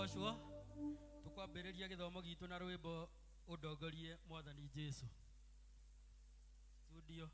Agocwo. Tũkwambĩrĩria gĩthomo gitũ na rwĩmbo ũndongorie Mwathani Jesu. Studio.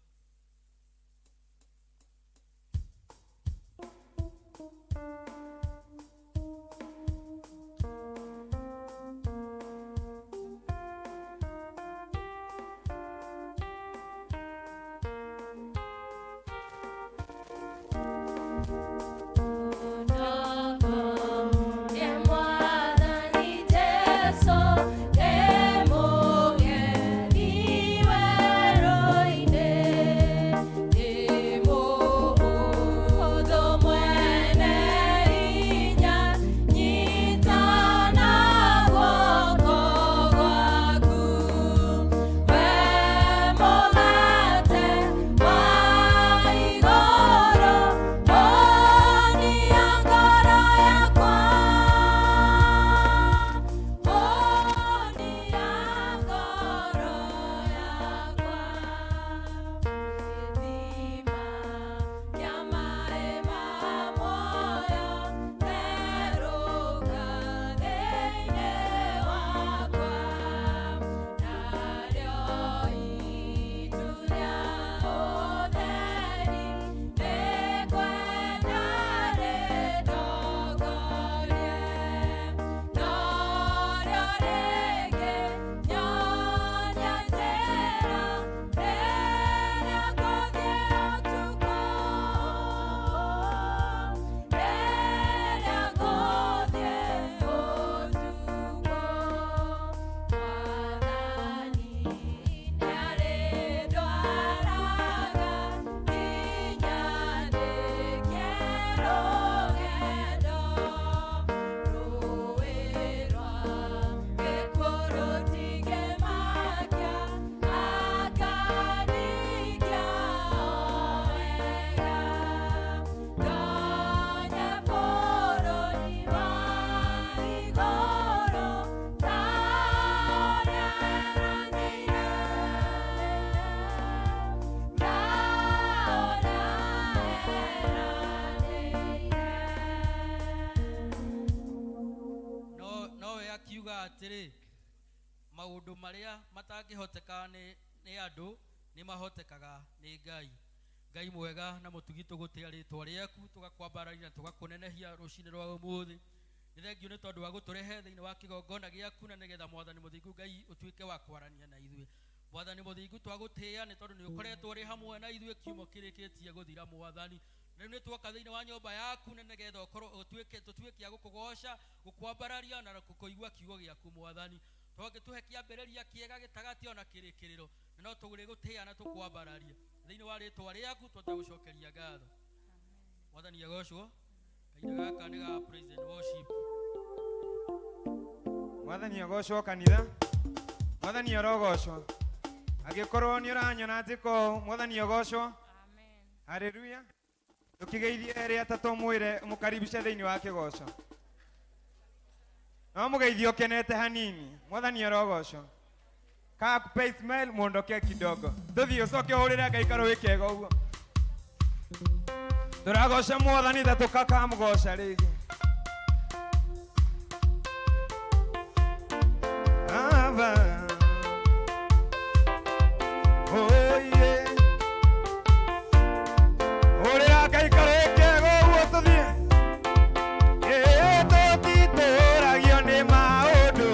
No nowe akiuga atĩrĩ, maũndũ marĩa matangĩhoteka nĩ andũ nĩ mahotekaga nĩ Ngai. Ngai mwega na mũtugi, tũgũtĩa rĩtwa rĩaku, tũgakwambararia na tũgakũnenehia rũcinĩ rwa ũmũthĩ. Nĩ thengio nĩ tondũ wa gũtũrehe thĩinĩ wa kĩgongona gĩaku, na nĩgetha Mwathani mũthingu Ngai ũtuĩke wa kwarania na ithuĩ. Mwathani mũthingu, twagũtĩĩa nĩ tondũ nĩ ũkoretwo ũrĩ hamwe na ithuĩ kiumia kĩrĩkĩtie gũthira. Mwathani, rĩu nĩ tuoka thĩinĩ wa nyũmba yaku na nĩgetha ũkorwo ũtuĩke tũtuĩke a gũkũgoca, gũkwambararia na kũigua kiugo gĩaku. Mwathani, twangĩtũhe kĩambĩrĩria kĩega, gĩtagatĩ ona kĩrĩkĩrĩro, na no tũrĩgũtĩĩa na tũkwambararia thĩinĩ wa rĩtwa rĩaku. Twatagũcokeria ngatho. Mwathani agocwo. Kahinda gaka nĩ ga praise and worship. Mwathani agocwo. Kanitha, Mwathani arogocwo. Angĩkorwo nĩ ũranyona njĩko, Mwathani agocwo. Haleluya. Tũkĩgeithie erĩ atatũ, mwĩre mũkaribishe thĩinĩ wa kĩgoco. No mũgeithie ũkenete hanini. Mwathani arogocwo. Kaa kupe smile, muondoke kidogo, tũthiĩ ũcoke ũhũrĩre Ngai karũĩ kega. Ũguo tũragoca Mwathani ta tũkakamũgoca rĩngĩ. Aba. Oh, yeah. Hũrĩra Ngai karũĩ kega ũguo tũthiĩ. Ĩĩ, tũtitũragio nĩ maũndũ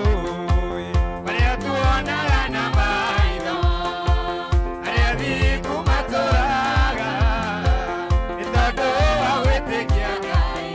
marĩa tuonaga na maitho, arĩa thingu matũraga nĩ tondũ wa gwĩtĩkia Ngai.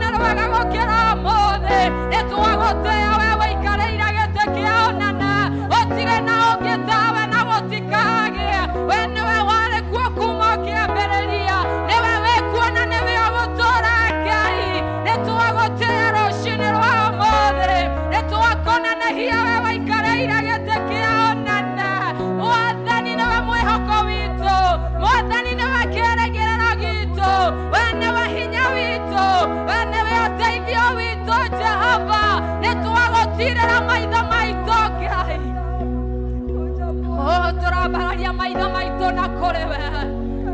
Nĩ rwega gũkĩra ũmũthĩ, nĩ twagũtĩa we. na kũrĩ we.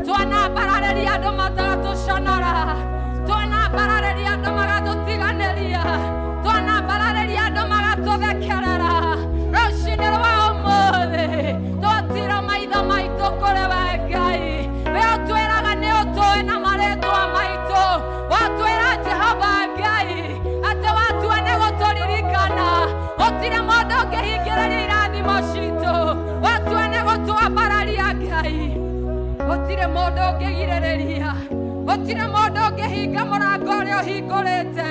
Twanambararĩria andũ matatũconora, twanambararĩria andũ magatũtiganĩria, twanambararĩria andũ magatũthekerera. Rũcinĩ rwa ũmũthĩ twatira maitho maitũ kũrĩ we Ngai. We ũtwĩraga nĩ ũtũĩ na marĩtwa maitũ. Watwĩra Jehova Ngai atĩ watua nĩ gũtũririkana. Gũtirĩ mũndũ ũngĩhingĩrĩria irathimo citũ. Watua nĩ gũtwambararia Ngai. Gũtirĩ mũndũ ũngĩgirĩrĩria, gũtirĩ mũndũ ũngĩhinga mũrango ũrĩa ũhingũrĩte,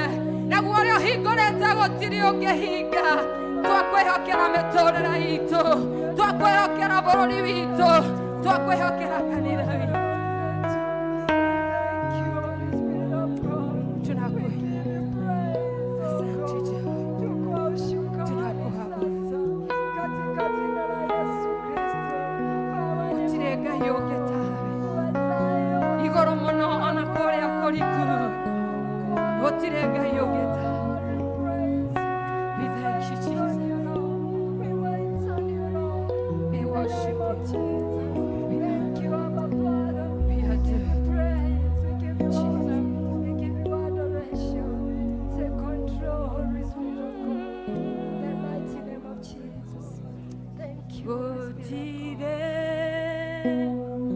naguo ũrĩa ũhingũrĩte gũtirĩ ũngĩhinga. Twakwĩhokera mĩtũrĩre itũ, twakwĩhokera bũrũri witũ, twakwĩhokera kanitha witũ. Asante Jehova. Tunakuabudu. Gũtirĩ Ngai ũngĩ tawe, igũrũ mũno ona kũrĩa kũriku, gũtirĩ Ngai ũngĩ tawe. We thank you, Jesus. We worship you. We thank you. We adore you. Jesus. Gũtirĩ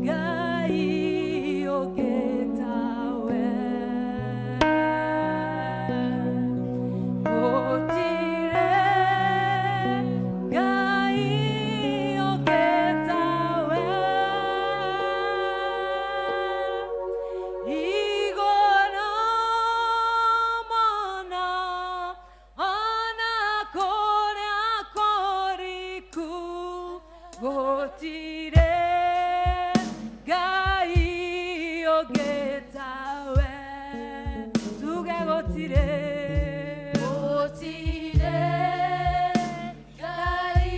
Ngai ũngĩ tawe. Gũtirĩ Ngai ũngĩ tawe. Igũrũ mũno ona kũrĩa kũriku, gũtirĩ Ngai ũngĩ tawe. Tuge gũtirĩ. Gũtirĩ Ngai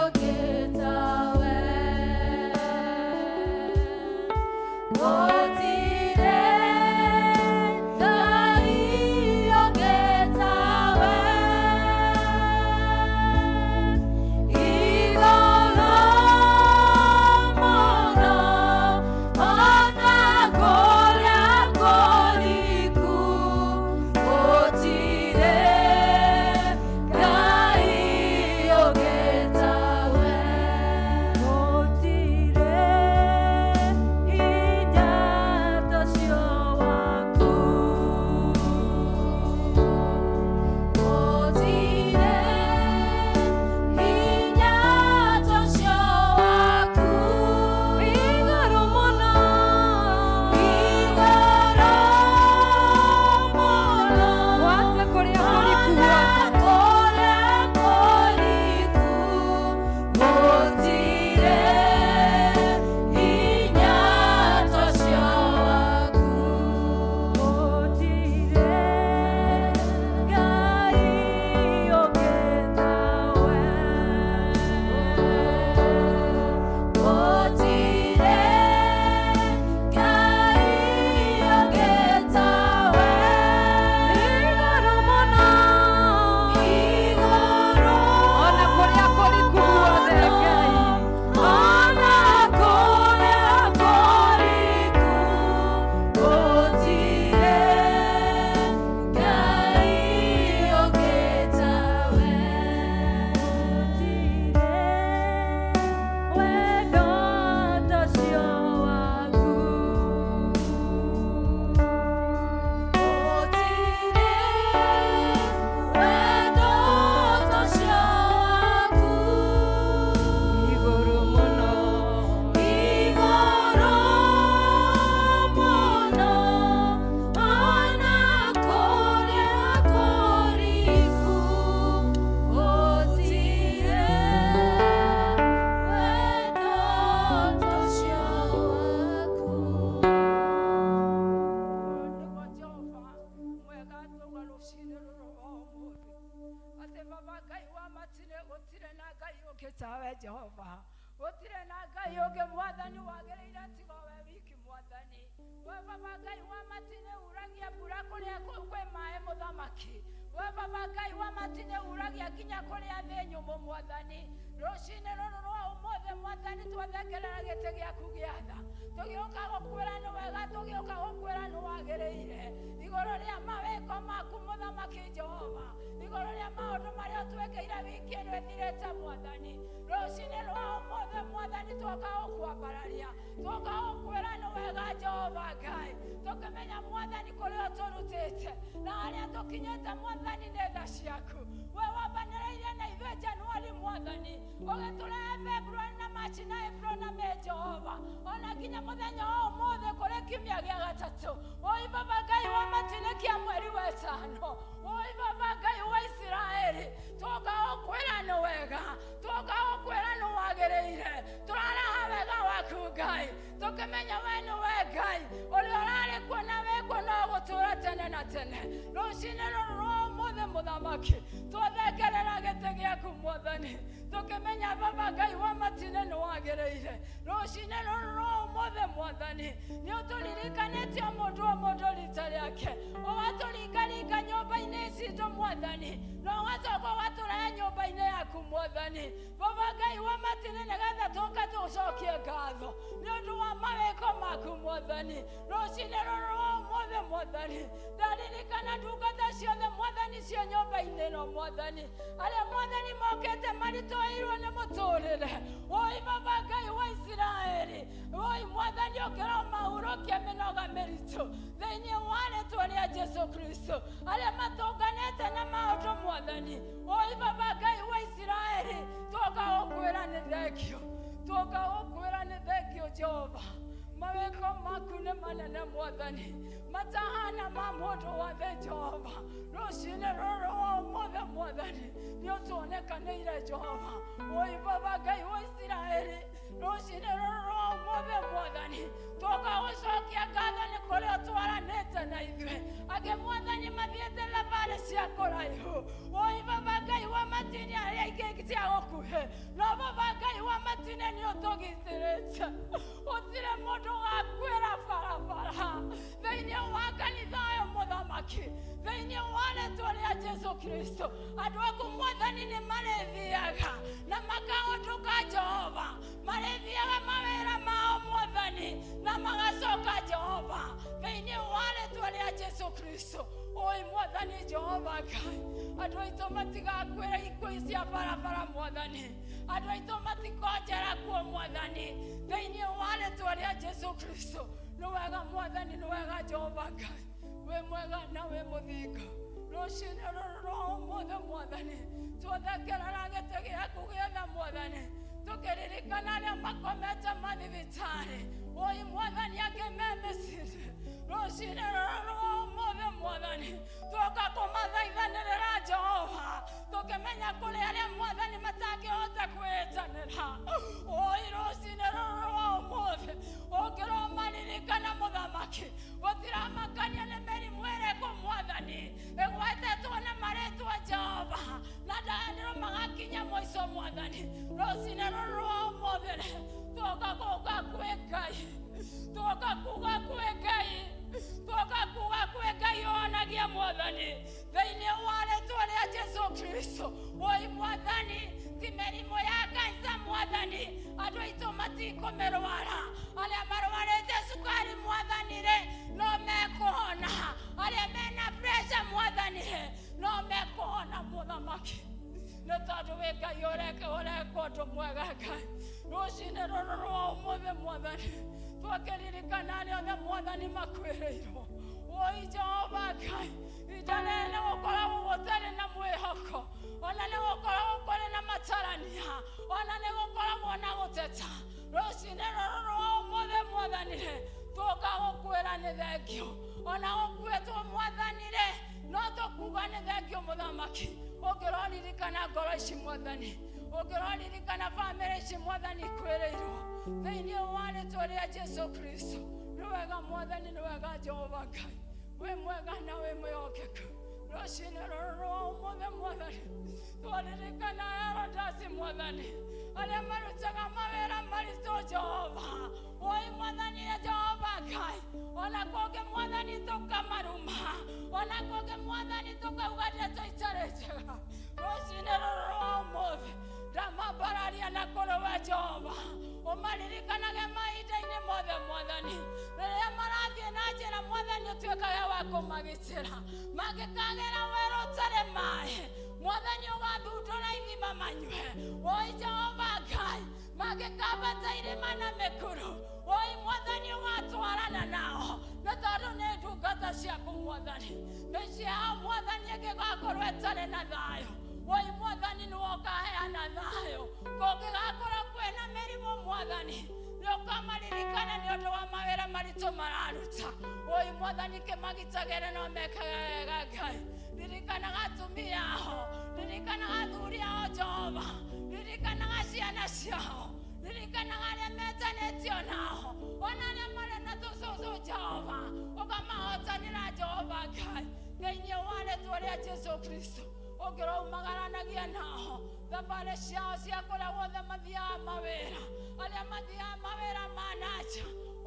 ũngĩ tawe. Gũtirĩ Ngai ũngĩ tawe. Igũrũ mũno ona kũrĩa kũriku, gũtirĩ Ngai ũngĩ tawe. Gũtirĩ hinya ta ũcio waku. Gũtirĩ hinya ta ũcio waku. Igũrũ mũno, igũrũ mũno, gwata kũrĩa kũriku, ona kũrĩa kũriku, gũtirĩ hinya ta ũcio waku. Gũtirĩ Ngai ũngĩ tawe. Gũtirĩ Ngai ũngĩ tawe. Igũrũ mũno, igũrũ ona kũrĩa kũriku guothe Ngai, ona kũrĩa kũriku, gũtirĩ Ngai ũngĩ tawe. Gũtirĩ wendo ta ũcio waku. Gũtirĩ wendo ta ũcio waku. Igũrũ mũno, igũrũ mũno, ona kũrĩa kũriku, gũtirĩ wendo ta ũcio waku. Nĩguo Jehova mwega, twauga rũcinĩ rũrũ rwa ũmũthĩ atĩ Baba Ngai wa matinĩ, gũtirĩ na Ngai ũngĩ tawe Jehova, gũtirĩ na Ngai ũngĩ Mwathani wagĩrĩire tiga we wiki Mwathani. We Baba Ngai wa matinĩ uragia mbura kũrĩa kwĩ maĩ mũthamaki. We Baba Ngai wa matinĩ uragia nginya kũrĩa thĩ nyũmũ Mwathani. Rũcinĩ rũrũ rwa ũmũthĩ. ũmũthĩ mwathani twathengerera gĩtĩ gĩaku gĩa tha tũgĩũka gũkwĩra nĩ wega tũgĩũka gũkwĩra nĩ wagĩrĩire igũrũ rĩa mawĩko maku mũthamaki Jehova igũrũ rĩa maũndũ marĩa ũtwĩkĩire wiki ĩno ĩthirĩte mwathani rũcinĩ rwa ũmũthĩ mwathani twoka gũkwambararia twoka gũkwĩra nĩ wega Jehova Ngai tũkĩmenya mwathani kũrĩa ũtũrutĩte na harĩa tũkinyĩte mwathani nĩ tha ciaku we wambanĩrĩire na ithuĩ Januari mwathani ũgĩtũrehe February na Machi na April na May Jehova ona nginya mũthenya wa ũmũthĩ kũrĩ kiumia gĩa gatatũ oi baba Ngai wa matu-inĩ kĩa mweri wa ĩtano oi baba Ngai wa Isiraeli twoka gũkwĩra nĩ wega twoka gũkwĩra nĩ wagĩrĩire tũraraha wega waku Ngai tũkĩmenya we nĩ we Ngai ũrĩa ũrarĩ kuo na wĩ kuo no gũtũũra tene na tene rũcinĩ rũrũ rwa ũmũthĩ mũthamaki twathengerera gĩtĩ gĩaku mwathani tũkĩmenya baba Ngai wa matu-inĩ nĩ wagĩrĩire rũcinĩ rũrũ rwa ũmũthĩ mwathani nĩ ũtũririkanĩtie o mũndũ o mũndũ rita rĩake ũgatũringaringa nyũmba-inĩ citũ mwathani na ũgacoka ũgatũrehe nyũmba-inĩ yaku mwathani baba Ngai wa matu-inĩ nĩgetha tũke tũcokie ngatho nĩ ũndũ wa mawĩko maku mwathani rũcinĩ rũrũ rwa ũmũthĩ mwathani ndaririkana ndungata ciothe mwathani cio nyũmba-inĩ ĩno mwathani arĩa mwathani mokĩte maritũhĩirwo nĩ mũtũrĩre oi baba Ngai wa Isiraeli oi mwathani ũkĩromahurũkia mĩnoga mĩritũ thĩinĩ wa rĩtwa rĩa Jesu Kristo arĩa matũnganĩte na maũndũ mwathani oi baba Ngai wa Isiraeli twoka gũkwĩra nĩ thengio twoka gũkwĩra nĩ thengio Jehova mawĩko maku nĩ manene mwathani matahana ma mũndũ wothe Jehova rũcinĩ rũrũ rwa ũmũthĩ mwathani nĩ ũtuonekanĩire Jehova oi baba Ngai wa Isiraeli rũcinĩ rũrũ rwa ũmũthĩ mwathani twoka gũcokia ngatho nĩ kũrĩa ũtwaranĩte na ithuĩ angĩ mwathani mathiĩte thabarĩ cia kũraihu oi baba Ngai wa matu-inĩ arĩa aingĩ cia gũkuhĩ no baba Ngai wa matu-inĩ nĩ ũtũgitĩrĩte gũtirĩ mũndũ ũgakuĩra barabara thĩinĩ wa kanitha ũyũ mũthamaki thĩinĩ wa rĩtwa rĩa Jesu Kristo andũ aku mwathani nĩ marĩthiaga na makahũndũka Jehova marĩthiaga mawĩra mao mwathani na magacoka Jehova thĩinĩ wa rĩtwa rĩa Jesu Kristo oi mwathani Jehova Ngai andũ aitũ matigakuĩra ikuũ cia barabara mwathani andũ aitũ matikonjera kuo mwathani thĩinĩ wa rĩtwa rĩa Jesu Kristo nĩ wega mwathani nĩ wega Jehova Ngai wĩ mwega na wĩ mũthingu rũcinĩ rũrũ rwa ũmũthĩ mwathani twathengerera gĩtĩ gĩaku gĩothe mwathani tũkĩririkana arĩa makomete mathibitarĩ oi mwathani angĩ me mĩciĩ rũcinĩ rũrũ rwa ũmũthĩ mwathani twoka kũmathaithanĩrĩra Jehova tũkĩmenya kũrĩ arĩa mwathani matangĩhota kwĩĩtanĩra oi rũcinĩ rũrũ rwa ũmũthĩ ũkĩromaririkana mũthamaki gũtiramakania nĩ mĩrimũ ĩrĩkũ mwathani ĩgwetetwo na marĩtwa Jehova na ndandĩro magakinya mũico mwathani rũcinĩ rũrũ rwa ũmũthĩ twoka kuga kwĩ Ngai twoka kuga kwĩ Ngai twoka kuga kwĩ Ngai onagia mwathani thĩinĩ wa rĩtwa rĩa Jesu Kristo oi mwathani ti mĩrimũ ya kansa mwathani andũ aitũ matikũmĩrwara arĩa marwarĩte cukari mwathani rĩ no mekũhona arĩa mena pressure mwathani rĩ no mekũhona mũthamaki nĩ tondũ wĩ Ngai ũreka ũreka ũndũ mwega Ngai rũcinĩ rũrũ rwa ũmũthĩ mwathani twakĩririkana arĩa othe mwathani makuĩrĩirwo oi Jehova Ngai ihinda rĩrĩ nĩ gũkoragwo gũtarĩ na mwĩhoko ona nĩ gũkoragwo kũrĩ na matarania ona nĩ gũkoragwo na gũteta rũcinĩ rũrũ rwa ũmũthĩ mwathani rĩ twoka gũkwĩra nĩ thengio ona gũkuĩtwo mwathani rĩ no tũkuga nĩ thengio mũthamaki ũngĩroririkana ngoro ici mwathani ũngĩroririkana bamĩrĩ ici mwathani ikwĩrĩirwo thĩinĩ wa rĩtwa rĩa Jesu Kristo nĩ wega mwathani nĩ wega Jehova Ngai wĩ mwega na wĩ mwĩhokeku rũcinĩ rũrũ rwa ũmũthĩ mwathani twaririkana Erodasi mwathani arĩa marutaga mawĩra maritũ Jehova oi mwathani Jehova Ngai ona kũngĩ mwathani tũkamaruma ona kũngĩ mwathani tũkauga ndeto itarĩ njega rũcinĩ rũrũ rwa ũmũthĩ Ndamambararia na kũrĩ we Jehova, ũmaririkanage mahinda-inĩ mothe Mwathani. Rĩrĩa marathiĩ na njĩra Mwathani, ũtuĩkage wa kũmagitĩra. Mangĩkagĩra werũ ũtarĩ maĩ, Mwathani ũgathundũra ithima manyue. Oi Jehova Ngai, mangĩkambata irĩma na mĩkuru, oi Mwathani ũgatwarana nao, nĩ tondũ nĩ ndungata ciaku Mwathani. Mĩciĩ yao Mwathani ĩngĩgakorwo ĩtarĩ na thayũ, oi Mwathani nĩwe ũkaheana thayũ. Kũngĩgakorwo kwĩna mĩrimũ Mwathani, nĩ ũkamaririkana nĩ ũndũ wa mawĩra maritũ mararuta. Oi Mwathani, kĩmagitagĩre no mekaga wega Ngai. Ririkanaga atumia ao, ririkanaga athuri ao Jehova, ririkanaga ciana ciao, ririkanaga arĩa metanĩtio nao, ona arĩa marĩ na tũcũcũ Jehova, ũkamahotanĩra Jehova Ngai, thĩinĩ wa rĩtwa rĩa Jesu Kristo. Ũngĩraumagaranagia nao thabarĩ ciao cia kũrĩa guothe mathiaga mawĩra, arĩa mathiaga mawĩra ma nanja,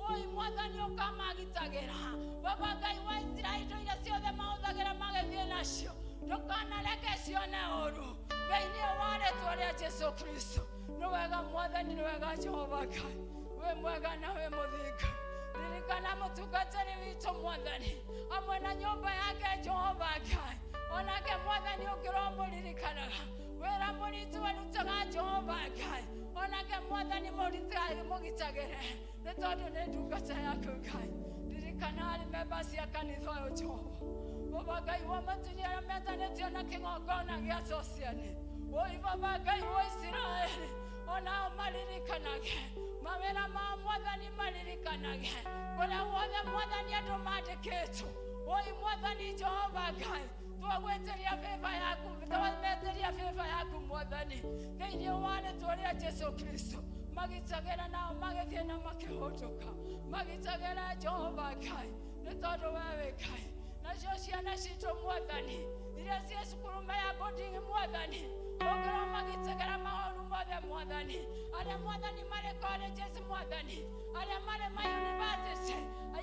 oi Mwathani ũkamagitagĩra. Baba Ngai wa Isiraeli, indo iria ciothe mahũthagĩra magĩthiĩ nacio, ndũkanareke cione ũru, thĩinĩ wa rĩtwa rĩa Jesu Kristo. Nĩ wega Mwathani, nĩ wega Jehova Ngai, wĩ mwega na wĩ mũthingu. Ririkana mũtungatĩri witũ Mwathani, hamwe na nyũmba yake Jehova Ngai, onake Mwathani ũngĩromũririkanaga wĩra mũritũ arutaga Jehova Ngai, onake Mwathani mũgitagĩre, nĩ tondũ nĩ ndungata yaku Ngai. Ririkana arĩ memba cia kanitha ũyũ Jehova. Baba Ngai wa matunya arĩa metanĩtio na kĩgongona gĩa Sociani, oi Baba Ngai wa Isiraeli, onao maririkanage mawĩra mao Mwathani, maririkanage kũrĩa guothe Mwathani andũ mandĩkĩtwo. Oi Mwathani Jehova Ngai, twagwĩtĩria favor yaku, twametĩria favor yaku Mwathani, thĩinĩ wa rĩtwa rĩa Jesu Kristo. Magitagĩra nao magĩthiĩ na makĩhũndũka, magitagĩra Jehova Ngai, nĩ tondũ we wĩ Ngai. Nacio ciana citũ Mwathani, iria ciĩ cukuru ya boarding Mwathani, ũngĩrwo magitagĩra maũru mothe Mwathani. Arĩa Mwathani marĩ colleges Mwathani, arĩa marĩ ma university,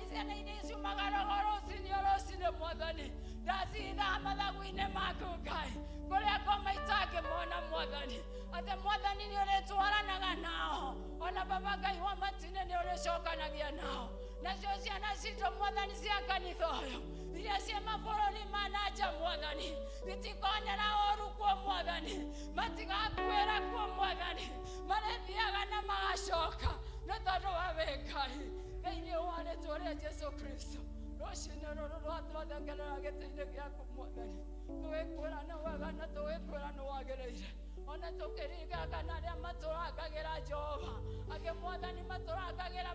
ciana iria ciumaga rogo rũcinĩ o rũcinĩ Mwathani, ndacithaa mathagu-inĩ maku Ngai, kũrĩa ngoma itangĩmona Mwathani, atĩ Mwathani nĩ ũrĩtwaranaga nao, ona Baba Ngai wa matinĩ nĩ ũrĩcokanagia nao. Nacio ciana citũ Mwathani cia kanitha ũyũ, iria ciĩ mabũrũri ma nanja Mwathani, itikonera ũru kuo Mwathani, matigakuĩra kuo Mwathani, marĩthiaga na magacoka, nĩ tondũ we wĩ Ngai, thĩinĩ wa rĩtwa rĩa Jesu Kristo. Rũcinĩ rũrũ rwatwathengerera gĩtĩ-inĩ gĩaku Mwathani, tũgĩkwĩra nĩ wega na tũgĩkwĩra nĩ wagĩrĩire, ona tũkĩririkana arĩa matũrangagĩra Jehova. Angĩ Mwathani matũrangagĩra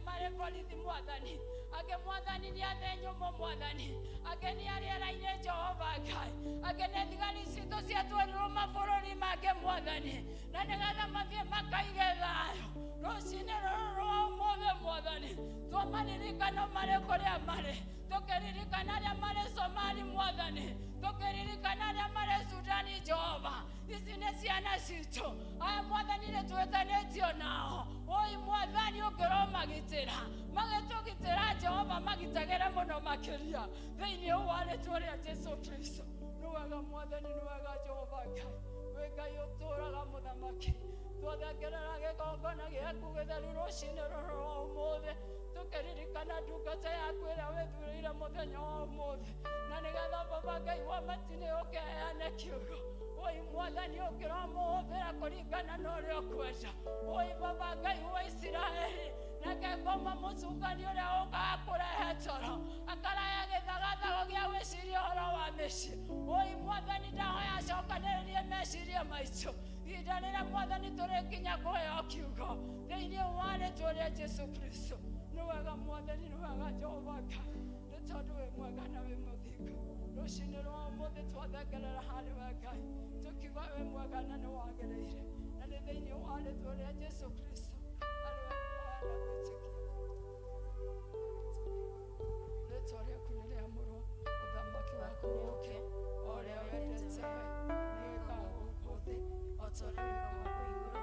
marĩ borithi Mwathani, angĩ Mwathani nĩ athĩ nyũmũ Mwathani, angĩ nĩ arĩera-inĩ Jehova Ngai, angĩ nĩ thigari citũ ciatwarirwo mabũrũri mangĩ Mwathani, na nĩgetha mathiĩ makaige thayũ. Rũcinĩ rũrũ rwa ũmũthĩ Mwathani, twamaririkana marĩ kũrĩa marĩ, tũkĩririkana arĩa marĩ Somali Mwathani, tũkĩririkana arĩa marĩ Sudani Jehova, ici nĩ ciana citũ aya Mwathani nĩ twĩtanĩtio nao. Oi Mwathani, ũngĩrwo magitĩra magĩtũgitĩra Jehova, magitagĩre mũno makĩria, thĩinĩ wa rĩtwa rĩa Jesu Kristo. Nĩ wega Mwathani, nĩ wega Jehova Ngai, wĩ Ngai ũtũũraga mũthamaki. Twathengerera gĩgongona gĩaku gĩtheru rũcinĩ rũrũ rwa ũmũthĩ, tũkĩririkana ndungata yaku ĩrĩa wĩthurĩire mũthenya wa ũmũthĩ, na nĩgetha Baba Ngai wa matinĩ ũkĩheane kiugo. Oi Mwathani, ũkĩromũhũthĩra kũringana na ũrĩa ũkwenda. Oi Baba Ngai wa Isiraeli, reke ngoma mũcukani ũrĩa ũkaga kũrehe toro akarehe gĩthagathago gĩa gwĩciria ũhoro wa mĩciĩ. Oi Mwathani, ndahoya acokanĩrĩrie meciria maitũ ihinda rĩrĩa Mwathani tũrĩkinya kũheo kiugo, thĩinĩ wa rĩtwa rĩa Jesu Kristo. Nĩ wega Mwathani, nĩ wega Jehova Ngai, nĩ tondũ wĩ mwega na wĩ mũthingu. Rũcinĩ rwa ũmũthĩ twathengerera harĩ we Ngai, tũkiuga wĩ mwega na nĩ wagĩrĩire, na nĩ thĩinĩ wa rĩtwa rĩa Jesu Kristo arĩ we kũhoya na gwĩtĩkia. Rĩtwa rĩaku nĩ rĩamũrwo, ũthamaki waku ũũke, o ũrĩa wendete we nĩwĩkaga gũkũ thĩ o ta ũrĩa wĩkaga kũu igũrũ.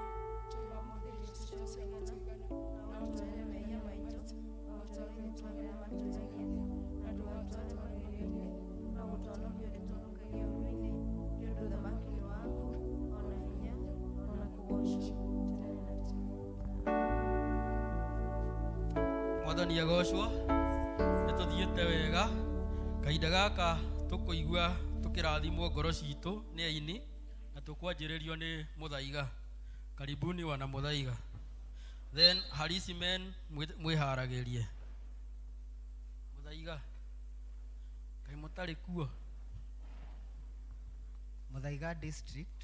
Tũhe ũmũthĩ irio citũ cia gũtũigana, na ũtuohere mehia maitũ o ta ũrĩa ithuĩ tuohagĩra matũhĩtie, na ndũgatũtware magerio-inĩ, no gũtũhonokia ũrĩtũhonokagia ũũru-inĩ, nĩ ũndũ ũthamaki nĩ waku, o na hinya, o Mwathani agocwo. Nĩ tũthiĩte wega. Kahinda gaka tũkũigua tũkĩrathimwo ngoro citũ nĩ aini na tũkwanjĩrĩrio nĩ Mũthaiga. Karibuni wana Mũthaiga. Then Harisi men mwĩharagĩrie. Mũthaiga, kaĩ mũtarĩ kuo? Muthaiga District,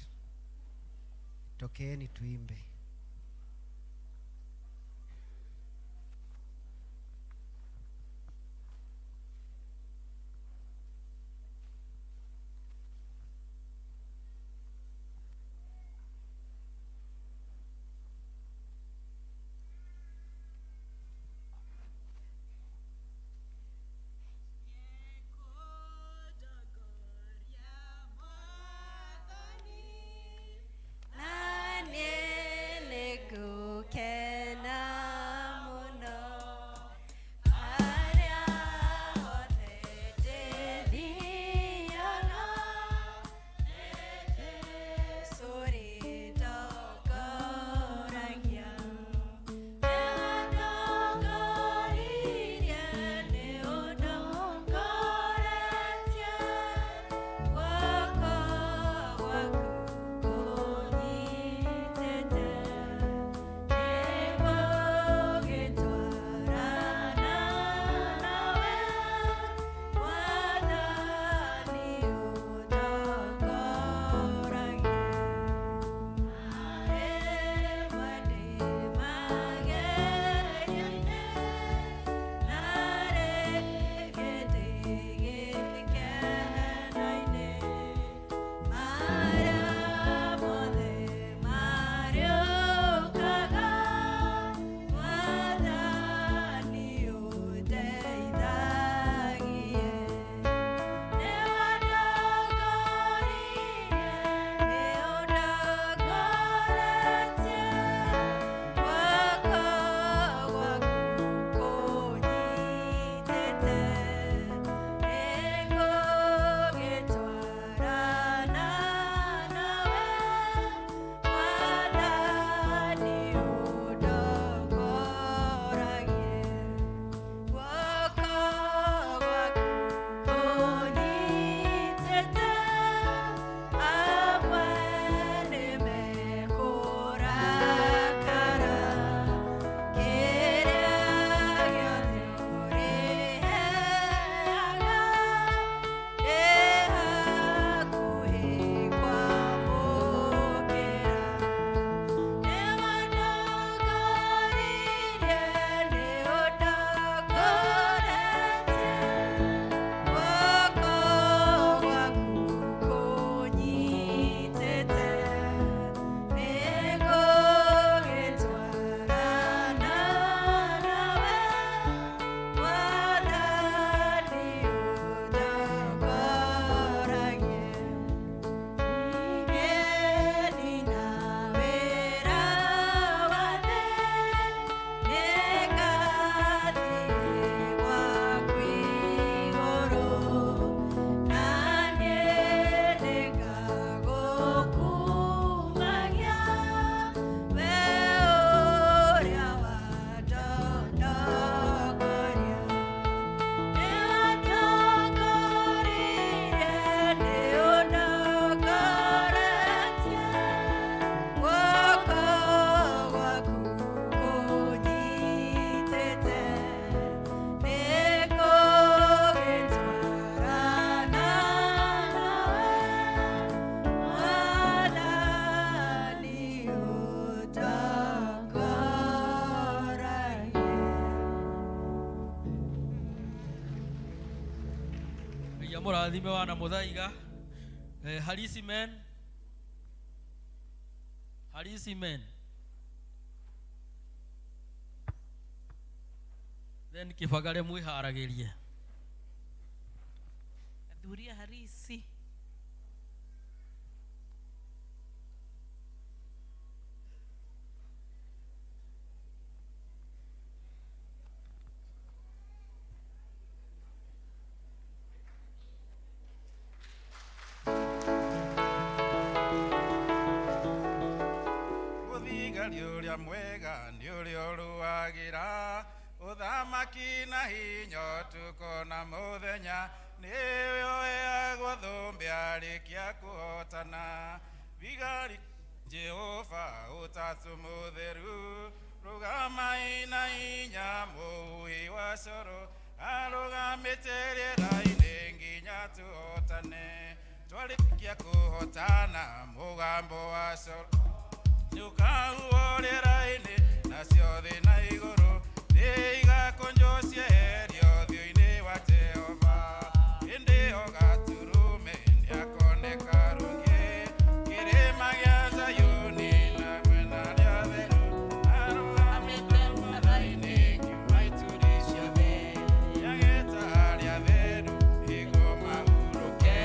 tokeeni tuimbe. Mũrathime wana Mũthaiga. Harisi men, Harisi men, then Kĩbagare mwĩharagĩrie. Athuri a Harisi. Mũthigari ũrĩa mwega nĩ ũrĩa ũrũagĩra. Mũthamaki na hinya ũtukũ na mũthenya nĩwe ũheagwo thũmbĩ arĩkia kũhotana thigari Jehova ũtatũ mũtheru rũgamai na hinya mũhuhi wa coro arũgamĩte rĩera-inĩ nginya tũhotane twarĩkia kũhotana mũgambo wa coro nĩũkahuhwo rĩera-inĩ nacio thĩ na igũrũ nĩ igakũnjwo cieherio ũthiũ-inĩ wa Jehova hĩndĩ ĩyo Gatũrũme nĩakoneka rũngĩ kĩrĩma gĩa Zayuni na mwena rĩa theru arũgamĩte mbaara-inĩ ngiuma ituri ciothe nĩageta arĩa atheru nĩguo mahurũke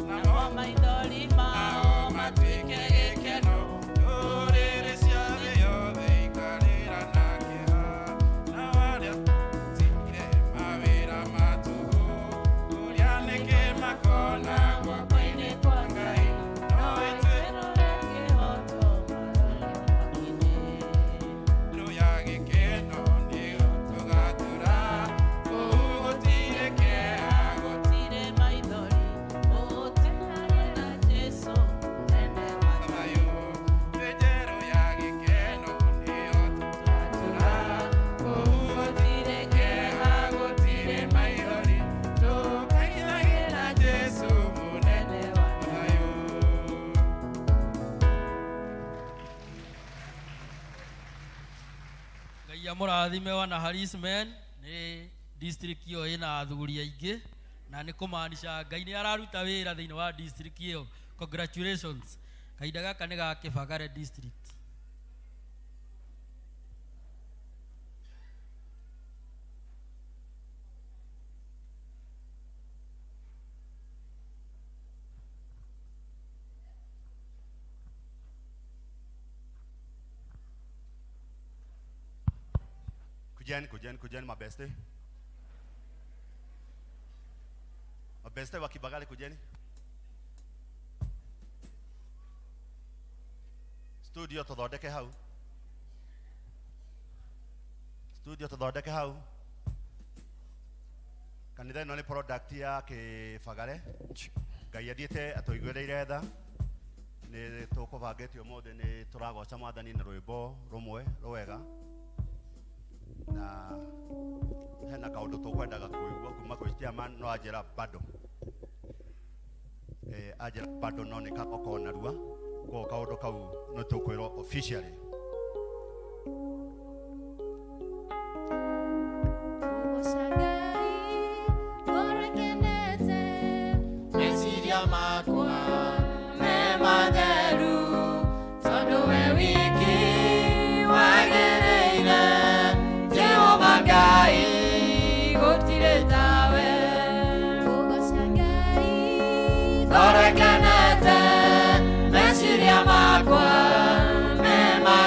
namo maithori mao matuĩke gĩkeno ndũrĩrĩ cia thĩ yothe ikarĩra na kĩeha nao arĩa matigire mawĩra ma tũhũ kũrĩa nĩkĩ makona guoko-inĩ kwa Ngai no ituĩro ya gĩkeno nĩyo tũgatura kũu gũtirĩ kĩeha Gũtirĩ maithori, gũtirĩ na Jesũ mũnene wa thayũ thĩ njerũ ya gĩkeno nĩyo tũgatura kũu Gũtirĩ kĩeha gũtirĩ maithori tũkainagĩra Jesũ mũnene wa thayũ. Ngai amũrathime wana Harismen nĩ district ĩyo ĩna athuri aingĩ na nĩ kũmaanisha Ngai nĩ araruta wĩra thĩinĩ wa district ĩyo. Congratulations. Kahinda gaka nĩ ga Kĩbagare district. Kujeni, kujeni, kujeni mabeste. Mabeste wa Kibagale kujeni. Studio tuthondeke hau. Studio tuthondeke hau. Kanitha ĩno nĩ product ya Kĩbagare. Ngai athiĩte atũiguĩrĩire tha. Nĩ tũkũbangĩte ũmũthĩ nĩ tũragoca mwathani na rwĩmbo rũmwe rwega na hena kaũndũ tũkwendaga kũigua kuma kwĩ chairman no anjĩra bado anjĩra bado no nĩ kagoka o narua koguo kaũndũ kau nĩ tũkwĩrwo officially. Kũgooca Ngai, ngoro ĩkenete, meciria makwa me matheru tondũ we wiki wagĩrĩire Jehova Ngai gũtirĩ tawe. Kũgooca Ngai, ngoro ĩkenete meciria makwa me matheru.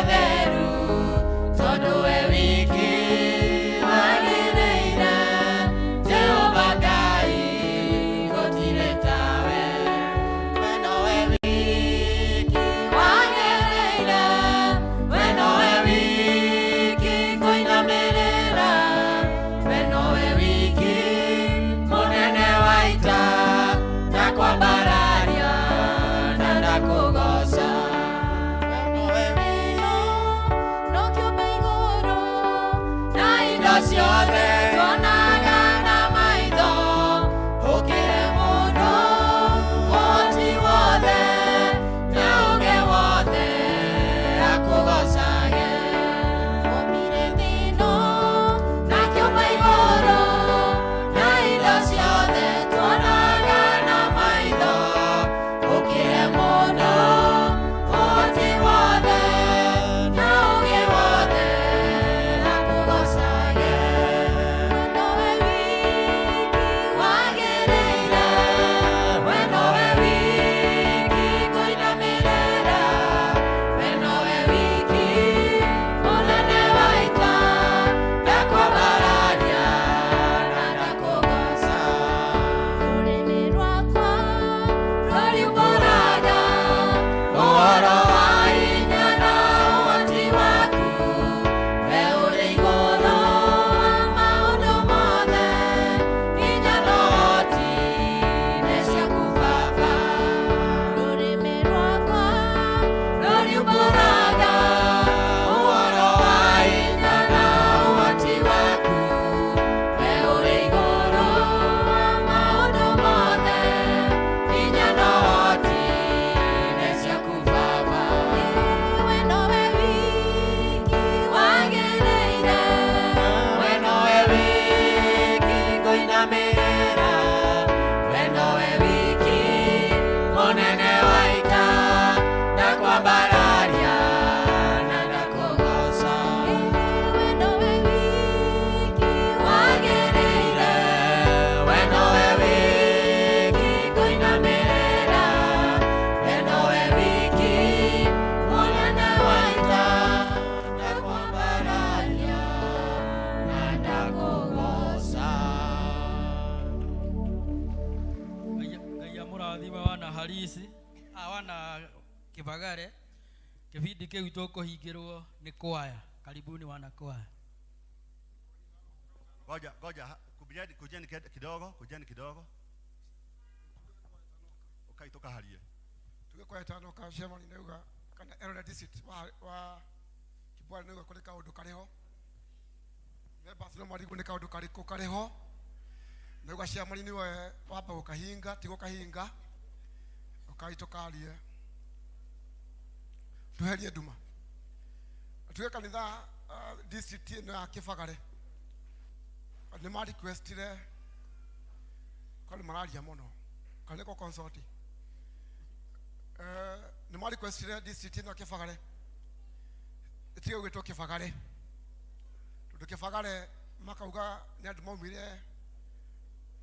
Amũrathime wana harisi ah, wana kĩbagare kĩbindi kĩu tũkũhingĩrwo nĩ kwaya karibuni wana kwaya. Ngoja ngoja, kujeni, kujeni kidogo, kujeni kidogo. Ukai tukaharie. Tuge kwa ĩtano ka chairman nĩuga kana Eldoret district wa Kibwari nĩuga kũrĩ kaũndũ karĩho members no marigwo nĩ kaũndũ karĩkũ karĩho nĩuga chairman nĩwe wamba gũkahinga ti gũkahinga ũkai tũkarie tweherie nduma tuge kanitha district ĩno ya Kĩbagare nĩ ma requestire kwani mararia mũno kana nĩko consult nĩ ma requestire district ĩno ya Kĩbagare ĩtige gwĩtwo Kĩbagare tondũ Kĩbagare makauga nĩ andũ maumire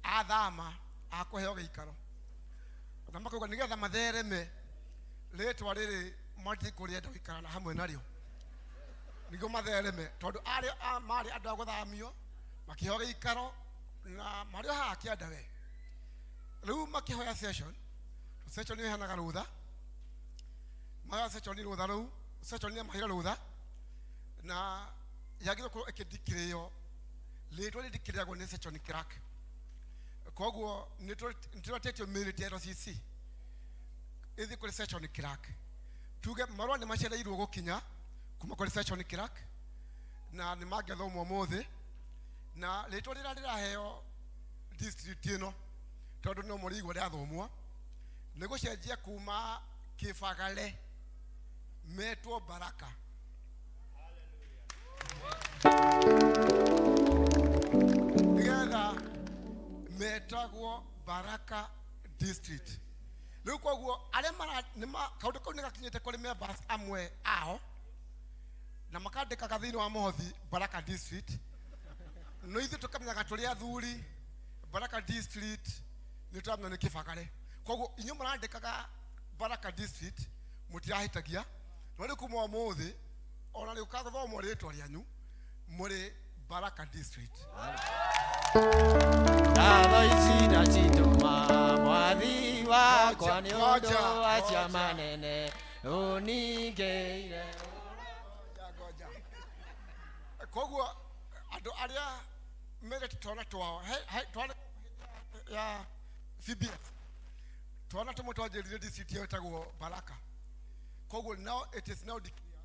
athama a kũheo gĩikaro na makauga nĩgetha mathereme rĩtwa rĩrĩ matikũrĩenda gũikara hamwe narĩo nĩguo mathereme tondũ arĩ marĩ andũ a gũthamio makĩheo gĩikaro na marĩ o haha kĩanda we rĩu makĩhoya session session nĩ ĩheanaga rũtha mahoya session rũtha rũu session nĩ maheire rũtha na yagĩrĩirwo gũkorwo ĩkĩndikĩrĩo rĩtwa rĩndikĩrĩagwo nĩ session clerk koguo nĩ tũratĩtio minute ya LCC ĩthiĩ kũrĩ session clerk tuge marũa nĩ macereirwo gũkinya kuma kũrĩ session clerk na nĩ mangĩathomwo ũmũthĩ na rĩtwa rĩrĩa rĩraheo district ĩno tondũ no mũrĩigua rĩathomwo nĩ gũcenjia kuma Kĩbagare metwo Baraka. Nĩgetha metagwo Baraka district rĩu koguo arĩa mara nĩma kaũndũ kau nĩ gakinyĩte kũrĩ members amwe ao na makandĩkaga thĩinĩ wa mũhothi Baraka district no ithuĩ tũkamenyaga tũrĩ athuri Baraka district nĩ tũramenya nĩ Kĩbagare koguo inyuĩ mũrandĩkaga Baraka district mũtirahĩtagia no rĩu kuma ũmũthĩ ona rĩu kathomwo rĩtwa rĩanyu mũrĩ Baraka district. Ngatho ici ndacitũma mwathi wakwa nĩ ũndũ wa ciama nene ũningĩire. Ngoja koguo andũ arĩa merete twana twao twana ya CBS twana tũmwe twanjĩrire district ĩyo ĩtagwo Baraka koguo now it is now declared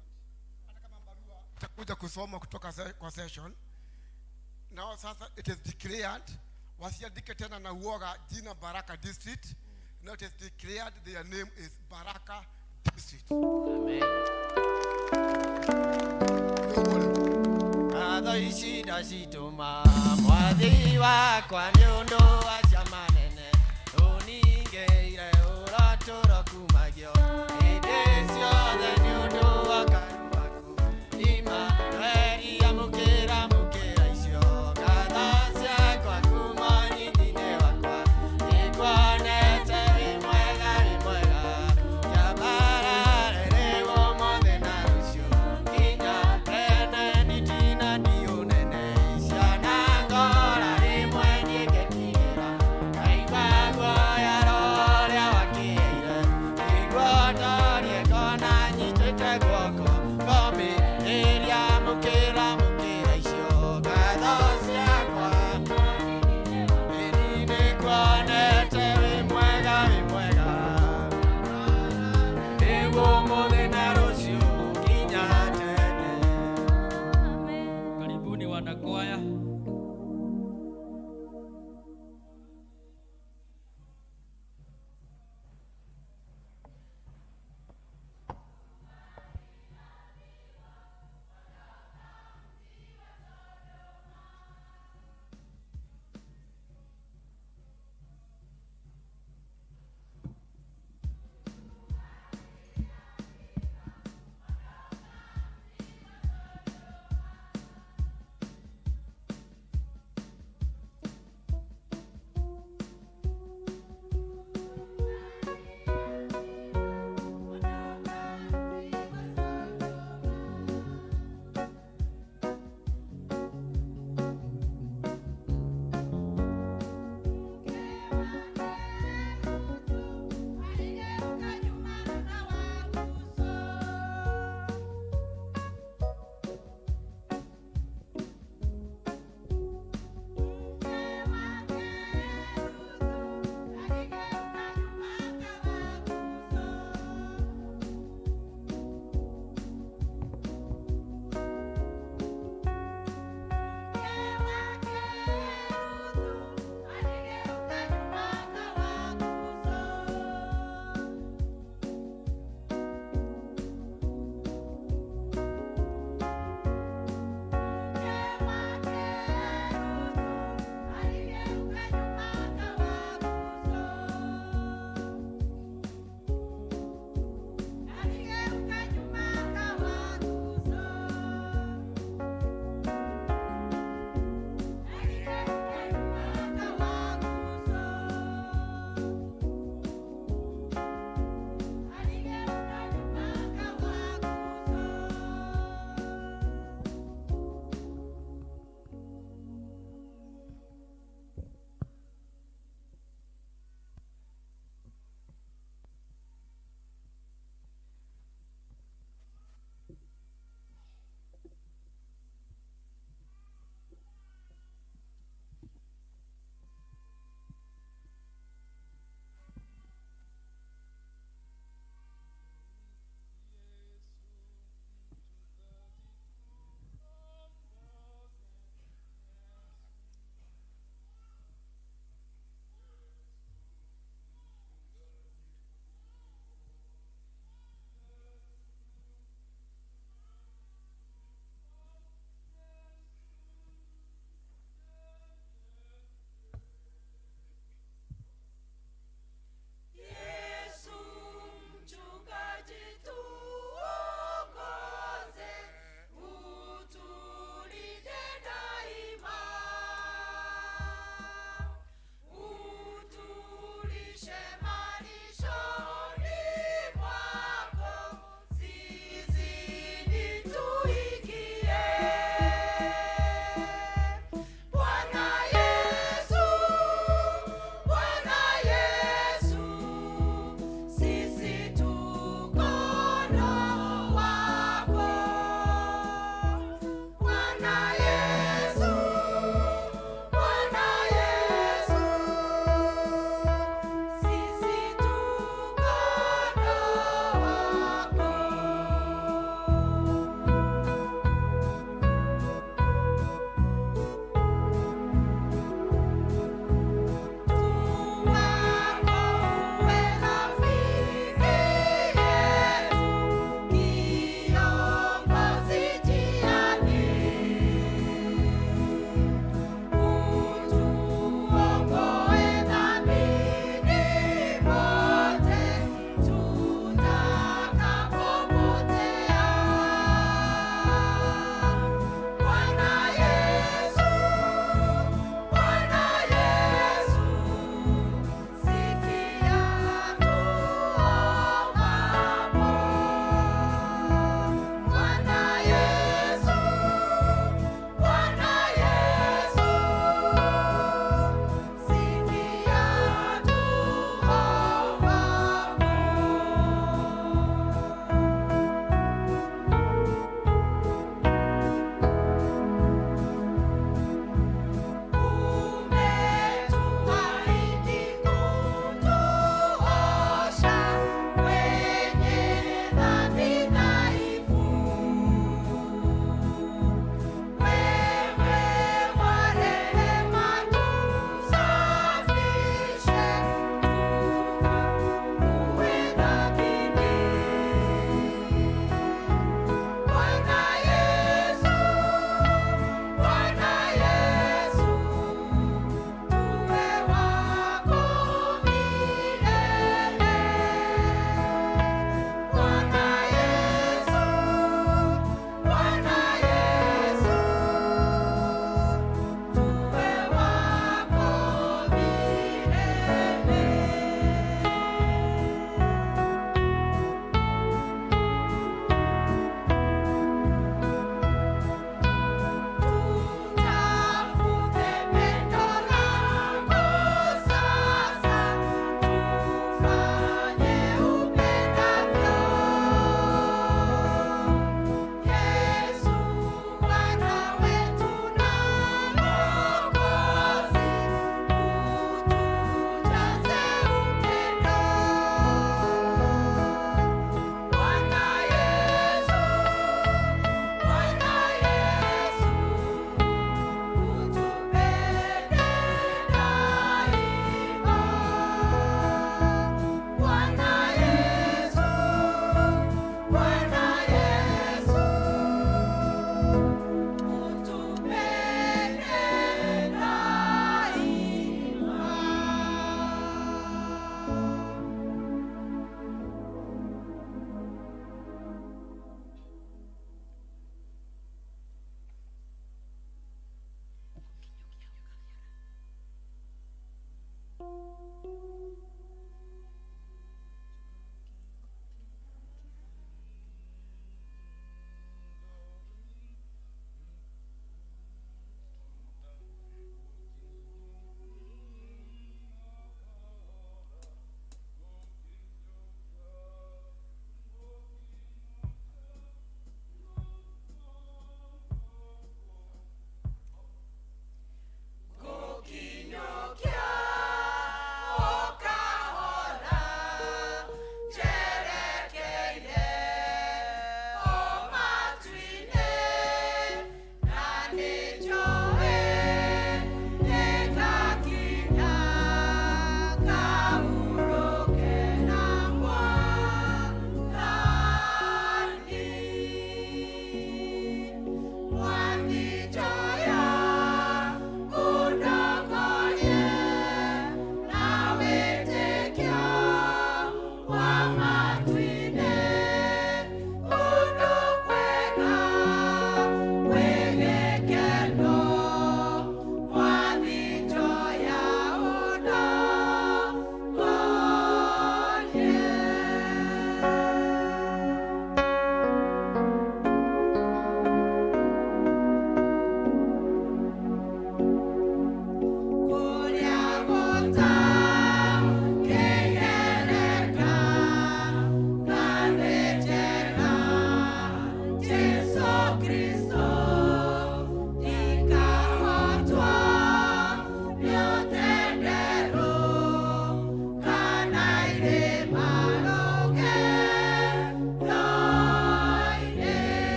hata kama barua itakuja kusoma kutoka kwa session now sasa it is declared wasiandike tena na uoga jina Baraka district. Now it is declared their name is Baraka district. Amen. Ngatho ici ndacitũma mwathi wakwa nĩ ũndũ wa ciama nene ũningĩire ũrotũro kumagio hĩndĩ ciothe nĩ ũndũ wa karuaku Imanueli amũkĩra amũkĩra icio ngatho ciakwa kuma nyinyi-inĩ wakwa nĩnguonete wĩ mwega wĩ mwega kĩambarare rĩu ũmũthĩ na rũciũ nginya tene nitina ndiũnene ciana ngora rĩmwe niĩ ngetigĩra.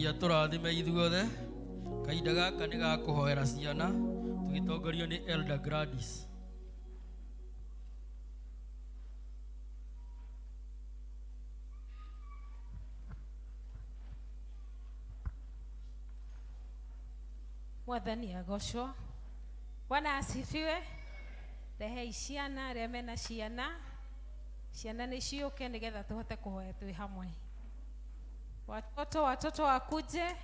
Ngai atũrathime ithuothe. Kahinda gaka nĩ ga kũhoera ciana tũgĩtongorio nĩ Elder Gladys. Mwathani agocwo. Bwana asifiwe. Rehei ciana, arĩa mena ciana, ciana nĩ ciũke nĩgetha tũhote kũhoya twĩ hamwe. Watoto, watoto wakuje,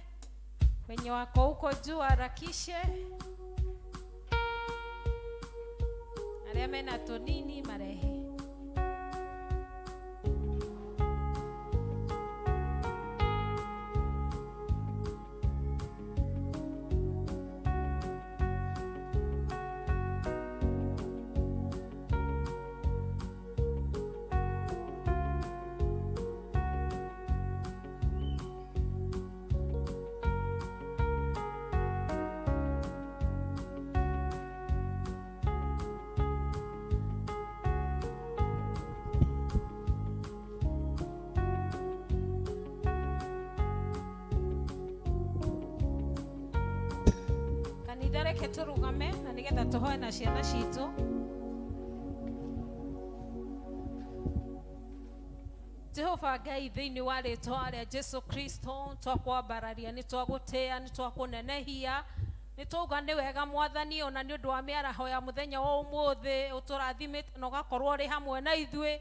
wenye wako huko juu harakishe, arĩa mena tũnini marehe. Kanitha reke tũrũgame na nĩgetha tũhoe na ciana citũ. Jehova Ngai, thĩinĩ wa rĩtwa rĩa Jesu Kristo, twakwambararia, nĩ twagũtĩa, nĩ twakũnenehia, nĩ twauga nĩ wega Mwathani, ona nĩ ũndũ wa mĩaraho ya mũthenya wa ũmũthĩ ũtũrathimĩte na ũgakorwo ũrĩ hamwe na ithuĩ,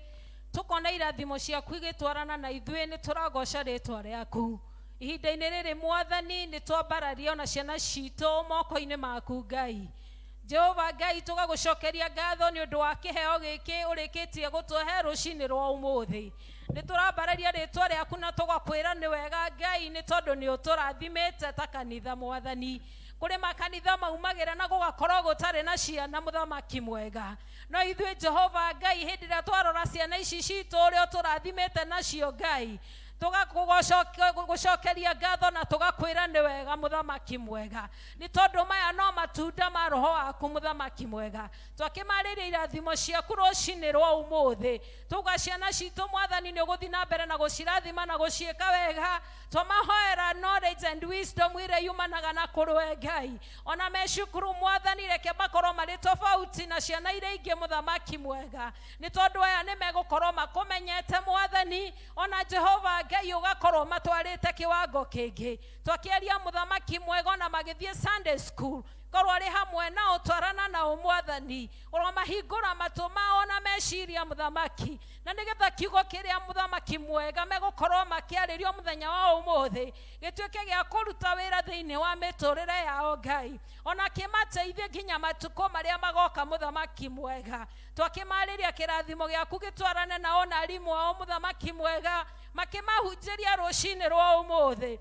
tũkona irathimo ciaku igĩtwarana na ithuĩ, nĩ tũragoca rĩtwa rĩaku. Ihinda-inĩ rĩrĩ Mwathani, nĩ twambararia ona ciana citũ moko-inĩ maku Ngai. Jehova Ngai, tũgagũcokeria ngatho nĩ ũndũ wa kĩheo gĩkĩ ũrĩkĩtie gũtũhe rũcinĩ rwa ũmũthĩ. Nĩ tũrambararia rĩtwa rĩaku na tũgakwĩra nĩ wega Ngai, nĩ tondũ nĩ ũtũrathimĩte ta kanitha Mwathani. Kũrĩ makanitha maumagĩra na gũgakorwo gũtarĩ na ciana mũthamaki mwega, no ithuĩ Jehova Ngai, hĩndĩ ĩrĩa twarora ciana ici citũ ũrĩa ũtũrathimĩte nacio Ngai, tũgakũgocokeria ngatho na tũgakwĩra nĩ wega mũthamaki mwega, nĩ tondũ maya no matunda ma roho waku mũthamaki mwega. Twakĩmarĩria irathimo ciaku rũcinĩ rwa ũmũthĩ, tuga ciana citũ Mwathani nĩ ũgũthiĩ na mbere na gũcirathima na gũciĩka wega. Twamahoera knowledge and wisdom iria yumanaga na kũrĩ we Ngai, ona me cukuru Mwathani reke makorwo marĩ tofauti na ciana iria ingĩ mũthamaki mwega, nĩ tondũ aya nĩ megũkorwo makũmenyete Mwathani, ona Jehova Ngai ũgakorwo matwarĩte kĩwango kĩngĩ. Twakĩaria mũthamaki mwega ona magĩthiĩ Sunday school, korwo arĩ hamwe nao, twarana nao Mwathani, ũromahingũra matũ mao na meciria mũthamaki, na nĩgetha kiugo kĩrĩa mũthamaki mwega megũkorwo makĩarĩrio mũthenya wa ũmũthĩ gĩtuĩke gĩa kũruta wĩra thĩinĩ wa mĩtũrĩre yao Ngai, ona kĩmateithie nginya matukũ marĩa magoka mũthamaki mwega. Twakĩmarĩria kĩrathimo gĩaku gĩtwarane nao na arimũ ao mũthamaki mwega, makĩmahunjĩria rũcinĩ rwa ũmũthĩ.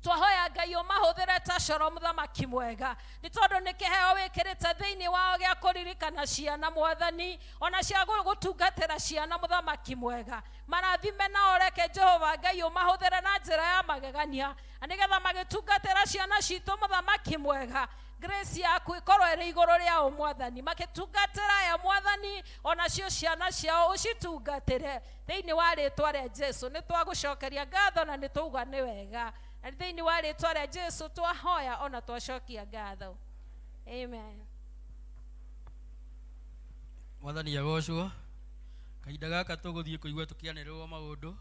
Twahoya Ngai ũmahũthĩre ta coro mũthamaki mwega, nĩ tondũ nĩ kĩheo wĩkĩrĩte thĩinĩ wao gĩa kũririkana ciana Mwathani, ona cia gũtungatĩra ciana mũthamaki mwega. Marathime nao, reke Jehova Ngai ũmahũthĩre na njĩra ya magegania, na nĩgetha magĩtungatĩra ciana citũ mũthamaki mwega, grace yaku ĩkorwo ĩrĩ igũrũ rĩao Mwathani, makĩtungatĩra aya Mwathani, onacio ciana ciao ũcitungatĩre thĩinĩ wa rĩtwa rĩa Jesu. Nĩ twagũcokeria ngatho na nĩ twauga nĩ wega, na thĩinĩ wa rĩtwa rĩa Jesu twahoya ona twacokia ngatho, amen. Mwathani agocwo. Kahinda gaka tũgũthiĩ kũigua tũkĩanĩrĩrwo maũndũ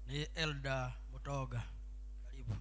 nĩ Elder Mũtonga. Karibu.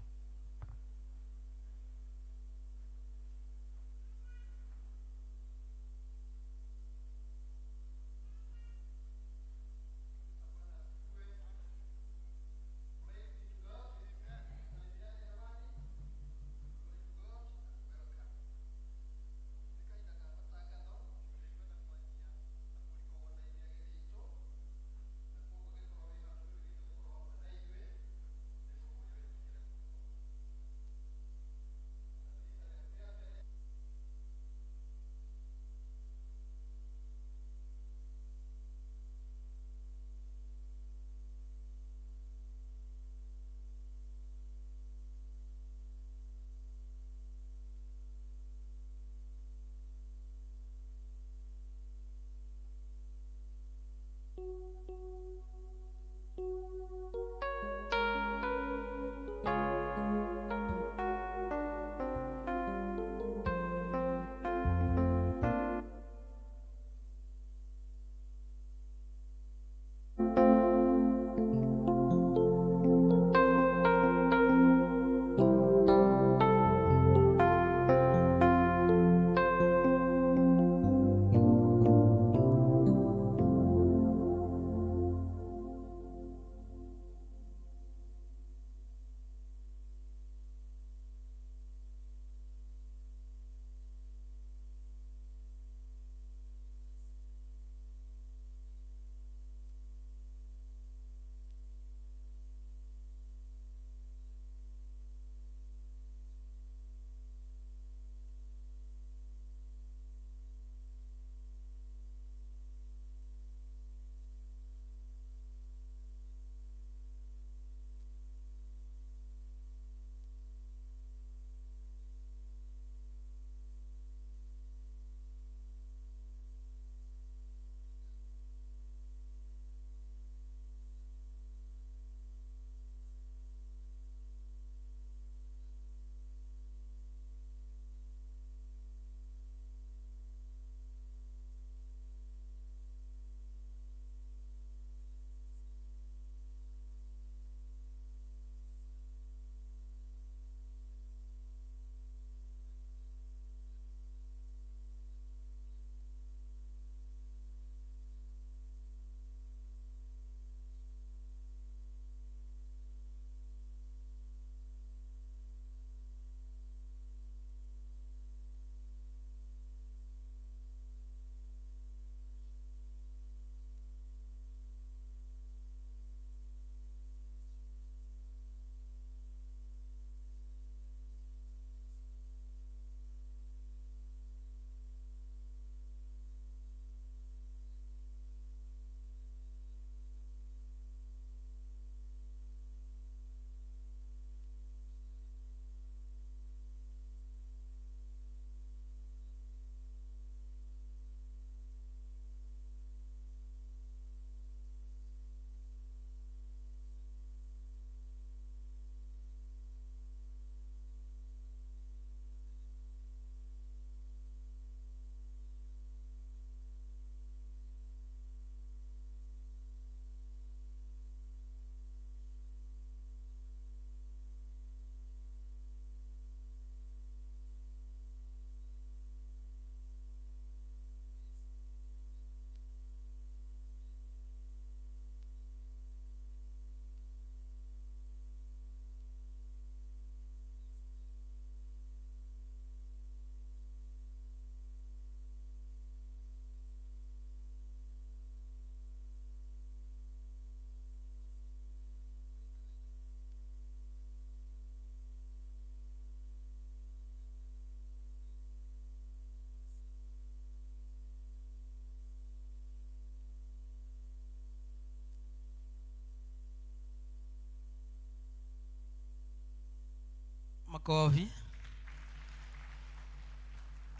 Makobi.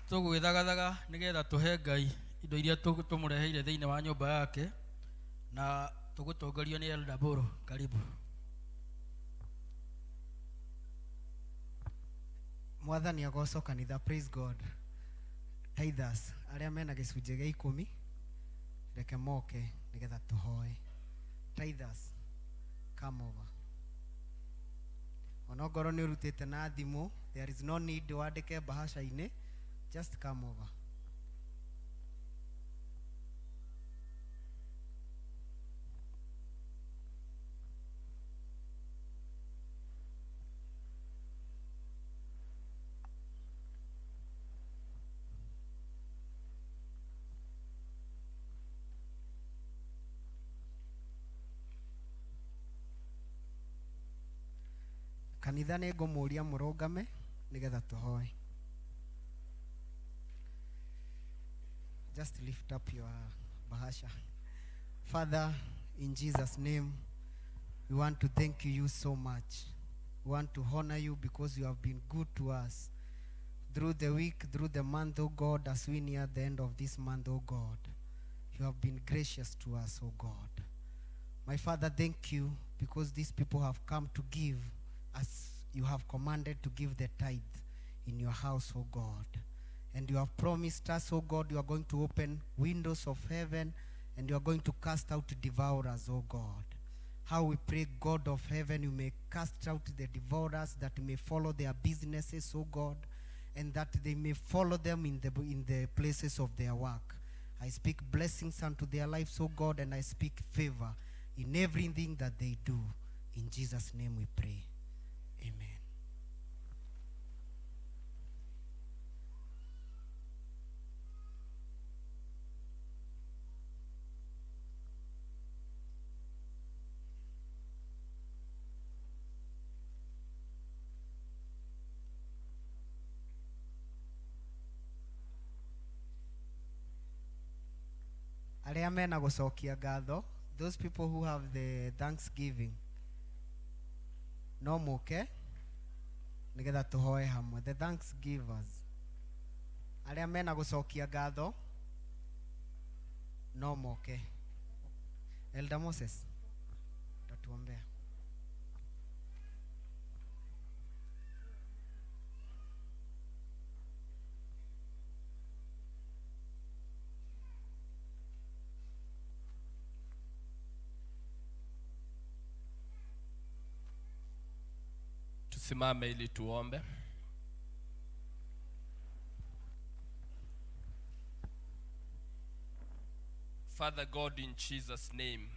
Tũgwĩthagathaga nĩgetha tũhe Ngai indo iria tũmũreheire thĩinĩ wa nyũmba yake na tũgũtongorio nĩ Elder Boro. Karibu. Mwathani agocwo kanitha. Praise God. Tithers arĩa mena gĩcunjĩ gĩa ikũmi reke moke nĩgetha tũhoe. Tithers, come over. Onongorwo nĩ ũrutĩte na thimũ, there is no need wandĩke bahasha-inĩ, just come over. Kanitha nĩ ngũmũria mũrũngame nĩgetha tũhoe. Just lift up your bahasha. Father, in Jesus' name, we want to thank you so much. We want to honor you because you have been good to us through the week, through the month, oh God, as we near the end of this month, oh God. You have been gracious to us, oh God. My Father, thank you because these people have come to give as you have commanded to give the tithe in your house, oh God. And you have promised us, oh God, you are going to open windows of heaven and you are going to cast out devourers, oh God. How we pray, God of heaven, you may cast out the devourers that may follow their businesses, oh God, and that they may follow them in the places of their work. I speak blessings unto their lives, oh God, and I speak favor in everything that they do. In Jesus' name we pray. Amen. Arĩa mena gũcokia ngatho, those people who have the thanksgiving, no mũke nĩgetha tũhoe hamwe. The thanksgivers, arĩa mena gũcokia ngatho no moke. Elder Moses, utatuombea. Tusimame ili tuombe. Father God, in Jesus' name,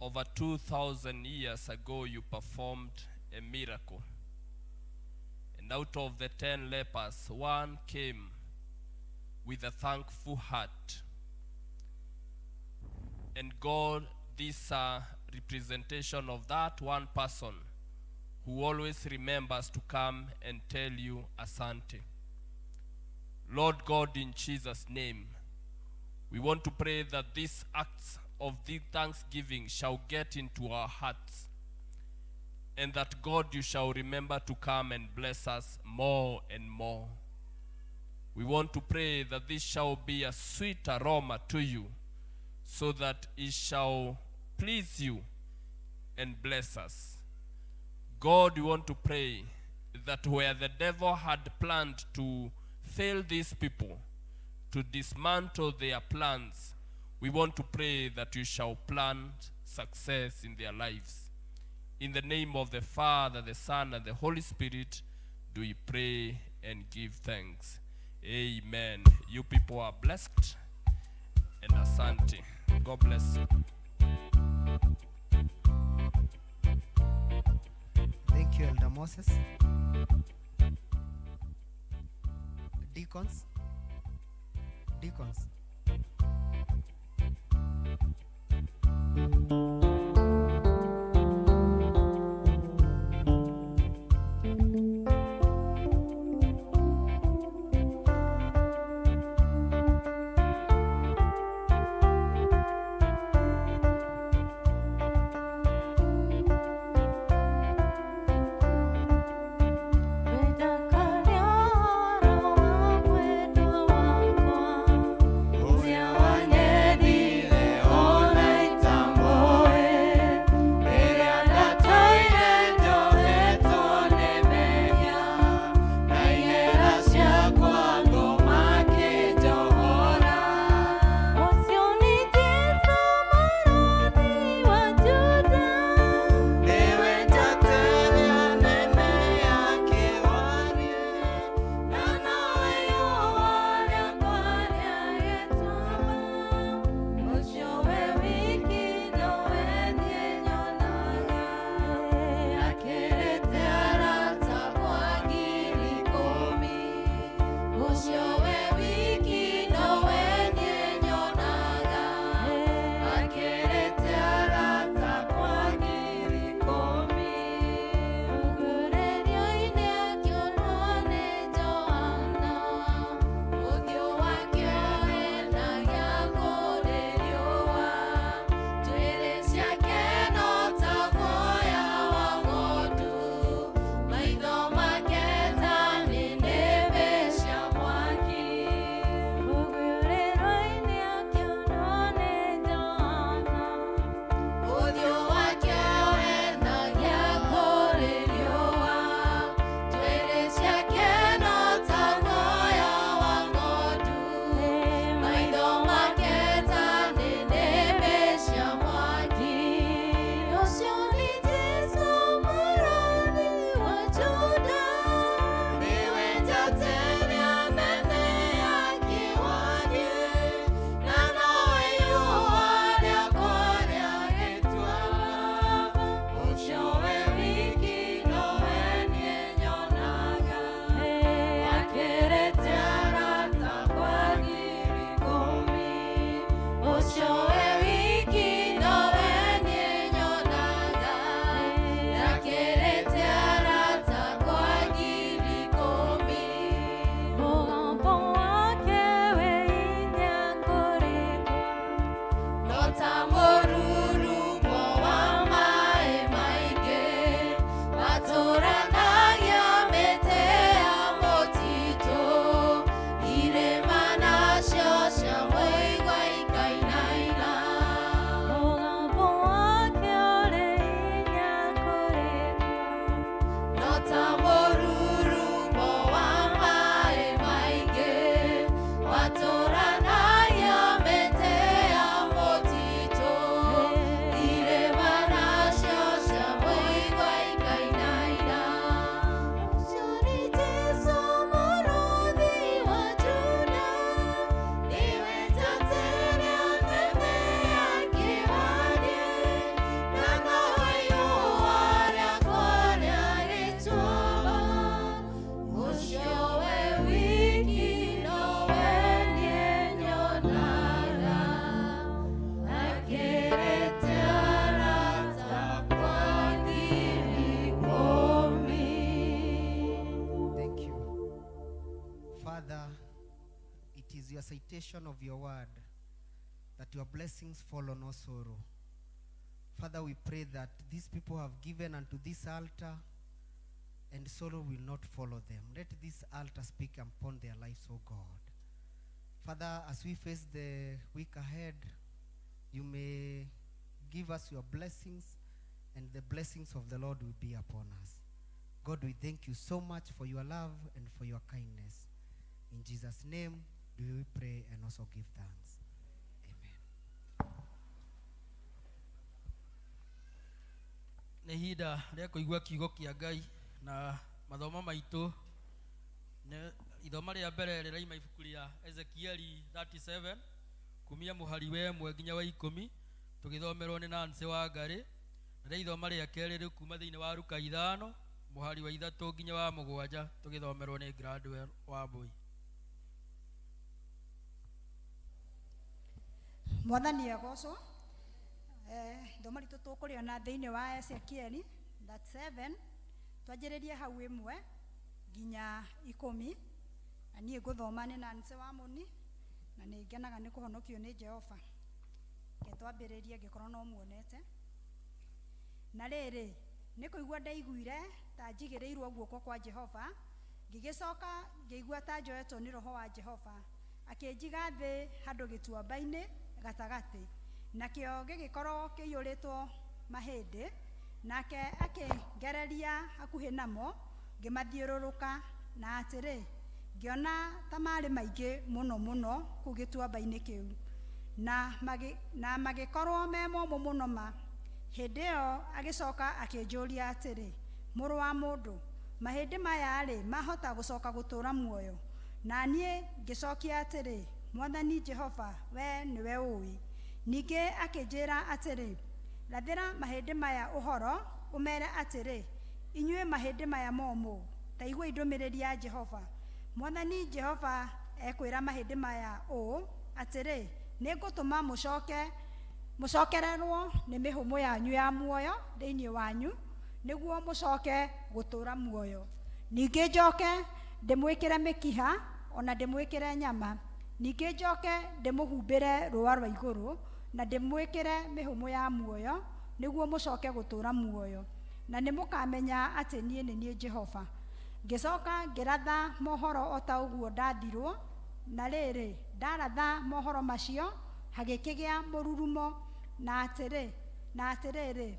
over 2,000 years ago you performed a miracle. And out of the 10 lepers, one came with a thankful heart. And God, this representation of that one person who always remembers to come and tell you asante. Lord God, in Jesus' name, we want to pray that these acts of the thanksgiving shall get into our hearts, and that God, you shall remember to come and bless us more and more. We want to pray that this shall be a sweet aroma to you, so that it shall please you and bless us. God, we want to pray that where the devil had planned to fail these people, to dismantle their plans, we want to pray that you shall plant success in their lives. In the name of the Father, the Son, and the Holy Spirit, do we pray and give thanks. Amen. You people are blessed and asante. God bless you. Thank you, Elder Moses. Deacons? Deacons. is your citation of your word that your blessings fall on Osoro. Father, we pray that these people have given unto this altar and sorrow will not follow them. Let this altar speak upon their lives, O God. Father, as we face the week ahead, you may give us your blessings, and the blessings of the Lord will be upon us. God, we thank you so much for your love and for your kindness. In Jesus' name, do we pray and also give thanks. Nĩ ihinda rĩa kũigua kiugo kĩa Ngai na mathomo maitũ nĩ ithoma rĩa mbere rĩraima ibuku rĩa Ezekieli 37 kumia mũhari wa ĩmwe nginya wa ikũmi tũgĩthomerwo nĩ Nancy Wangarĩ na rĩa ithoma rĩa kerĩ rĩ kuma thĩinĩ wa Luka ithano mũhari wa ithatũ nginya wa mũgwanja tũgĩthomerwo nĩ Gladwell Wambui. Mwathani agocwo. Ithomo ritũ tũkũrĩona thĩinĩ wa Ezekieli 37 twanjĩrĩrie hau ĩmwe nginya ikũmi, na niĩ ngũthoma nĩ Nancy Wamũni, na nĩ ngenaga nĩ kũhonokio nĩ Jehova. Reke twambĩrĩrie angĩkorwo no muonete. Na rĩrĩ, nĩ kũigua ndaiguire ta njigĩrĩirwo guoko kwa Jehova, ngĩgĩcoka ngĩigua ta njoetwo nĩ Roho wa Jehova, akĩnjiga thĩ handũ gĩtuamba-inĩ gatagatĩ, nakĩo gĩgĩkorwo kĩiyũrĩtwo mahĩndĩ, nake akĩngereria hakuhĩ namo, ngĩmathiũrũrũka, na atĩrĩ, ngĩona ta marĩ maingĩ mũno mũno kũu gĩtuamba-inĩ kĩu, na magĩkorwo me momũ mũno ma. Hĩndĩ ĩyo agĩcoka akĩnjũria atĩrĩ, mũrũ wa mũndũ, mahĩndĩ maya-rĩ, mahota gũcoka gũtũũra muoyo? Na niĩ ngĩcokia atĩrĩ, Mwathani Jehova, we nĩwe ũĩ. Ningĩ akĩnjĩra atĩrĩ, rathĩra mahĩndĩ maya ũhoro, ũmeere atĩrĩ, inyuĩ mahĩndĩ maya momũ, ta iguai ndũmĩrĩri ya Jehova. Mwathani Jehova ekwĩra mahĩndĩ maya ũũ, atĩrĩ, nĩngũtũma mũcokererwo nĩ mĩhũmũ yanyu ya muoyo thĩinĩ wanyu, nĩguo mũcoke gũtũũra muoyo. Ningĩ njoke ndĩmwĩkĩre mĩkiha, ona ndĩmwĩkĩre nyama. Ningĩ njoke ndĩmũhumbĩre rũa rwa igũrũ, na ndĩmwĩkĩre mĩhũmũ ya muoyo, nĩguo mũcoke gũtũũra muoyo. Na nĩmũkamenya atĩ niĩ nĩ niĩ Jehova. Ngĩcoka ngĩratha mohoro o ta ũguo ndathirwo, na rĩrĩ, ndaratha mohoro macio, hagĩkĩgĩa mũrurumo, na atĩrĩrĩ,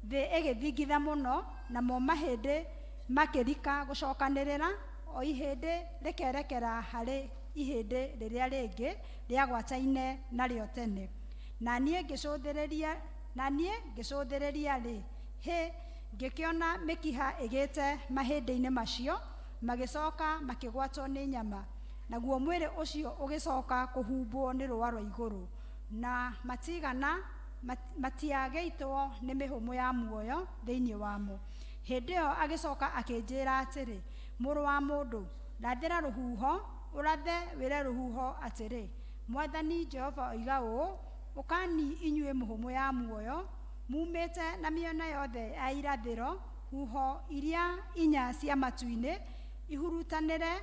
thĩ ĩgĩthingitha mũno, namo mahĩndĩ makĩrika gũcokanĩrĩra, o ihĩndĩ rĩkerekera harĩ ihĩndĩ rĩrĩa rĩngĩ rĩagwataine narĩo tene. Na niĩ ngĩcũthĩrĩria rĩ, hĩ, ngĩkĩona mĩkiha ĩgĩte mahĩndĩ-inĩ macio, magĩcoka makĩgwatwo nĩ nyama, naguo mwĩrĩ ũcio ũgĩcoka kũhumbwo nĩ rũa rwa igũrũ, na matigana matiagĩitwo nĩ mĩhũmũ ya muoyo thĩinĩ wamo. Hĩndĩ ĩyo agĩcoka akĩnjĩra atĩrĩ, mũrũ wa mũndũ, rathĩra rũhuho, ũrathe wĩre rũhuho atĩrĩ, Mwathani Jehova oiga ũũ, ũkani inyuĩ mĩhũmũ ya muoyo, mumĩte na mĩena yothe ya irathĩro, huho iria inya cia matu-inĩ ihurutanĩre,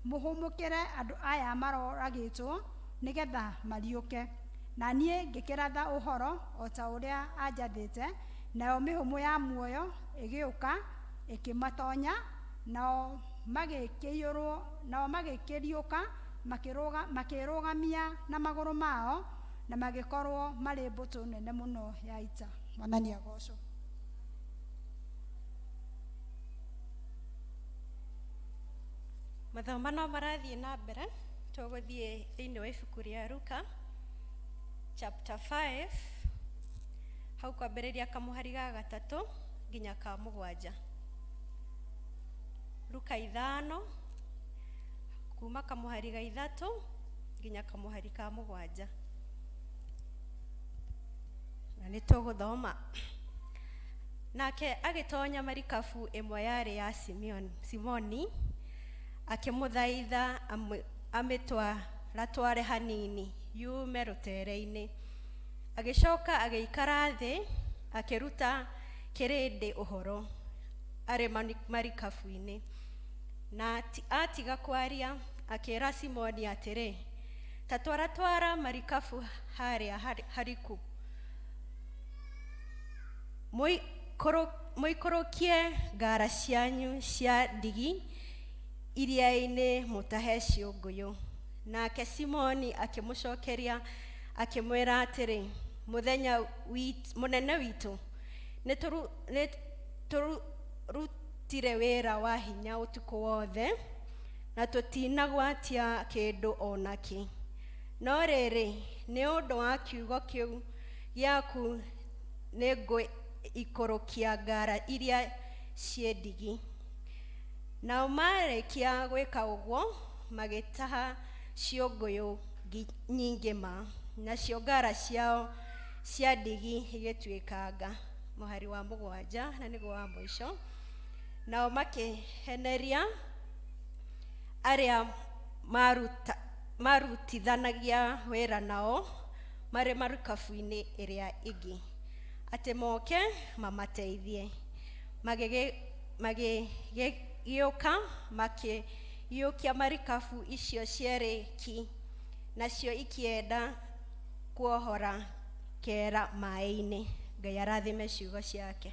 mũhũmũkĩre andũ aya maroragĩtwo, nĩgetha mariũke. Na niĩ ngĩkĩratha ũhoro o ta ũrĩa anjathĩte, nayo mĩhũmũ ya muoyo ĩgĩũka ĩkĩmatonya, nao magĩkĩriũka, makĩrũgamia na magũrũ mao, na magĩkorwo marĩ mbũtũ nene mũno ya ita. Mwathani agocwo. Mathomo no marathiĩ na mbere, tũgũthiĩ thĩinĩ wa ibuku rĩa Luka chapter 5 hau kwambĩrĩria kamũhari ga gatatũ nginya ka mũgwanja. Luka ithano kuma kamũhari ga ithatũ nginya kamũhari ka mũgwanja. Na nĩ tũgũthoma. Nake agĩtonya marikabu ĩmwe yarĩ ya Simoni, akĩmũthaitha amĩtwaratware hanini yume rũtere-inĩ. Agĩcoka agĩikara thĩ, akĩruta kĩrĩndĩ ũhoro arĩ marikabu-inĩ. Na atiga kwaria, akĩĩra Simoni atĩrĩ, Ta twaratwara marikabu harĩa hariku, mũikũrũkie ngara cianyu cia ndigi iria-inĩ mũtahe ciũngũyũ. Nake Simoni akĩmũcokeria akĩmwĩra atĩrĩ, mũthenya mũnene witũ, nĩtũrutire wĩra wa hinya ũtukũ wothe na tũtinagwatia kĩndũ o nakĩ. No rĩrĩ, nĩ ũndũ wa kiugo kĩu gĩaku nĩngũikũrũkia ngara iria ciĩ ndigi. Nao marĩkia gwĩka ũguo, magĩtaha ciũngũyũ nyingĩ ma, nacio ngara ciao cia ndigi igĩtuĩkanga. Mũhari wa 7 na nĩguo wa mũico. Nao makĩheneria arĩa marutithanagia wĩra nao marĩ marikabu-inĩ ĩrĩa ĩngĩ, atĩ moke mamateithie. Magĩgĩũka makĩiyũkia marikabu icio cierĩ ki, nacio ikĩenda kuohora kera maĩ-inĩ. Ngai arathime ciugo ciake.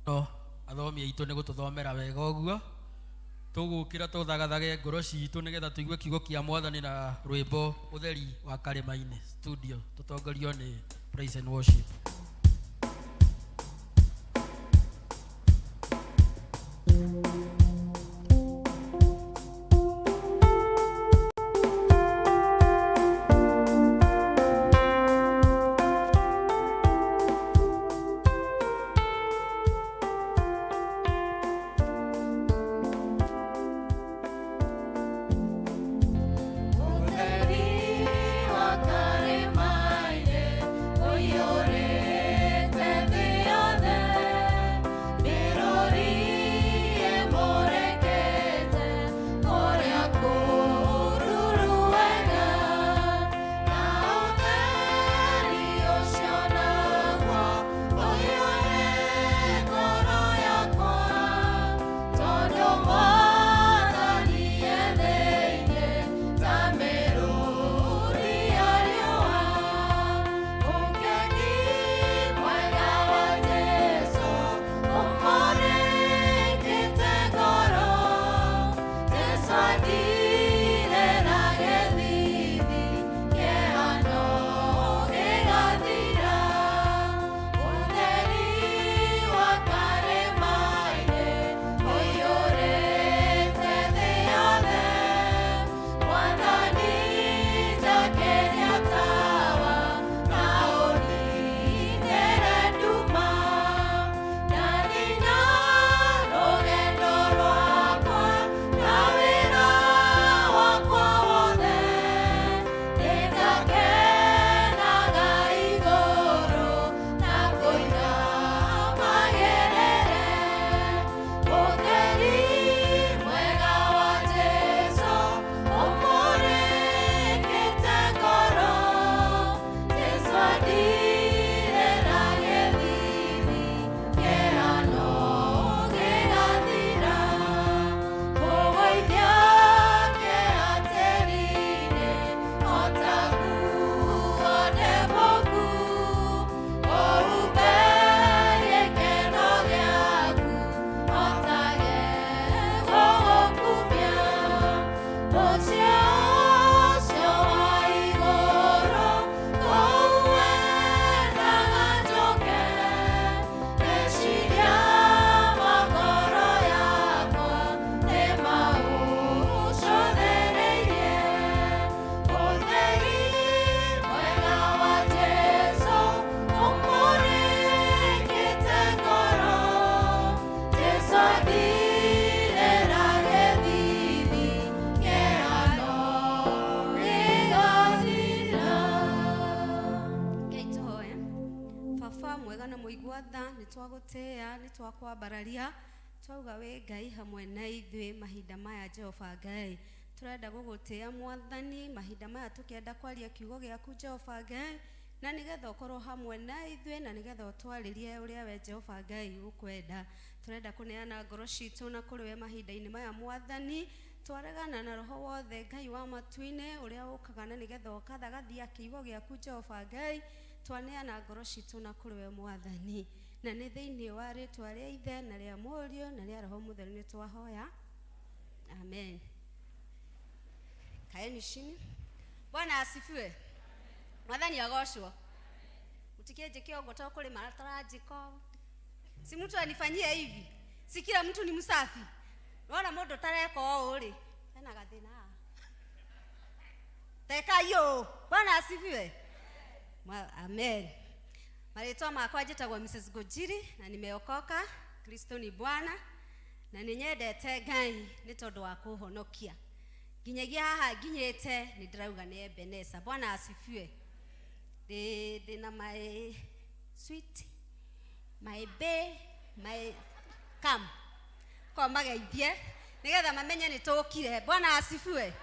No athomi aitũ nĩ gũtũthomera wega ũguo. Tũgũkĩra tũthagathage ngoro citũ nĩgetha tũigue kiugo kĩa Mwathani na rwĩmbo ũtheri wa Karĩma-inĩ studio, tũtongorio nĩ praise and worship. Ũtheri wa Karĩma-inĩ ũiyũrĩte thĩ yothe, mĩrũri ĩmũrĩkĩte kũrĩa kũruru wega, na ũtheri ũcio naguo ũiyũre ngoro yakwa, tondũ Mwathani e thĩinĩ ta mĩrũri ya riũa. Ũgeni mwega wa Jesũ ũmũrĩkĩte ngoro, Jesũ andire na gĩthithi kĩeha no gĩgathira. Ũtheri wa Karĩma-inĩ ũiyũrĩte thĩ yothe, Mwathani njakĩria tawa na ũninĩre nduma, ndanina rũgendo rwakwa na wĩra wakwa wothe, nĩngakenaga igũrũ na kũina magĩrĩre. Ũtheri mwega wa Jesũ ũmũrĩkĩte ngoro, Jesũ andire na gĩthithi kĩeha no gĩgathira. Kũgũithia kĩeha tĩri-inĩ o ta nguo ndembũku, ũhumbe gĩkeno gĩaku o ta gũgũkumia. Mũciĩ ũcio wa igũrũ kũu wendaga njũke, meciria ma ngoro yakwa nĩmaũcũthĩrĩirie. Ũtheri mwega wa Jesũ ũmũrĩkĩte ngoro, Jesũ andire na gĩthithi kĩeha no gĩgathira. Ngai tũhoe. Baba mwega na mũigua tha, nĩ twagũtĩĩa, nĩ twakwambararia, twauga wĩ Ngai hamwe na ithuĩ mahinda maya. Jehova Ngai, tũrenda gũgũtĩĩa Mwathani mahinda maya tũkĩenda kwaria kiugo gĩaku Jehova Ngai, na nĩgetha ũkorwo hamwe na ithuĩ na nĩgetha ũtwarĩrie ũrĩa we Jehova Ngai ũkwenda. Tũrenda kũneana ngoro citũ na kũrĩ we mahinda-inĩ maya Mwathani, Twaregana na roho wothe Ngai wa matu-inĩ ũrĩa ũkaga na nĩgetha ũkathagathia kiugo gĩaku Jehova Ngai. Twaneana ngoro citũ na kũrĩ we Mwathani, na nĩ thĩinĩ wa rĩtwa rĩa Ithe na rĩa Mũriũ na rĩa Roho Mũtheru nĩ twahoya, amen. Kaeni chini. Bwana asifiwe. Mwathani agocwo. Mtikĩnjĩke ũguo to kũrĩ mataranjĩka ũũ. Si mtu anifanyie hivi. Si kila mtu ni msafi. Wona mũndũ ũtareka ũũ rĩ, ena gathĩna haha. Tekai ũũ. Bwana asifiwe. Amen. Marĩtwa makwa njĩtagwo Mrs. Ngũnjiri na nimeokoka. Kristo ni Bwana na nĩ nyendete Ngai nĩ tondũ wa kũhonokia. Nginyagia haha nginyĩte nĩ ndĩrauga nĩ Ebeneza. Bwana asifiwe. Ndĩ na my sweet, my bae, my come. Ko mageithie nĩgetha mamenye nĩ tũkire. Bwana asifiwe.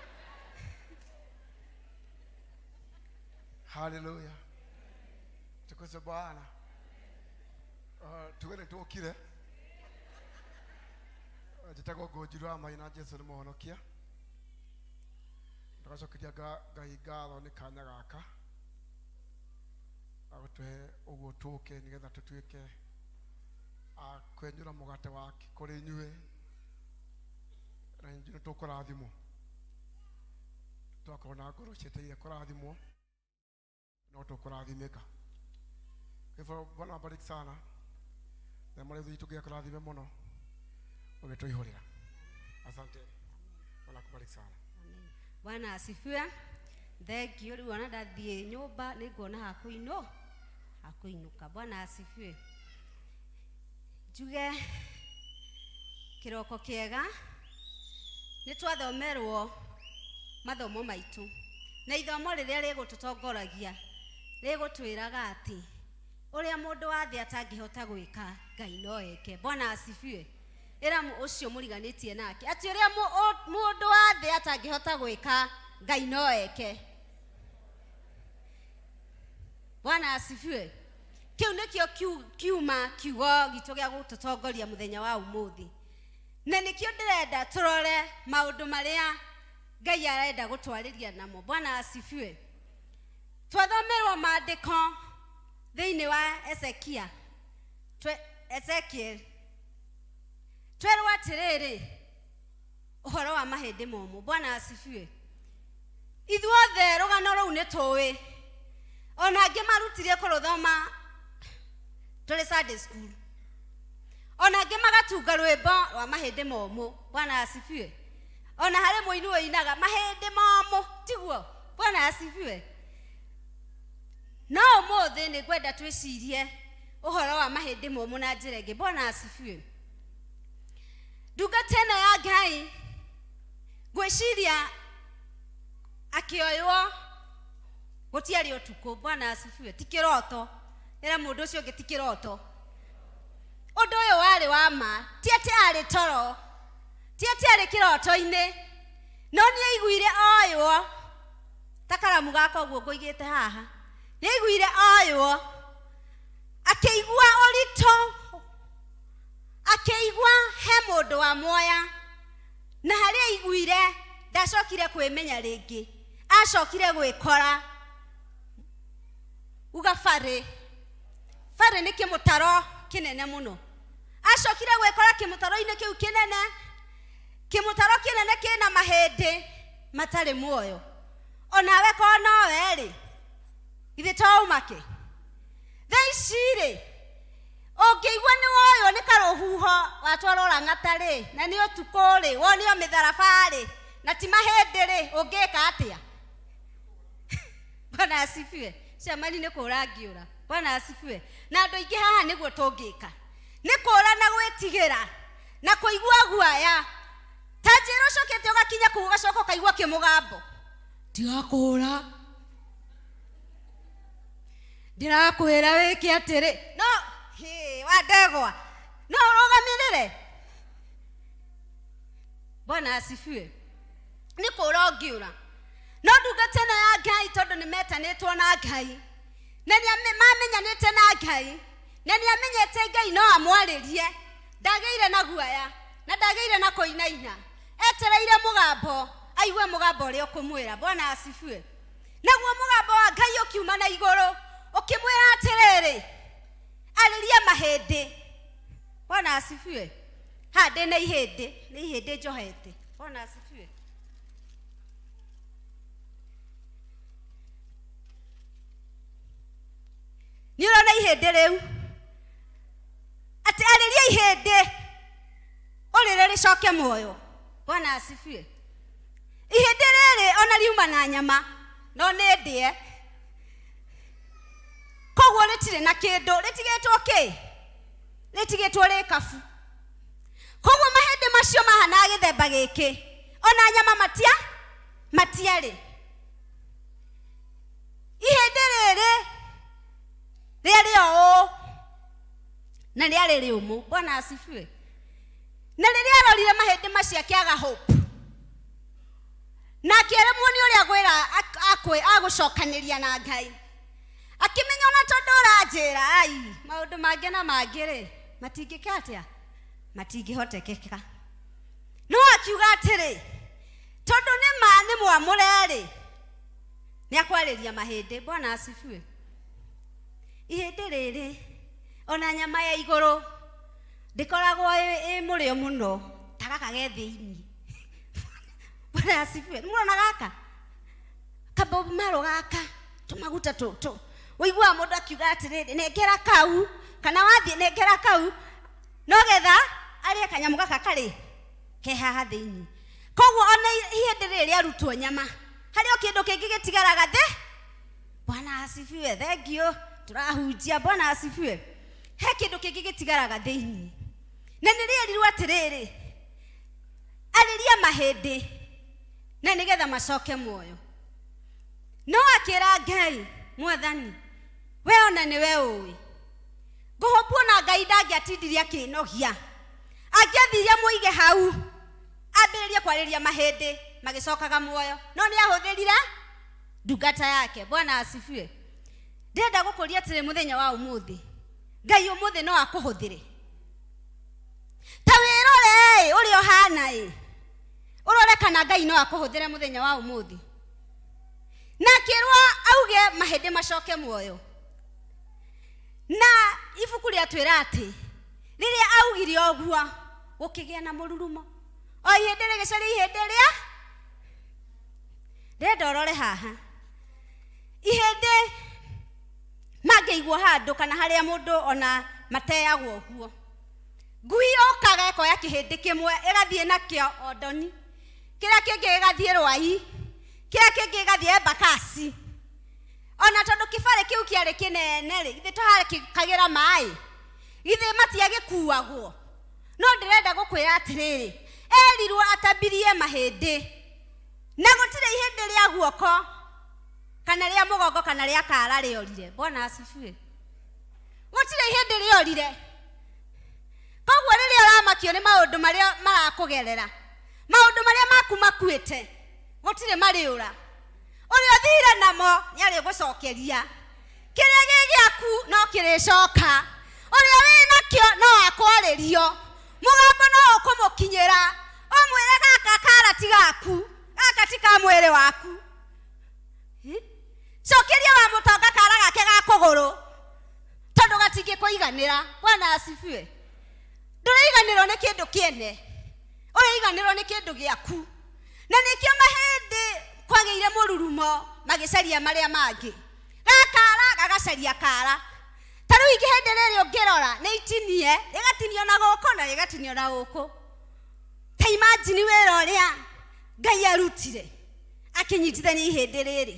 Haleluya. Tukuze Bwana. Tuge nĩ tũkire. Njĩtagwo Ngũnjiri wa Maina, Jesu nĩ mũhonokia. Ndagacokeria Ngai ngatho nĩ kanya gaka agũtũhe ũguo tũke nĩgetha tũtuĩke a kwenyũra mũgate wake kũrĩ inyuĩ, na inyuĩ nĩ tũkũrathimwo. Twakorwo na ngoro cietereire kũrathimwo, no tũkũrathimĩka. Kwa hivyo Bwana abariki sana na marĩ witũ nginya kũrathime mũno ũgĩtũihũrĩra. Asante. Bwana akubariki sana. Bwana asifiwe. Thank you. Rĩu ona ndathiĩ nyũmba nĩ nguona hakũinũ hakũinũka. Bwana asifiwe. Njuge kĩroko kĩega. Nĩ twathomerwo mathomo maitũ, na ithomo rĩrĩa rĩgũtũtongoragia rĩgũtwĩraga atĩ ũrĩa mũndũ wa thĩ atangĩhota gwĩka, Ngai no eke. Bwana asifiwe. Ĩra ũcio mũriganĩtie nake atĩ ũrĩa mũndũ wa thĩ atangĩhota gwĩka, Ngai no eke. Bwana asifiwe. Kĩu nĩkĩo kiuma kiugo gitũ gĩa gũtũtongoria mũthenya wa ũmũthĩ, na nĩkĩo ndĩrenda tũrore maũndũ marĩa Ngai arenda gũtwarĩria namo. Bwana asifiwe. Twathomerwo maandĩko thĩinĩ wa Ezekia. Ezekiel. Twerwo atĩrĩrĩ ũhoro wa mahĩndĩ momũ. Bwana asifiwe. Ithuothe rũgano rũu nĩ tũĩ, ona angĩ marutire kũrũthoma tũrĩ Sunday school, ona angĩ magatunga rwĩmbo rwa mahĩndĩ momũ. Bwana asifiwe. Ona harĩ mũini ũinaga mahĩndĩ momũ, tiguo? Bwana asifiwe. No ũmũthĩ nĩ ngwenda twĩcirie ũhoro wa mahĩndĩ momũ na njĩra ĩngĩ. Bwana asifiwe. Ndungata ĩno ya Ngai ngwĩciria akĩoywo gũtiarĩ ũtukũ. Bwana asifiwe. Ti kĩroto. Ĩra mũndũ ũcio ũngĩ ti kĩroto. Ũndũ ũyũ warĩ wa ma, ti atĩ arĩ toro, ti atĩ arĩ kĩroto-inĩ, no nĩ aiguire oywo ta karamu gakwa ũguo ngũigĩte haha. Nĩ aiguire oywo, akĩigua ũritũ, akĩigua he mũndũ wa muoya, na harĩa aiguire ndacokire kwĩmenya rĩngĩ, acokire gwĩkora uga barĩ. Barĩ nĩ kĩmũtaro kĩnene mũno. Acokire gwĩkora kĩmũtaro-inĩ kĩu kĩnene, kĩmũtaro kĩnene kĩna mahĩndĩ matarĩ muoyo. Onawe korwo nowe rĩ, githĩ to ũmake? Thaa ici rĩ, ũngĩigua nĩ woywo nĩ karũhuho watwarwo Lang'ata rĩ, na nĩ ũtukũ rĩ, wonio mĩtharaba rĩ, na ti mahĩndĩ rĩ, ũngĩka atĩa? Bwana asifiwe. Ciamani nĩ kũra ngĩũra. Bwana asifiwe. Na andũ aingĩ haha nĩguo tũngĩka, nĩ kũra na gwĩtigĩra na kũigua guaya. Ta njĩra ũcokete ũgakinya kũu ũgacoka ũkaigua kĩmũgambo, tiga kũra, ndĩrakwĩra wĩke atĩrĩ, no hĩ wa ndegwa no ũrũgamĩrĩre. Bwana asifiwe. Nĩ kũra ũngĩũra. No ndungata ĩno ya Ngai, tondũ nĩ metanĩtwo na Ngai, na nĩ mamenyanĩte na Ngai, na nĩ amenyete Ngai no amwarĩrie, ndagĩire na guaya na ndagĩire na kũinaina. Etereire mũgambo, aigue mũgambo ũrĩa ũkũmwĩra. Bwana asifiwe. Naguo mũgambo wa Ngai ũkiuma na igũrũ ũkĩmwĩra atĩrĩrĩ, arĩria mahĩndĩ. Bwana asifiwe. Ha ndĩ na ihĩndĩ, nĩ ihĩndĩ njohete. Bwana asifiwe. Nĩ ũrona ihĩndĩ rĩu atĩ arĩria ihĩndĩ ũrĩre rĩcoke muoyo. Bwana asifiwe. Ihĩndĩ rĩrĩ ona riuma na nyama no nĩ ndĩe, koguo rĩtirĩ na kĩndũ, rĩtigĩtwo kĩ, rĩtigĩtwo rĩ kabu. Koguo mahĩndĩ macio mahanaga gĩthemba gĩkĩ, ona nyama matiarĩ. Ihĩndĩ rĩrĩ rĩarĩ o ũũ na rĩarĩ rĩũmũ. Bwana asifiwe. Na rĩrĩa arorire mahĩndĩ macio akĩaga hope, na akĩremwo nĩ ũrĩa agwĩra agũcokanĩria na Ngai. Akĩmenya ona tondũ ũranjĩra ai maũndũ mangĩ na mangĩ rĩ matingĩka atĩa, matingĩhotekeka. No akiuga atĩrĩ, tondũ nĩ ma nĩ mwamũre rĩ, nĩ akwarĩria mahĩndĩ. Bwana asifiwe. Ihĩndĩ rĩrĩ ona nyama ya igũrũ ndĩkoragwo ĩ mũrĩo mũno ta gaka ge thĩinĩ. Bwana asifiwe. Nĩ mũrona gaka kabobu maro gaka tũmaguta tũtũ, ũiguaga mũndũ akiuga atĩrĩrĩ, nengera kau, kana wathiĩ nengera kau, no getha arĩe kanyamũ gaka karĩ ke haha thĩinĩ. Koguo ona ihĩndĩ rĩrĩ rĩarutwo nyama, harĩ o kĩndũ kĩngĩ gĩtigaraga thĩ. Bwana asifiwe. Thank you. Tũrahunjia. Bwana asifiwe. He kĩndũ kĩngĩ gĩtigaraga thĩinĩ, na nĩ rĩerirwo atĩrĩrĩ, arĩria mahĩndĩ na nĩgetha macoke muoyo. No akĩra Ngai, Mwathani, we ona nĩwe ũĩ, ngũhũmbwo na Ngai ndangĩatindirie akĩnogia, angĩathire mũige hau ambĩrĩrie kwarĩria mahĩndĩ magĩcokaga muoyo, no nĩ ahũthĩrire ndungata yake. Bwana asifiwe. Ndĩrenda gũkũria atĩrĩ mũthenya wa ũmũthĩ, Ngai ũmũthĩ no akũhũthĩre. Ta wĩrore ĩ ũrĩa ũhana ĩ, ũrore kana Ngai no akũhũthĩre mũthenya wa ũmũthĩ. Na akĩrwo auge mahĩndĩ macoke muoyo. Na ibuku rĩatwĩra atĩ rĩrĩa augire ũguo gũkĩgĩa na mũrurumo, o ihĩndĩ rĩgĩcaria ihĩndĩ rĩa. Ndĩrenda ũrore haha ihĩndĩ mangĩigwo handũ kana harĩa mũndũ ona mateagwo ũguo, ngui yũkaga ĩkoya kĩhĩndĩ kĩmwe ĩgathiĩ nakĩo ondoni, kĩrĩa kĩngĩ gĩgathiĩ Rwai, kĩrĩa kĩngĩ gĩgathiĩ Embakasi. Ona tondũ kĩbarĩ kĩu kĩarĩ kĩnene rĩ, githĩ tũhakĩkagĩra maĩ, githĩ matiagĩkuagwo. No ndĩrenda gũkwĩra atĩrĩrĩ, erirwo atambirie mahĩndĩ, na gũtirĩ ihĩndĩ rĩa guoko kana rĩa mũgongo kana rĩa kara rĩorire. Bwana asifiwe. Gũtirĩ ihĩndĩ rĩorire. Koguo rĩrĩa ũramakio nĩ maũndũ marĩa marakũgerera, maũndũ marĩa maku makuĩte, gũtirĩ marĩũra. Ũrĩa ũthire namo nĩ arĩgũcokeria. Kĩrĩa gĩ gĩaku no kĩrĩcoka. Ũrĩa wĩ nakĩo no akwarĩrio. Mũgambo no ũkũmũkinyĩra, ũmwĩre gaka kara ti gaku, gaka ti ka mwĩrĩ waku. Cokeria wa mũtonga kara gake ga kũgũrũ, tondũ gatingĩkũiganĩra. Bwana asifiwe. Ndũraiganĩrwo nĩ kĩndũ kĩene, ũraiganĩrwo nĩ kĩndũ gĩaku. Na nĩkĩo mahĩndĩ kwagĩire mũrurumo magĩcaria marĩa mangĩ. Gakara gagacaria kara. Ta rĩu ihĩndĩ rĩrĩ ũngĩrora nĩ itinie, rĩgatinio na gũkũ na rĩgatinio na gũkũ. Ta imagine wĩra ũrĩa Ngai arutire akĩnyitithania ihĩndĩ rĩrĩ.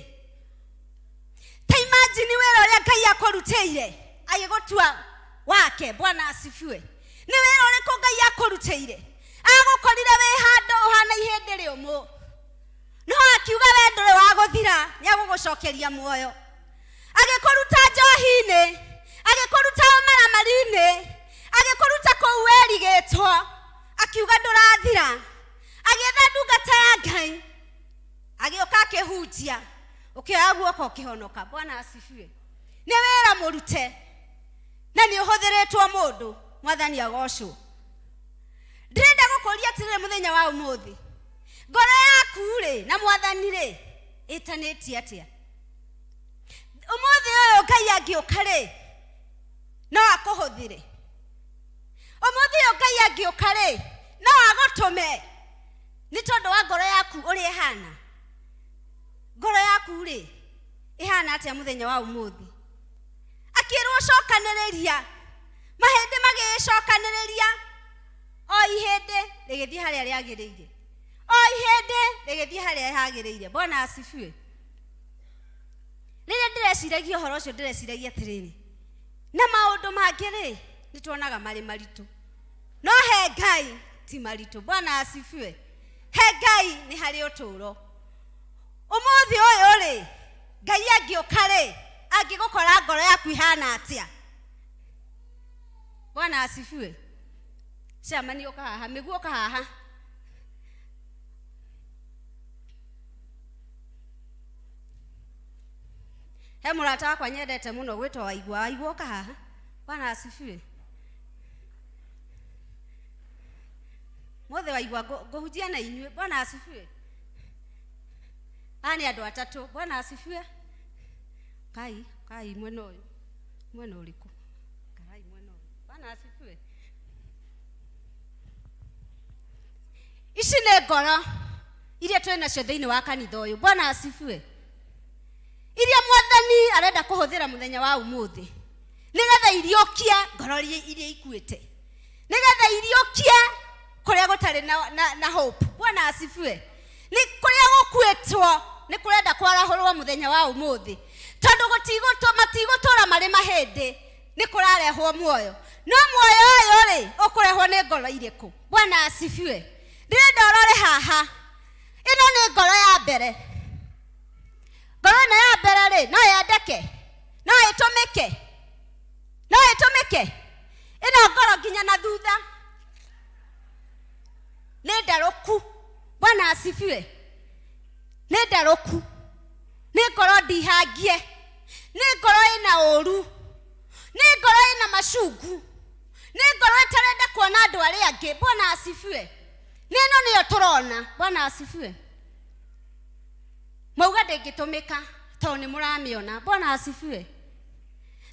Ta imagine wĩra ũrĩa Ngai akũrutĩire agĩgũtua wake. Bwana asifiwe. Nĩ wĩra ũrĩkũ Ngai akũrutĩire? Agũkorire wĩ handũ ũhana ihĩndĩ rĩũmũ, no akiuga we ndũrĩ wa gũthira, nĩ agũgũcokeria muoyo. Agĩkũruta njohi-inĩ, agĩkũruta ũmaramari-inĩ, agĩkũruta kũu werigĩtwo, akiuga ndũrathira. Agĩetha ndungata ya Ngai, agĩũka akĩhunjia, ũkĩoya guoko ũkĩhonoka. Bwana asifiwe. Nĩ wĩra mũrute na nĩ ũhũthĩrĩtwo mũndũ. Mwathani agocwo. Ndĩrenda gũkũria atĩrĩrĩ mũthenya wa ũmũthĩ, Ngoro yaku rĩ na mwathani rĩ ĩtanĩtie atĩa? Ũmũthĩ ũyũ Ngai angĩũka rĩ no akũhũthĩre. Ũmũthĩ ũyũ Ngai angĩũka rĩ no agũtũme nĩ tondũ wa ngoro yaku ũrĩa ĩhana. Ngoro yaku rĩ ĩhana atĩa mũthenya wa ũmũthĩ? Akĩrwo cokanĩrĩria, mahĩndĩ magĩĩcokanĩrĩria, o ihĩndĩ rĩgĩthiĩ harĩa rĩagĩrĩire, o ihĩndĩ rĩgĩthiĩ harĩa hagĩrĩire. Bwana asifiwe. Rĩrĩa ndĩreciragia ũhoro ũcio ndĩreciragia atĩrĩrĩ, na maũndũ mangĩ rĩ nĩ tuonaga marĩ maritũ, no he Ngai ti maritũ. Bwana asifiwe. He Ngai nĩ harĩ ũtũũro. Ũmũthĩ ũyũ rĩ Ngai angĩũka rĩ angĩgũkora ngoro yaku ihana atĩa? Bwana asifiwe. Camani ũka haha, mĩguo ũka haha. He mũrata wakwa nyendete mũno gwĩtwo Waigua. Waigua ũka haha. Bwana asifiwe. Mothe Waigua ngũhunjia na inyuĩ. Bwana asifiwe. Aya nĩ andũ atatũ. Bwana asifiwe. Kai, kai mwena ũyũ. Mwena ũrĩkũ? Kai mwena ũyũ. Bwana asifiwe. Ici nĩ ngoro iria twĩ nacio thĩinĩ wa kanitha ũyũ. Bwana asifiwe. Iria mwathani arenda kũhũthĩra mũthenya wa ũmũthĩ nĩgetha iriũkie ngoro iria ikuĩte, nĩgetha iriũkie kũrĩa gũtarĩ na hope. Bwana asifiwe. Nĩ kũrĩa gũkuĩtwo nĩ kũrenda kwarahũrwo mũthenya wa ũmũthĩ, tondũ matigũtũra marĩ mahĩndĩ, nĩ kũrarehwo muoyo. No muoyo ũyũ rĩ ũkũrehwo nĩ ngoro irĩkũ? Bwana asifiwe. Ndĩrenda ũrore haha, ĩno nĩ ngoro ya mbere. Ngoro ĩno ya mbere rĩ no yendeke, no ĩtũmĩke, no ĩtũmĩke. Ĩno ngoro nginya na thutha nĩ ndarũku. Bwana asifiwe. Nĩ ndarũku, nĩ ngoro ndihangie, nĩ ngoro ĩna ũru, nĩ ngoro ĩna macungu, nĩ ngoro ĩtarenda kuona andũ arĩa angĩ. Bwana asifiwe. Nĩ ĩno nĩyo tũrona. Bwana asifiwe. Mauga ndĩngĩtũmĩka tondũ nĩ mũramĩona. Bwana asifiwe.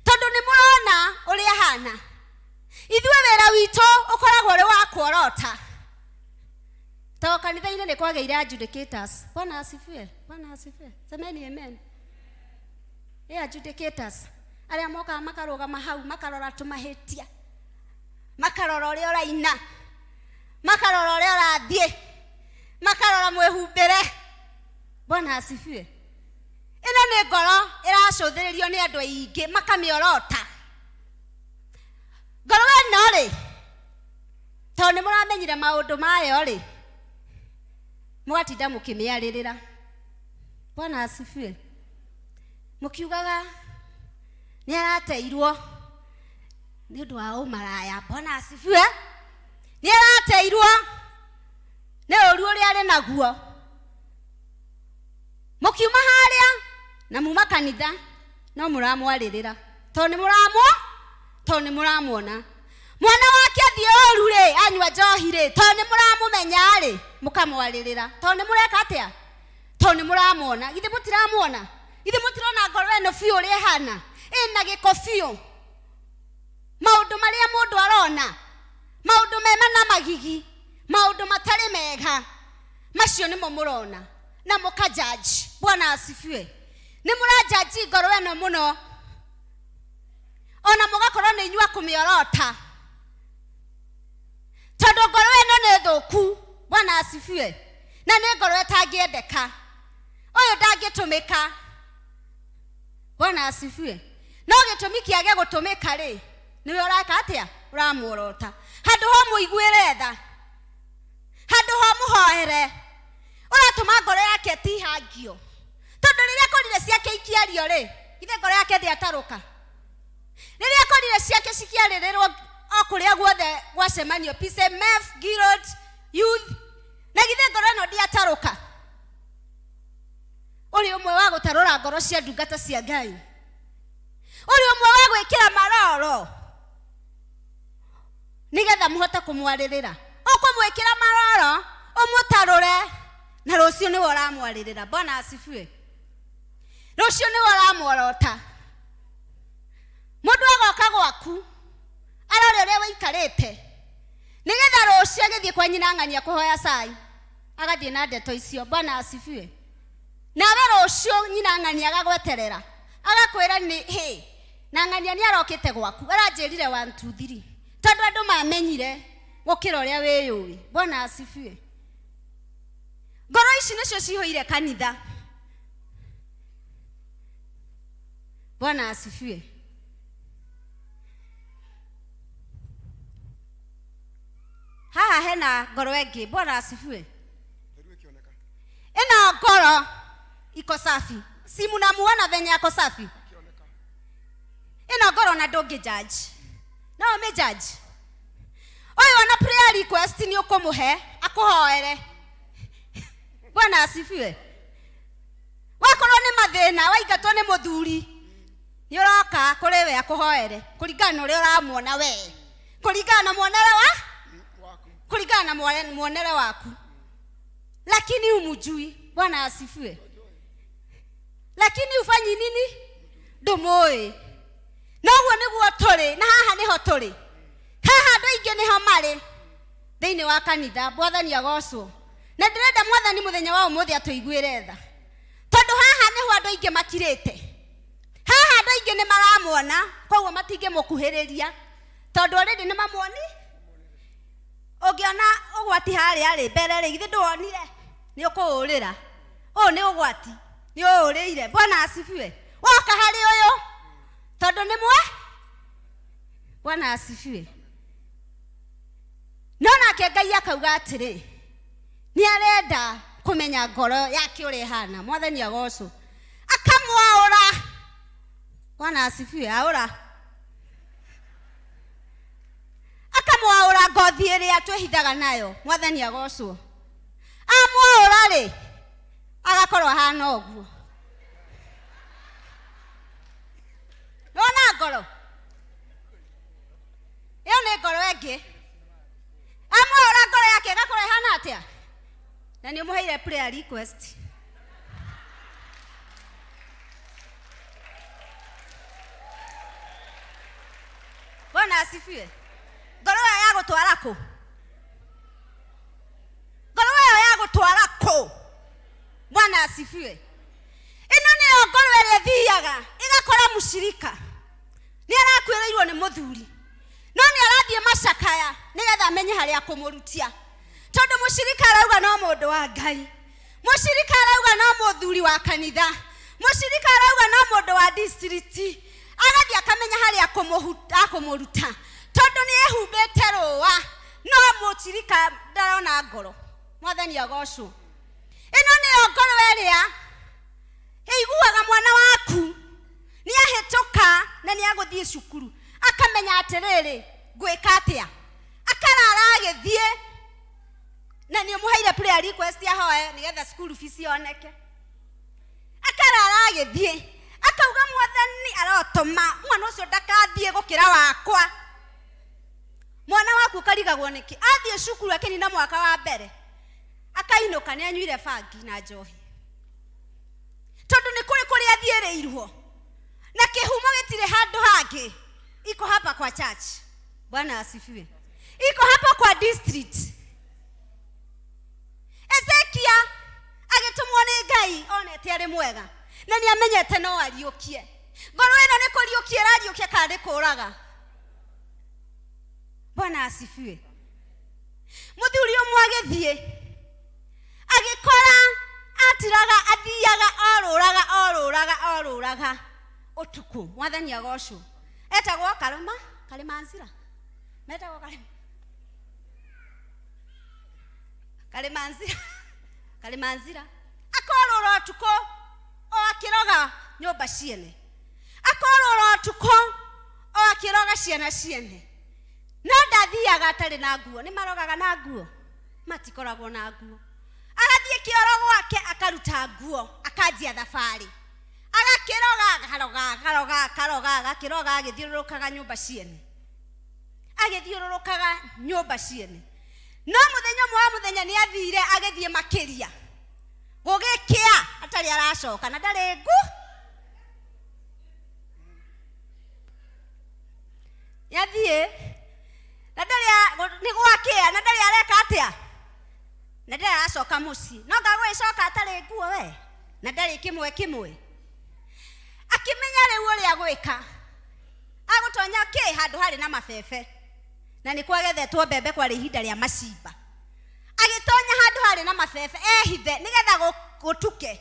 Tondũ nĩ mũrona ũrĩa hana. Ithuĩ wĩra witũ ũkoragwo ũrĩ wa kuorota. Tondũ kanitha-inĩ nĩ kwagĩire adjudicators. Bwana asifiwe. Bwana asifiwe. Semeni amen. Ĩ adjudicators arĩa mokaga makarũgama hau makarora tũmahĩtia, makarora ũrĩa ũraina, makarora ũrĩa ũrathiĩ, makarora mwĩhumbĩre. Bwana asifiwe. Ĩno nĩ ngoro ĩracũthĩrĩrio nĩ andũ aingĩ makamĩorota. Ngoro ĩno rĩ, tondũ nĩ mũramenyire maũndũ mayo rĩ, mũgatinda mũkĩmĩarĩrĩra. Bwana asifiwe. Mũkiugaga nĩ arateirwo nĩ ũndũ wa ũmaraya. Bwana asifiwe. Nĩ arateirwo nĩ ũru ũrĩa arĩ naguo. Mũkiuma harĩa na muma kanitha no mũramwarĩrĩra tondũ nĩ mũramwo, tondũ nĩ mũramuona. Mwana wake athiĩ ũru rĩ, anyua njohi rĩ, tondũ nĩ mũramũmenya rĩ, mũkamwarĩrĩra tondũ nĩ mũreka atĩa? Tondũ nĩ mũramuona. Githĩ mũtiramuona? Githĩ mũtirona ngoro ĩno biũ ũrĩa ĩhana? Ĩna gĩko biũ. Maũndũ marĩa mũndũ arona, maũndũ mema na magigi, maũndũ matarĩ mega, macio nĩmo mũrona na mũkajaji. Bwana asifiwe. Nĩ mũrajaji ngoro ĩno mũno, ona mũgakorwo nĩ inyuĩ a kũmĩorota, tondũ ngoro ĩno nĩ thũku. Bwana asifiwe. Na nĩ ngoro ĩtangĩendeka, ũyũ ndangĩtũmĩka. Bwana asifiwe. No gĩtũmi kĩage gũtũmĩka rĩ, nĩwe ũreka atĩa? Ũramuorota. Handũ ho mũiguĩre tha, handũ ho mũhoere, ũratũma ngoro yake ĩtihangio, tondũ rĩrĩa akorire ciake ikiario rĩ, ithe ngoro yake ndĩatarũka. Rĩrĩa akorire ciake cikiarĩrĩrwo o kũrĩa guothe gwacemanio, PCMF, Guild, Youth, na githĩ ngoro ĩno ndĩatarũka? Ũrĩ ũmwe wa gũtarũra ngoro cia ndungata cia Ngai, ũrĩ ũmwe wa gwĩkĩra maroro nĩgetha mũhote kũmwarĩrĩra. Ũkũmwĩkĩra maroro ũmũtarũre. Na rũciũ nĩwe ũramwarĩrĩra. Bwana asifiwe. Rũciũ nĩwe ũramworota. Mũndũ agoka gwaku arore ũrĩa wĩikarĩte nĩgetha rũciũ agĩthiĩ kwa nyina ng'ania kũhoya cai agathiĩ na ndeto icio. Bwana asifiwe. Nawe rũciũ nyina ng'ania agagweterera agakwĩra nĩ hĩ na ng'ania nĩ arokĩte gwaku aranjĩrire 1 2 3 tondũ andũ mamenyire gũkĩra ũrĩa wĩyũĩ. Bwana asifiwe. Ngoro ici nĩcio cihũire kanitha. Bwana asifiwe. Haha hena ngoro ĩngĩ. Bwana asifiwe. Ĩno ngoro iko safi, si munamuona venye ako safi? Ĩno ngoro na ndũngĩ judge, no ũmĩ judge. Ũyũ ona prayer request nĩ ũkũmũhe akũhoere. Bwana asifiwe. Wakorwo nĩ mathĩna waingatwo nĩ mũthuri nĩ ũroka kũrĩ we akũhoere kũringana na ũrĩa ũramuona we, kũringana na muonere wa kũringana na muonere waku, lakini umujui. Bwana asifiwe. Lakini ufanyi nini? Ndũmũĩ. Noguo nĩguo tũrĩ na haha nĩho tũrĩ, haha andũ aingĩ nĩho marĩ thĩinĩ wa kanitha. Mwathani agocwo. Na ndĩrenda mwathani mũthenya wa ũmũthĩ atũiguĩre tha, tondũ haha nĩho andũ aingĩ makirĩte. Haha andũ aingĩ nĩ maramuona, koguo matingĩmũkuhĩrĩria tondũ already nĩ mamuoni. Ũngĩona ũgwati harĩa rĩ mbere rĩ, githĩ ndũwonire? Nĩ ũkũũrĩra. Ũyũ nĩ ũgwati, nĩ ũũrĩire. Bwana asifiwe. Woka harĩ ũyũ tondũ nĩ mwe. Bwana asifiwe. No nake Ngai akauga atĩrĩ, nĩ arenda kũmenya ngoro yake ũrĩa ĩhana. Mwathani agocwo. Akamwaũra. Bwana asifiwe. Aũra. Akamwaũra ngothi ĩrĩa twĩhithaga nayo. Mwathani agocwo. Amwaũra rĩ, agakorwo ahana ũguo. Nĩwona ngoro? Ĩyo nĩ ngoro ĩngĩ. Amwaũra ngoro yake ĩgakorwo ĩhana atĩa? Na nĩ ũmũheire prayer request. Bwana asifiwe. Ngoro ĩyo ya gũtwara kũ? Ngoro ĩyo ya gũtwara kũ? Bwana asifiwe. Ĩno nĩyo ngoro ĩrĩa ĩthiaga ĩgakora mũcirika nĩ arakuĩrĩirwo nĩ mũthuri, no nĩ arathiĩ macakaya nĩgetha amenye harĩa akũmũrutia, tondũ mũcirika arauga no mũndũ wa Ngai, mũcirika arauga no mũthuri wa kanitha, mũcirika arauga no mũndũ wa district. Agathiĩ akamenya harĩa akũmũruta, tondũ nĩ ehumbĩte rũa, no mũcirika ndarona ngoro. Mwathani agocwo. Ĩno nĩyo ngoro ĩrĩa ĩiguaga mwana waku nĩ ahĩtũka na nĩ agũthiĩ cukuru, akamenya atĩrĩrĩ, ngwĩka atĩa, akarara agĩthiĩ, na nĩ ũmũheire prayer request ahoe nĩgetha school fees yoneke. Akarara agĩthiĩ akauga mwathani arotũma mwana ũcio ndakathiĩ gũkĩra wakwa. Mwana waku ũkarigagwo nĩkĩ athiĩ cukuru akĩnina mwaka wa mbere akainũka nĩ anyuire bangi na njohi, tondũ nĩ kũrĩ kũrĩa athiĩrĩirwo na kĩhumo gĩtirĩ handũ hangĩ, iko hapa kwa church. Bwana asifiwe. Iko hapa kwa district. Ezekia agĩtũmwo nĩ Ngai onete arĩ mwega na nĩ amenyete no ariũkie. Ngoro ĩno nĩ kũriũkia ĩrariũkia kana nĩ kũraga? Bwana asifiwe. Mũthuri ũmwe agĩthiĩ agĩkora atiraga athiaga orũraga orũraga orũraga ũtukũ. Mwathani agocwo. Etagwo Karũma Karimanzira, metagwo Karima Karimanzira Karimanzira. Akorũra ũtukũ o akĩroga nyũmba ciene, akorũra ũtukũ o akĩroga ciana ciene, no ndathiaga atarĩ na nguo. Nĩ marogaga na nguo? Matikoragwo na nguo. Agathiĩ kĩoro gwake akaruta nguo akanjia thabarĩ, agakĩroga akaroga akaroga akaroga agakĩroga agĩthiũrũrũkaga nyũmba ciene, agĩthiũrũrũkaga nyũmba ciene. No mũthenya ũmwe wa mũthenya nĩ athire agĩthiĩ makĩria. Gũgĩkĩa atarĩ aracoka na ndarĩ ngu. Nĩathiĩ na ndarĩ nĩ gwakĩa na ndarĩ areka atĩa na ndarĩ aracoka mũciĩ no ngagũgĩcoka atarĩ nguo we na ndarĩ kĩmwe kĩmwe akĩmenya rĩu ũrĩa gwĩka agũtonya kĩ handũ harĩ na mabebe na nĩ kwagethetwo mbembe kwarĩ ihinda rĩa macimba agĩtonya handũ harĩ na mabebe ehithe nĩgetha gũtuke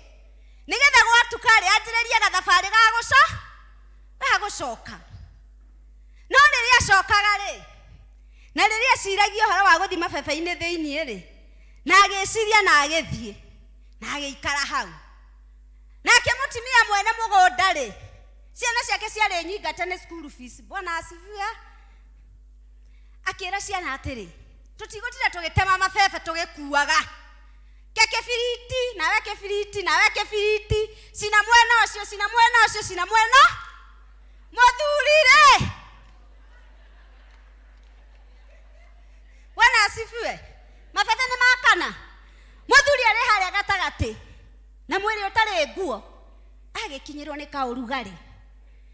nĩgetha gwatuka rĩ anjĩrĩrie gathabarĩ ga gũco ga gũcoka no rĩrĩa acokaga rĩ na rĩrĩa aciragia ũhoro wa gũthiĩ mabebe-inĩ thĩiniĩ rĩ na agĩciria na agĩthiĩ na agĩikara hau nake mũtumia mwene mũgũnda rĩ ciana ciake ciarĩ nyingate nĩ school fees bwana asifiwe akĩra ciana atĩrĩ tũtigũtinda tũgĩtema mabebe tũgĩkuaga ke kĩbiriti nawe kĩbiriti nawe kĩbiriti cina mwena ũcio cina mwena ũcio cina mwena mũthuri rĩ bwana asifiwe mabebe nĩ makana mũthuri arĩ harĩa gatagatĩ na mwĩrĩ ũtarĩ nguo agĩkinyĩrwo nĩ kaũrugarĩ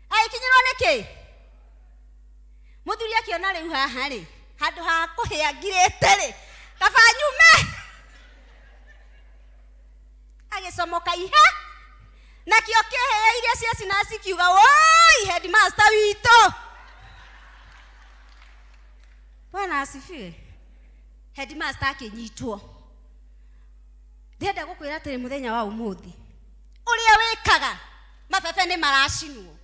agĩkinyĩrwo nĩ kĩ mũthuri akĩona rĩu haha rĩ handũ ha kũhĩa ngirĩte rĩ kaba nyume agĩcomoka ihe nakĩo kĩhĩa iria ciacina cikiuga woi headmaster witũ bwana asifiwe headmaster akĩnyitwo ndĩrenda gũkwĩra atĩrĩ mũthenya wa ũmũthĩ ũrĩa wĩkaga mabebe nĩ maracinwo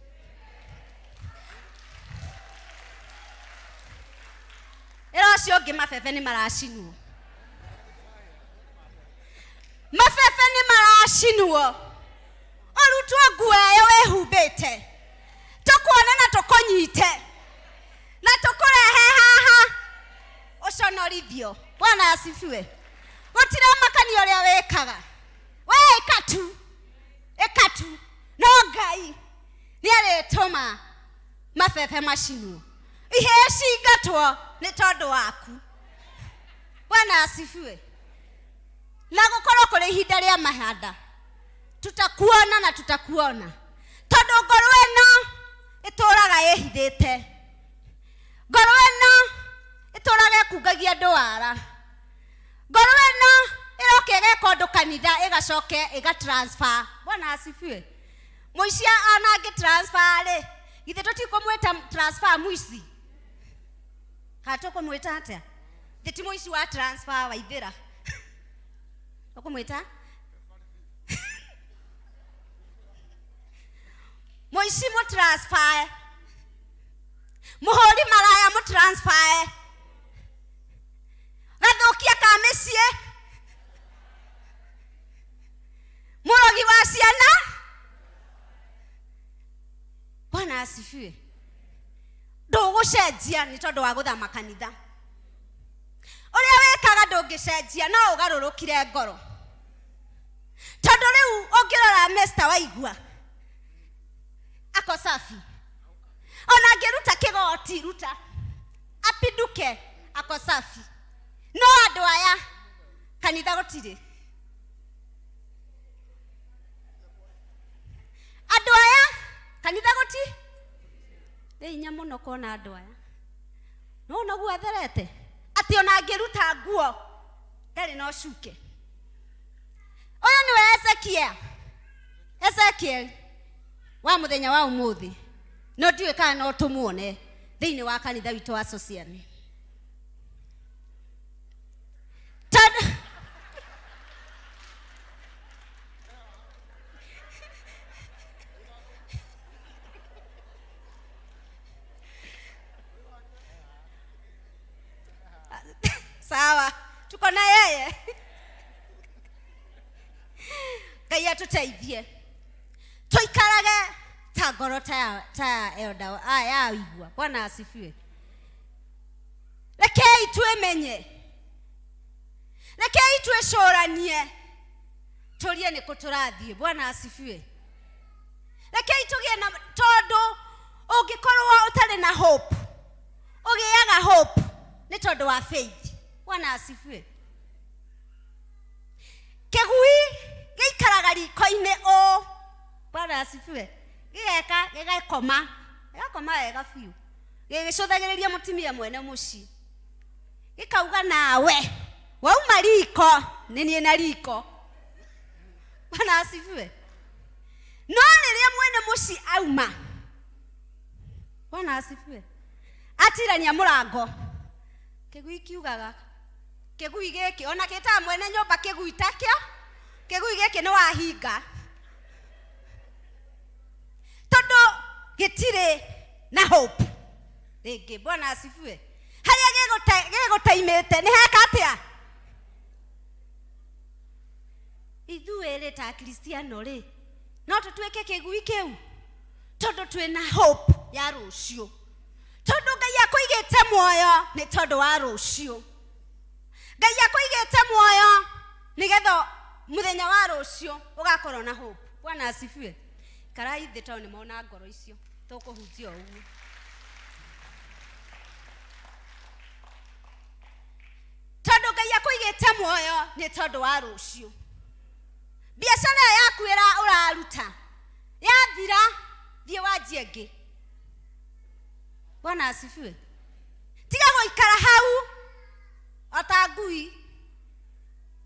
ĩra ũcio ũngĩ mabebe nĩ maracinwo mabebe nĩ maracinwo ũrutwo nguo ĩyo wĩhumbĩte tũkuone na tũkũnyite na tũkũrehe haha ũconorithio bwana asifiwe gũtiramakania ũrĩa wĩkaga we ĩka tu ĩka tu no ngai nĩ arĩtũma mabebe macinwo ihĩĩ cingatwo nĩ tondũ waku bwana asifiwe na gũkorwo kũrĩ ihinda rĩa mahanda tutakuona na tutakuona tondũ ngoro ĩno ĩtũraga ĩhithĩte ngoro ĩno ĩtũraga ĩkungagia ndwara ngoro ĩno ĩroka ĩgeka ũndũ kanitha ĩgacoke ĩga transfer bwana asifiwe mũici ona angĩ transfer rĩ githĩ tũtikũmwĩta transfer mũici kana tũkũmwĩta atĩa githĩ ti mũici wa transfer waithĩra ũkũmwĩta mũici mũ transfer mũhũri maraya mũ transfer gathũkia ka mĩciĩ mũrogi wa ciana bwana asifiwe ndũgũcenjia nĩ tondũ wa gũthama kanitha ũrĩa wĩkaga ndũngĩcenjia no ũgarũrũkire ngoro tondũ rĩu ũngĩrora Mr. Waigua ako safi ona angĩruta kĩgoti ruta apinduke ako safi no andũ aya kanitha gũtirĩ andũ aya kanitha gũti nĩ hinya mũno kuona andũ aya no naguo atherete atĩ ona angĩruta nguo ndarĩ na ũcuke ũyũ nĩwe Ezekiel Ezekiel wa mũthenya wa ũmũthĩ no ndiũĩ kana no tũmuone thĩinĩ wa kanitha witũ wa Sosiani tondũ sawa tuko na yeye ngai atũteithie tũikarage ta ngoro ta ya- ta ya elder ah, ya igua bwana asifiwe rekei twĩmenye rekei twĩcũranie tũrie nĩ kũ tũrathiĩ bwana asifiwe rekei tũgĩe na tondũ ũngĩkorwo ũtarĩ na hope ũgĩaga hope nĩ tondũ wa faith bwana asifiwe kĩgui Gĩikaraga riko-inĩ ũũ. Bwana asifiwe. Gĩgeka gĩgakoma. Gĩgakoma wega biũ. Gĩgĩcũthagĩrĩria mũtumia mwene mũciĩ. Gĩkauga nawe wauma riko nĩ niĩ na riko. Bwana asifiwe. No rĩrĩa mwene mũciĩ auma, Bwana asifiwe, atirania mũrango, kĩgui kiugaga kĩgui gĩkĩ ona kĩtaga mwene nyũmba kĩgui takĩo, kĩgui gĩkĩ nĩ wahinga tondũ gĩtirĩ na hope rĩngĩ. Bwana asifiwe. Harĩa gĩgũtaimĩte nĩ heka atĩa? Ithuĩ rĩ ta Akristiano rĩ no tũtuĩke kĩgui kĩu tondũ twĩna hope ya rũciũ, tondũ Ngai akũigĩte muoyo nĩ tondũ wa rũciũ. Ngai akũigĩte muoyo nĩgetha mũthenya wa rũciũ ũgakorwo na hope. Bwana asifiwe. Karai thĩ tondũ nĩ mona ngoro icio tũkũhunjia ũguo. Tondũ Ngai akũigĩte muoyo nĩ tondũ wa rũciũ. Biacara ĩyo yaku ĩra ũraruta yathira, thiĩ wanjie ĩngĩ. Bwana asifiwe. Tiga gũikara hau ota ngui.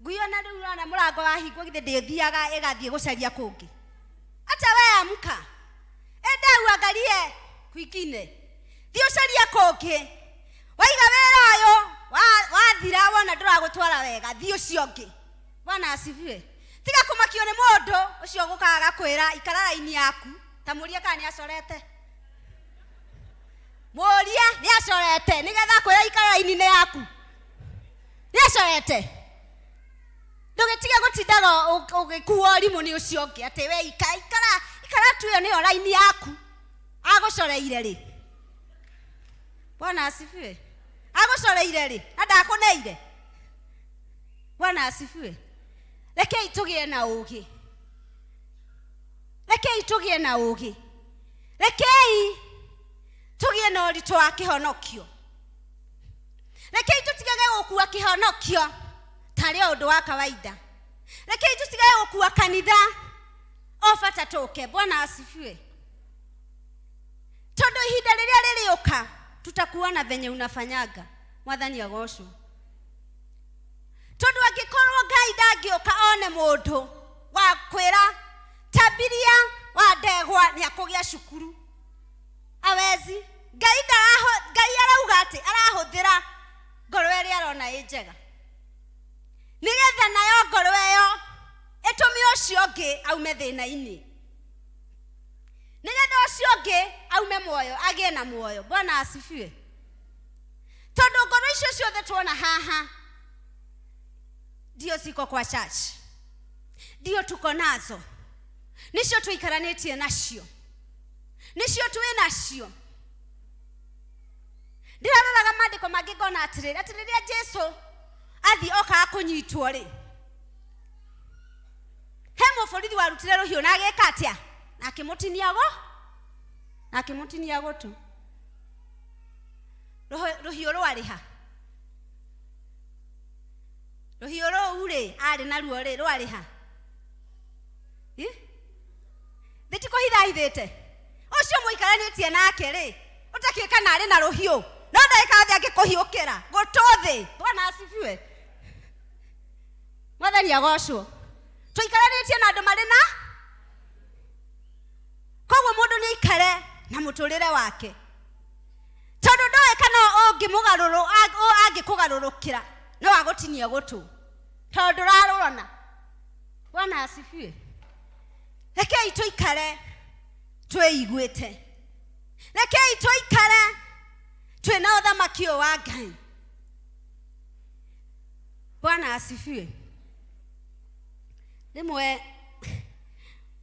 Ngui ona rĩu ũrona mũrango wahingwo githĩ ndĩthiaga ĩgathiĩ gũcaria kũngĩ. Acha we amka, enda uangalie kwingine, thiĩ ũcarie kũngĩ. Waiga wĩra ũyũ wathira wona ndũragũtwara wega, thiĩ ũcio ũngĩ. Bwana asifiwe. Tiga kũmakio nĩ mũndũ ũcio ũgũkaga agakwĩra ikara raini yaku, ta mũrie kana nĩ acorete. Mũrie nĩ acorete nĩgetha akwĩra ikara raini-inĩ yaku. Nĩ acorete. Ndũgĩtige gũtindaga ũgĩkuo ũrimũ nĩ ũcio ũngĩ atĩ we ikara ikara tu ĩyo nĩyo raini yaku. Agũcoreire rĩ? Bwana asifiwe. Agũcoreire rĩ? Na ndakũneire. Bwana asifiwe. Rekei tũgĩe na ũũgĩ. Rekei tũgĩe na ũũgĩ. Rekei tũgĩe na ũritũ wa kĩhonokio. Rekei tũtigage gũkua kĩhonokio tarĩ o ũndũ wa kawaida. Rekei tũtigage gũkua kanitha o bata tũke. Bwana asifiwe. Tondũ ihinda rĩrĩa rĩrĩũka tutakuona venye unafanyaga. Mwathani agocwo. Tondũ angĩkorwo Ngai ndangĩũka one mũndũ wa kwĩra tambiria wa ndegwa nĩ akũgĩa cukuru, awezi. Ngai ndaraho, Ngai arauga atĩ arahũthĩra ngoro ĩrĩa arona ĩ njega nĩgetha nayo ngoro ĩyo ĩtũme ũcio ũngĩ aume thĩna-inĩ, nĩgetha ũcio ũngĩ aume muoyo, agĩe na muoyo. Bwana asifiwe. Tondũ ngoro icio ciothe tuona haha ndio ziko kwa church, ndio tuko nazo, nicio tuikaranĩtie nacio, nicio twĩ nacio. Ndĩraroraga maandĩko mangĩ ngona atĩrĩrĩ, atĩ rĩrĩa Jesu athiĩ okaga kũnyitwo rĩ, he mũborithi warutire rũhiũ na agĩka atĩa? Na akĩmũtinia go, na akĩmũtinia gũtũ. Rũhiũ rwarĩ ha? Rũhiũ rũu rĩ, arĩ naruo rĩ, rwarĩ ha? Ĩ? Thĩ ti kũhithahithĩte. Ũcio mũikaranĩtie nake rĩ, ũtakĩũĩ kana arĩ na rũhiũ, no ndagĩka yothe angĩkũhiũkĩra gũtũ thĩ. Bwana asifiwe. Mwathani agocwo. Tũikaranĩtie na andũ marĩ na, koguo mũndũ nĩ aikare na mũtũrĩre wake, tondũ ndoĩ kana angĩkũgarũrũkĩra no agũtinie gũtũ, tondũ ndũrarũrona. Bwana asifiwe. Rekei tũikare twĩiguĩte, rekei tũikare twĩna ũthamaki ũyũ wa Ngai. Bwana asifiwe. Rĩmwe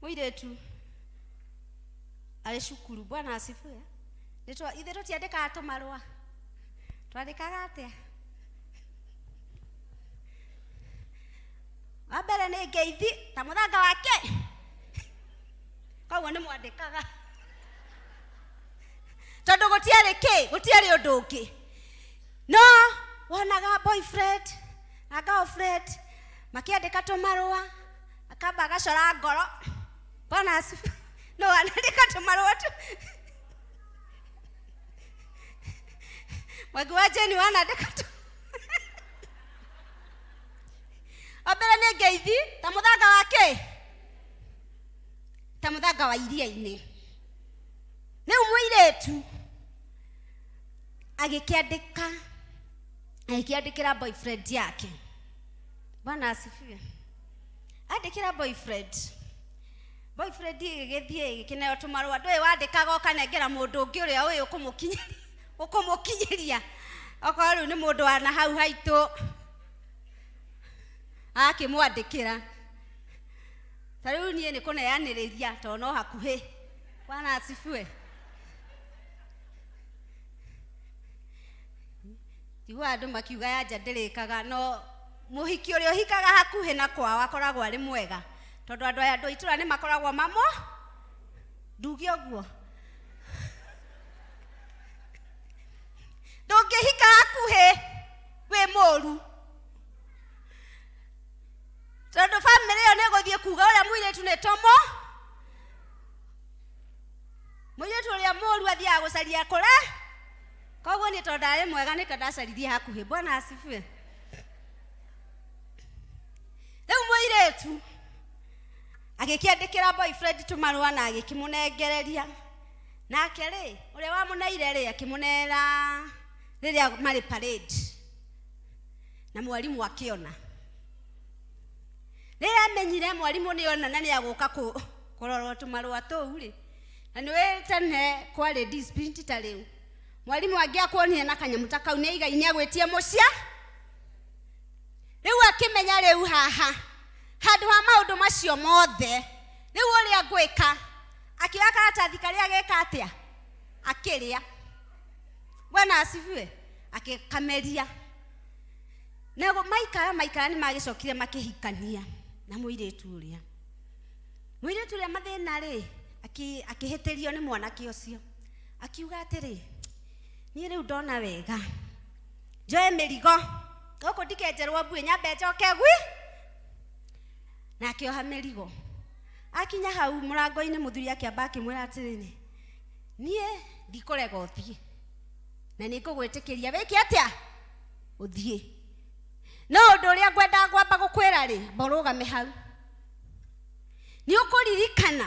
mũirĩtu arĩ cukuru, Bwana asifiwe, ithuĩ tũtiandĩkaga tũmarũa, twandĩkaga atĩa? Wa mbere nĩ ngeithi ta mũthanga wake, koguo nĩ mwandĩkaga tondũ gũtiarĩ kĩ, gũtiarĩ ũndũ ũngĩ. No wonaga boyfriend na girlfriend makĩandĩka tũmarũa Akamba agacora ngoro. Bwana asifiwe. No anandĩka tũmarũa tu. Mwangi wa Jane wanandĩka tu. Wa mbere nĩ ngeithi ta mũthanga wa kĩ? Ta mũthanga wa iria-inĩ. Rĩu mũirĩtu agĩkĩandĩka agĩkĩandĩkĩra boyfriend yake. Bwana asifiwe. Andĩkĩra boyfriend. Boyfriend ĩgĩgĩthiĩ ĩgĩkĩneo tũmarũa ndũĩ wandĩkaga ũkanengera mũndũ ũngĩ ũrĩa ũĩ ũkũmũkinyĩria ũkũmũkinyĩria okorwo rĩu nĩ mũndũ wa na hau haitũ akĩmwandĩkĩra ta rĩu niĩ nĩ kũneanĩrĩria tondũ no hakuhĩ. Bwana asifiwe. Njiguaga andũ makiuga ya nja ndĩrĩkaga no mũhiki ũrĩa ũhikaga hakuhĩ na kwao akoragwo arĩ mwega tondũ andũ aya andũ a itũra nĩ makoragwo mamo nduge ũguo ndũngĩhika hakuhĩ wĩ mũru tondũ bamĩrĩ ĩyo nĩ ĩgũthiĩ kuga ũrĩa mũirĩtu nĩ tomo mũirĩtu ũrĩa mũru athiaga gũcaria kũre koguo niĩ tondũ ndarĩ mwega nĩkĩo ndacaririe hakuhĩ. Bwana asifiwe. Rĩu mũirĩtu agĩkĩandĩkĩra boyfriend tũmarũa na agĩkĩmũnengereria nake rĩ ũrĩa wamũneire rĩ akĩmũnera rĩrĩa marĩ parade na mwarimũ akĩona rĩrĩa amenyire mwarimũ nĩ ona na nĩ agũka kũrorwo tũmarũa tũu rĩ na nĩ tene kwarĩ discipline ti ta rĩu mwarimũ angĩakuonire na kanyamũ ta kau nĩ aigaine agwĩtie mũcia rĩu akĩmenya rĩu haha handũ ha maũndũ macio mothe rĩu ũrĩa ngwĩka akĩoya karatathi karĩa geka atĩa akĩrĩa. Bwana asifiwe. Akĩkameria na maikara maikara nĩ magĩcokire makĩhikania na mũirĩtu ũrĩa mũirĩtu ũrĩa mathĩna rĩ akĩhĩtĩrio nĩ mwanake ũcio akiuga atĩrĩ niĩ rĩu ndona wega njoe mĩrigo gũkũ ndikenjerwo mbuĩ nyambe njoke gwi na akĩoha mĩrigo akinya hau mũrango-inĩ mũthuri akĩamba akĩmwĩra atĩrĩrĩ niĩ ndikũrega ũthiĩ na nĩ ngũgwĩtĩkĩria wĩke atĩa ũthiĩ no ũndũ ũrĩa ngwendaga kwamba gũkwĩra rĩ amba ũrũgame hau nĩ ũkũririkana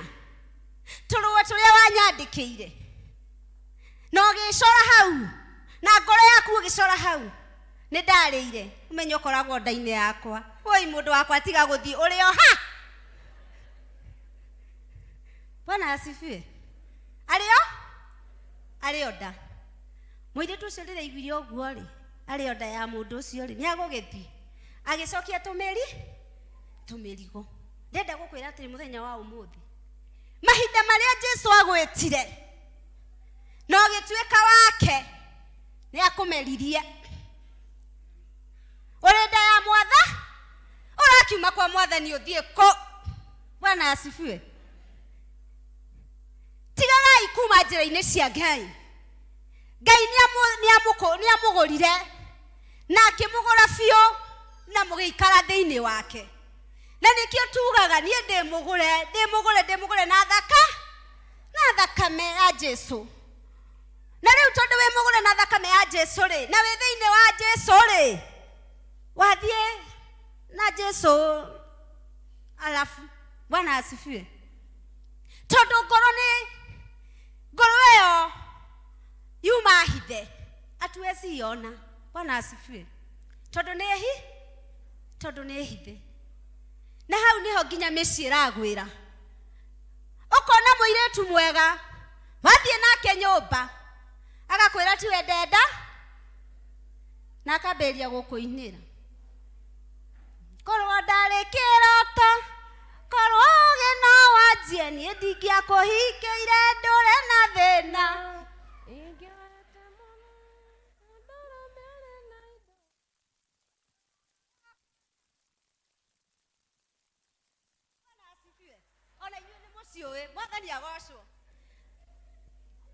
tũrũa tũrĩa wanyandĩkĩire na ũgĩcora hau na ngoro yaku ũgĩcora hau nĩ ndarĩire ũmenye ũkoragwo nda-inĩ yakwa woi mũndũ wakwa tiga gũthiĩ ũrĩ o ha. Bwana asifiwe. Arĩ o arĩ o nda mũirĩtu ũcio rĩrĩa aiguire ũguo rĩ arĩ o nda ya mũndũ ũcio rĩ nĩ agũgĩthiĩ agĩcokia tũmĩri tũmĩrigo ndenda gũkwĩra atĩrĩ mũthenya wa ũmũthĩ mahinda marĩa Jesu agwĩtire na ũgĩtuĩka wake nĩ akũmeririe ũrĩ nda ya mwatha ũrakiuma kwa mwathani ũthiĩ kũ. Bwana asifiwe. Tigagai kuma njĩra-inĩ cia Ngai. Ngai nĩ amũgũrire na akĩmũgũra biũ na mũgĩikara thĩinĩ wake na nĩkĩo tugaga niĩ ndĩmũgũre ndĩmũgũre ndĩmũgũre na thaka na thakame ya Jesu na rĩu tondũ wĩ mũgũre na thakame ya Jesu rĩ na wĩ thĩinĩ wa Jesu rĩ wathiĩ na Jesu alafu. Bwana asifiwe. Tondũ ngoro nĩ ngoro ĩyo yuma hithe hatuwezi iona. Bwana asifiwe. Tondũ nĩ hi tondũ nĩ hithe na hau nĩho nginya mĩciĩ ĩragwĩra ũkona mũirĩtu mwega wathiĩ nake nyũmba agakwĩra tiwe ndenda na akambĩrĩria gũkũinĩra korwo ndarĩ kĩroto korwo ũgĩ no wanjie niĩ ndingĩakũhikĩire ndũre na thĩna ona inyuĩ nĩ mũciũĩ mwathani agocwo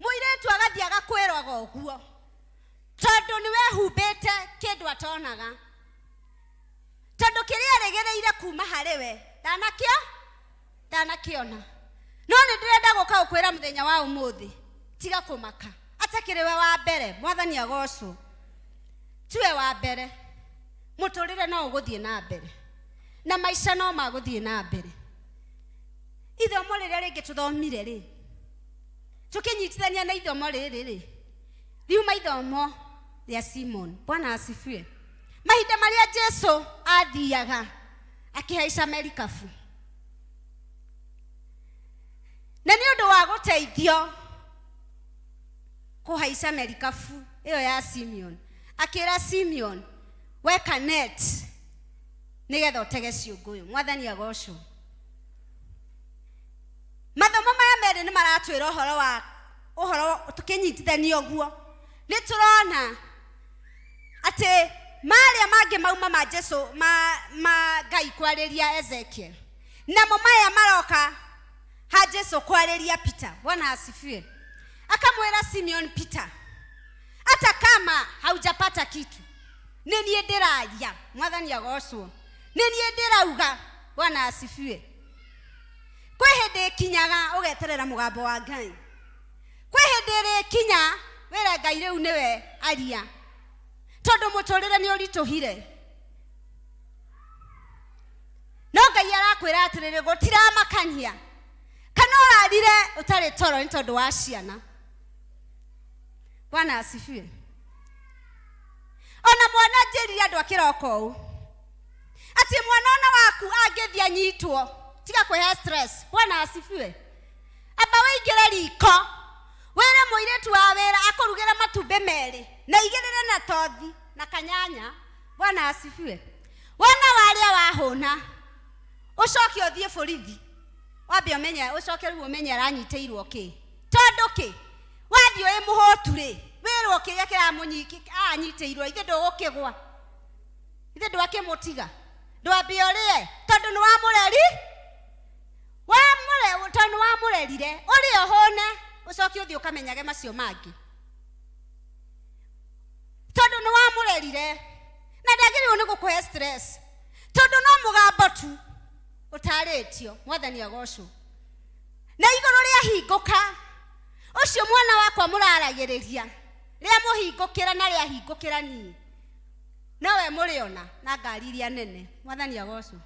mũirĩtu agathiĩ agakwĩraga ũguo tondũ nĩ wehumbĩte kĩndũ atonaga tondũ kĩrĩa erĩgĩrĩire kuma harĩ we Ndanakĩo ndanakiona no nĩ ndĩrenda gũka gũkwĩra mũthenya wa ũmũthĩ tiga kũmaka atakĩrĩ we wa mbere mwathani agocwo tiwe wa mbere mũtũrĩre no ũgũthiĩ na mbere na maica no magũthiĩ na mbere ithomo rĩrĩa rĩngĩ tũthomire rĩ tũkĩnyitithania na ithomo rĩrĩ rĩ riuma ithomo rĩa Simon. Bwana asifiwe. Mahinda marĩa Jesu athiaga akĩhaica merikabu na nĩ ũndũ wa gũteithio kũhaica merikabu ĩyo ya Simeon, akĩra Simeon weka net nĩgetha ũtege ciũngũyũ. Mwathani agocwo. Mathomo maya merĩ nĩ maratwĩra ũhoro wa ũhoro tũkĩnyitithania ũguo nĩ tũrona atĩ marĩa mangĩ mauma ma Jesu ma, ma Ngai kwarĩria Ezekiel namo maya maroka ha Jesu kwarĩria Peter. Bwana asifiwe. Akamwĩra Simeon Peter, hata kama haujapata kitu, nĩ niĩ ndĩraria. Mwathani agocwo. Nĩ niĩ ndĩrauga. Bwana asifiwe. Kwĩ hĩndĩ ĩkinyaga ũgeterera mũgambo wa Ngai. Kwĩ hĩndĩ ĩrĩkinya wĩre Ngai rĩu nĩwe aria, tondũ mũtũrĩre nĩ ũritũhire. No Ngai arakwĩra atĩrĩrĩ, gũtiramakania kana ũrarire ũtarĩ toro nĩ tondũ wa ciana. Bwana asifiwe. Ona mwana njĩrire andũ akĩroka ũũ atĩ mwana ona waku angĩthiĩ anyitwo tiga kwĩhe stress. Bwana asifiwe. Amba wĩingĩre riko wĩre mũirĩtu wa wĩra akũrugĩre matumbĩ merĩ na igĩrĩre na tothi na kanyanya. Bwana asifiwe. Wona warĩa wahũna ũcoke ũthiĩ borithi wambe ũmenye, ũcoke rĩu ũmenye aranyitĩirwo kĩ, tondũ kĩ wathiĩ wĩ mũhũtu rĩ wĩrwo kĩrĩa kĩramũnyitĩirwo ithe ndũgũkĩgwa, ithe ndwakĩmũtiga, ndwambe ũrĩe tondũ nĩ wamũreri wamũre tondũ nĩ wamũrerire ũrĩe ũhũne ũcoke ũthiĩ ũkamenyage macio mangĩ tondũ nĩ wamũrerire na ndagĩrĩirwo nĩ gũkũhe stress tondũ no mũgambo tu ũtarĩtio. Mwathani agocwo. Na igũrũ rĩahingũka ũcio mwana wakwa mũraragĩrĩria rĩamũhingũkĩra na rĩahingũkĩra niĩ nowe mũrĩona na ngari iria nene. Mwathani agocwo.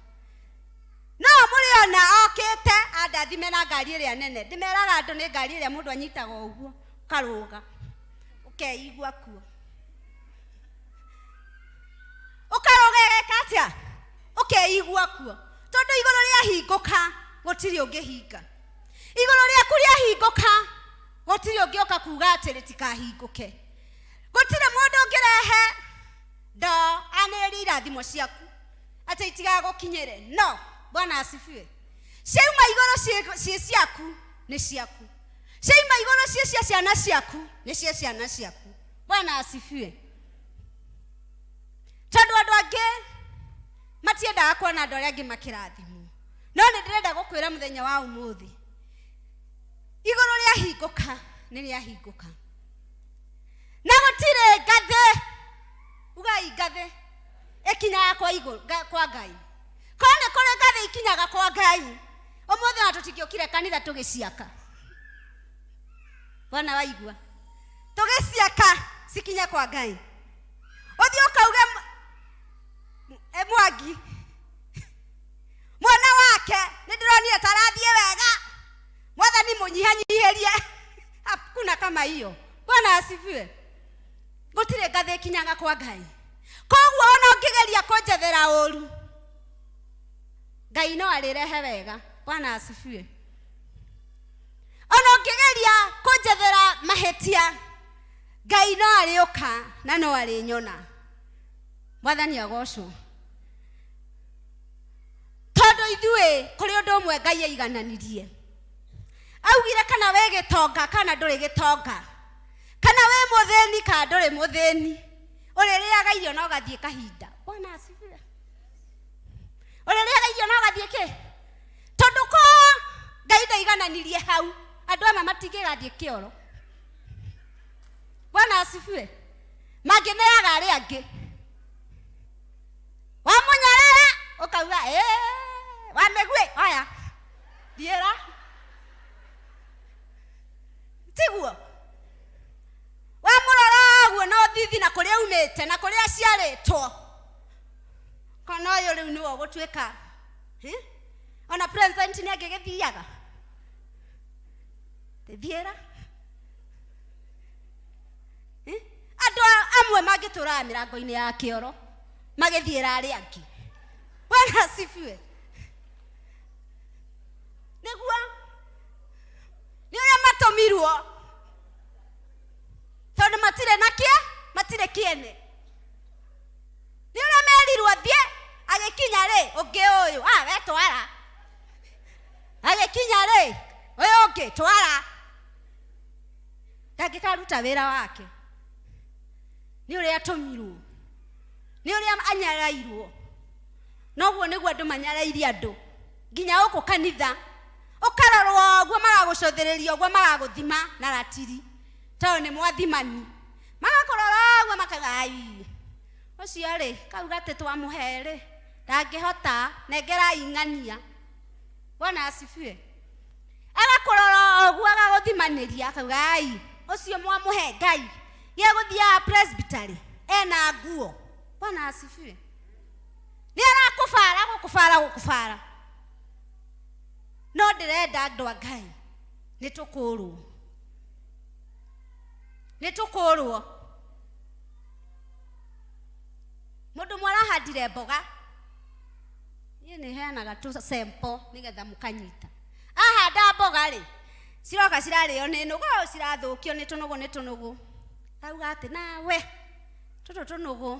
No mũrĩona okĩte andathime na ngari ĩrĩa nene. Ndĩmeraga andũ nĩ ngari ĩrĩa mũndũ anyitaga ũguo ũkarũga ũkeigua kuo ũkarũga ĩgeka atĩa ũkeigua kuo tondũ igũrũ rĩahingũka gũtirĩ ũngĩhinga. Igũrũ rĩaku rĩahingũka gũtirĩ ũngĩũka kuga atĩ rĩtikahingũke. Gũtirĩ mũndũ ũngĩrehe ndoo anĩrĩrie irathimo ciaku atĩ itigagũkinyĩre. No Bwana asifiwe. Ciauma igũrũ ciĩ ciaku nĩ ciaku, ciauma igũrũ ciĩ cia ciana ciaku nĩ cia ciana ciaku. Bwana asifiwe. Tondũ andũ angĩ matiendaga kuona andũ arĩa angĩ makĩrathimwo, no nĩ ndĩrenda gũkwĩra mũthenya wa ũmũthĩ igũrũ rĩahingũka nĩ rĩahingũka na gũtirĩ ngathĩ, ugai ngathĩ ĩkinyaga kwa igũrũ kwa Ngai. Korwo nĩ kũrĩ ngathĩ ikinyaga kwa Ngai ũmũthĩ ona tũtingĩũkire kanitha tũgĩciaka. Bwana waigua tũgĩciaka cikinye kwa Ngai ũthiĩ ũkauge Mwangi mwana wake nĩ ndĩronire ta arathiĩ wega, mwathani mũnyihanyihĩrie. Hakuna kama hiyo. Bwana asifiwe. Gũtirĩ ngathĩ ĩkinyaga kwa Ngai. Koguo ona ũngĩgeria kũnjethera ũru Ngai no arĩrehe wega. Bwana asifiwe. Ona ũngĩgeria kũnjethera mahĩtia Ngai no arĩũka na no arĩnyona. Mwathani agocwo. Tondũ ithuĩ kũrĩ ũndũ ũmwe Ngai aigananirie. Augire kana wĩ gĩtonga kana ndũrĩ gĩtonga, kana wĩ mũthĩni kana ndũrĩ mũthĩni, ũrĩrĩaga irio na ũgathiĩ kahinda. Bwana asifiwe. Ũrĩrĩaga irio na ũgathiĩ kĩ? Tondũ ko Ngai ndaigananirie hau, andũ amwe matingĩgathiĩ kĩoro. Bwana asifiwe. Mangĩneaga arĩa angĩ. Wamũnyarara ũkauga Wa mĩguĩ oya thiĩra tiguo wamũrora ũguo na ũthithi na kũrĩa aumĩte na kũrĩa aciarĩtwo kana ũyũ rĩu nĩwe ũgũtuĩka Eh? Ona president nĩ angĩgĩthiaga thiĩra. Eh? Andũ amwe mangĩtũraga mĩrango-inĩ ya kĩoro magĩthiĩra arĩa angĩ. Bwana asifiwe. Nĩguo nĩ ũrĩa matũmirwo tondũ matirĩ na kĩe matirĩ kĩene nĩ ũrĩa merirwo thiĩ agĩkinya rĩ ũngĩ ũyũ ah we twara agĩkinya rĩ ũyũ ũngĩ twara ndangĩkaruta wĩra wake nĩ ũrĩa atũmirwo nĩ ũrĩa anyarairwo noguo nĩguo andũ manyarairie andũ nginya gũkũ kanitha ũkarorwo ũguo maragũcũthĩrĩria ũguo maragũthima na ratiri tondũ nĩ mwathimani magakũrora ũguo makauga ai ũcio rĩ kauga atĩ twamũhe rĩ ndangĩhota nengerai ng'ania. Bwana asifiwe. Agakũrora ũguo agagũthimanĩria akauga ai ũcio mwamũhe Ngai gĩegũthiaga presbytery ena nguo. Bwana asifiwe. Nĩ arakũbara gũkũbara gũkũbara no ndĩrenda andũ a Ngai nĩ tũkũrwo nĩ tũkũrwo mũndũ ũmwe arahandire mboga niĩ nĩ heanaga tũ sample nĩgetha mũkanyita ahanda mboga rĩ ciroka cirarĩo nĩ nũgũ cirathũkio nĩ tũnũgũ nĩ tũnũgũ auga atĩ nawe tũtũ tũnũgũ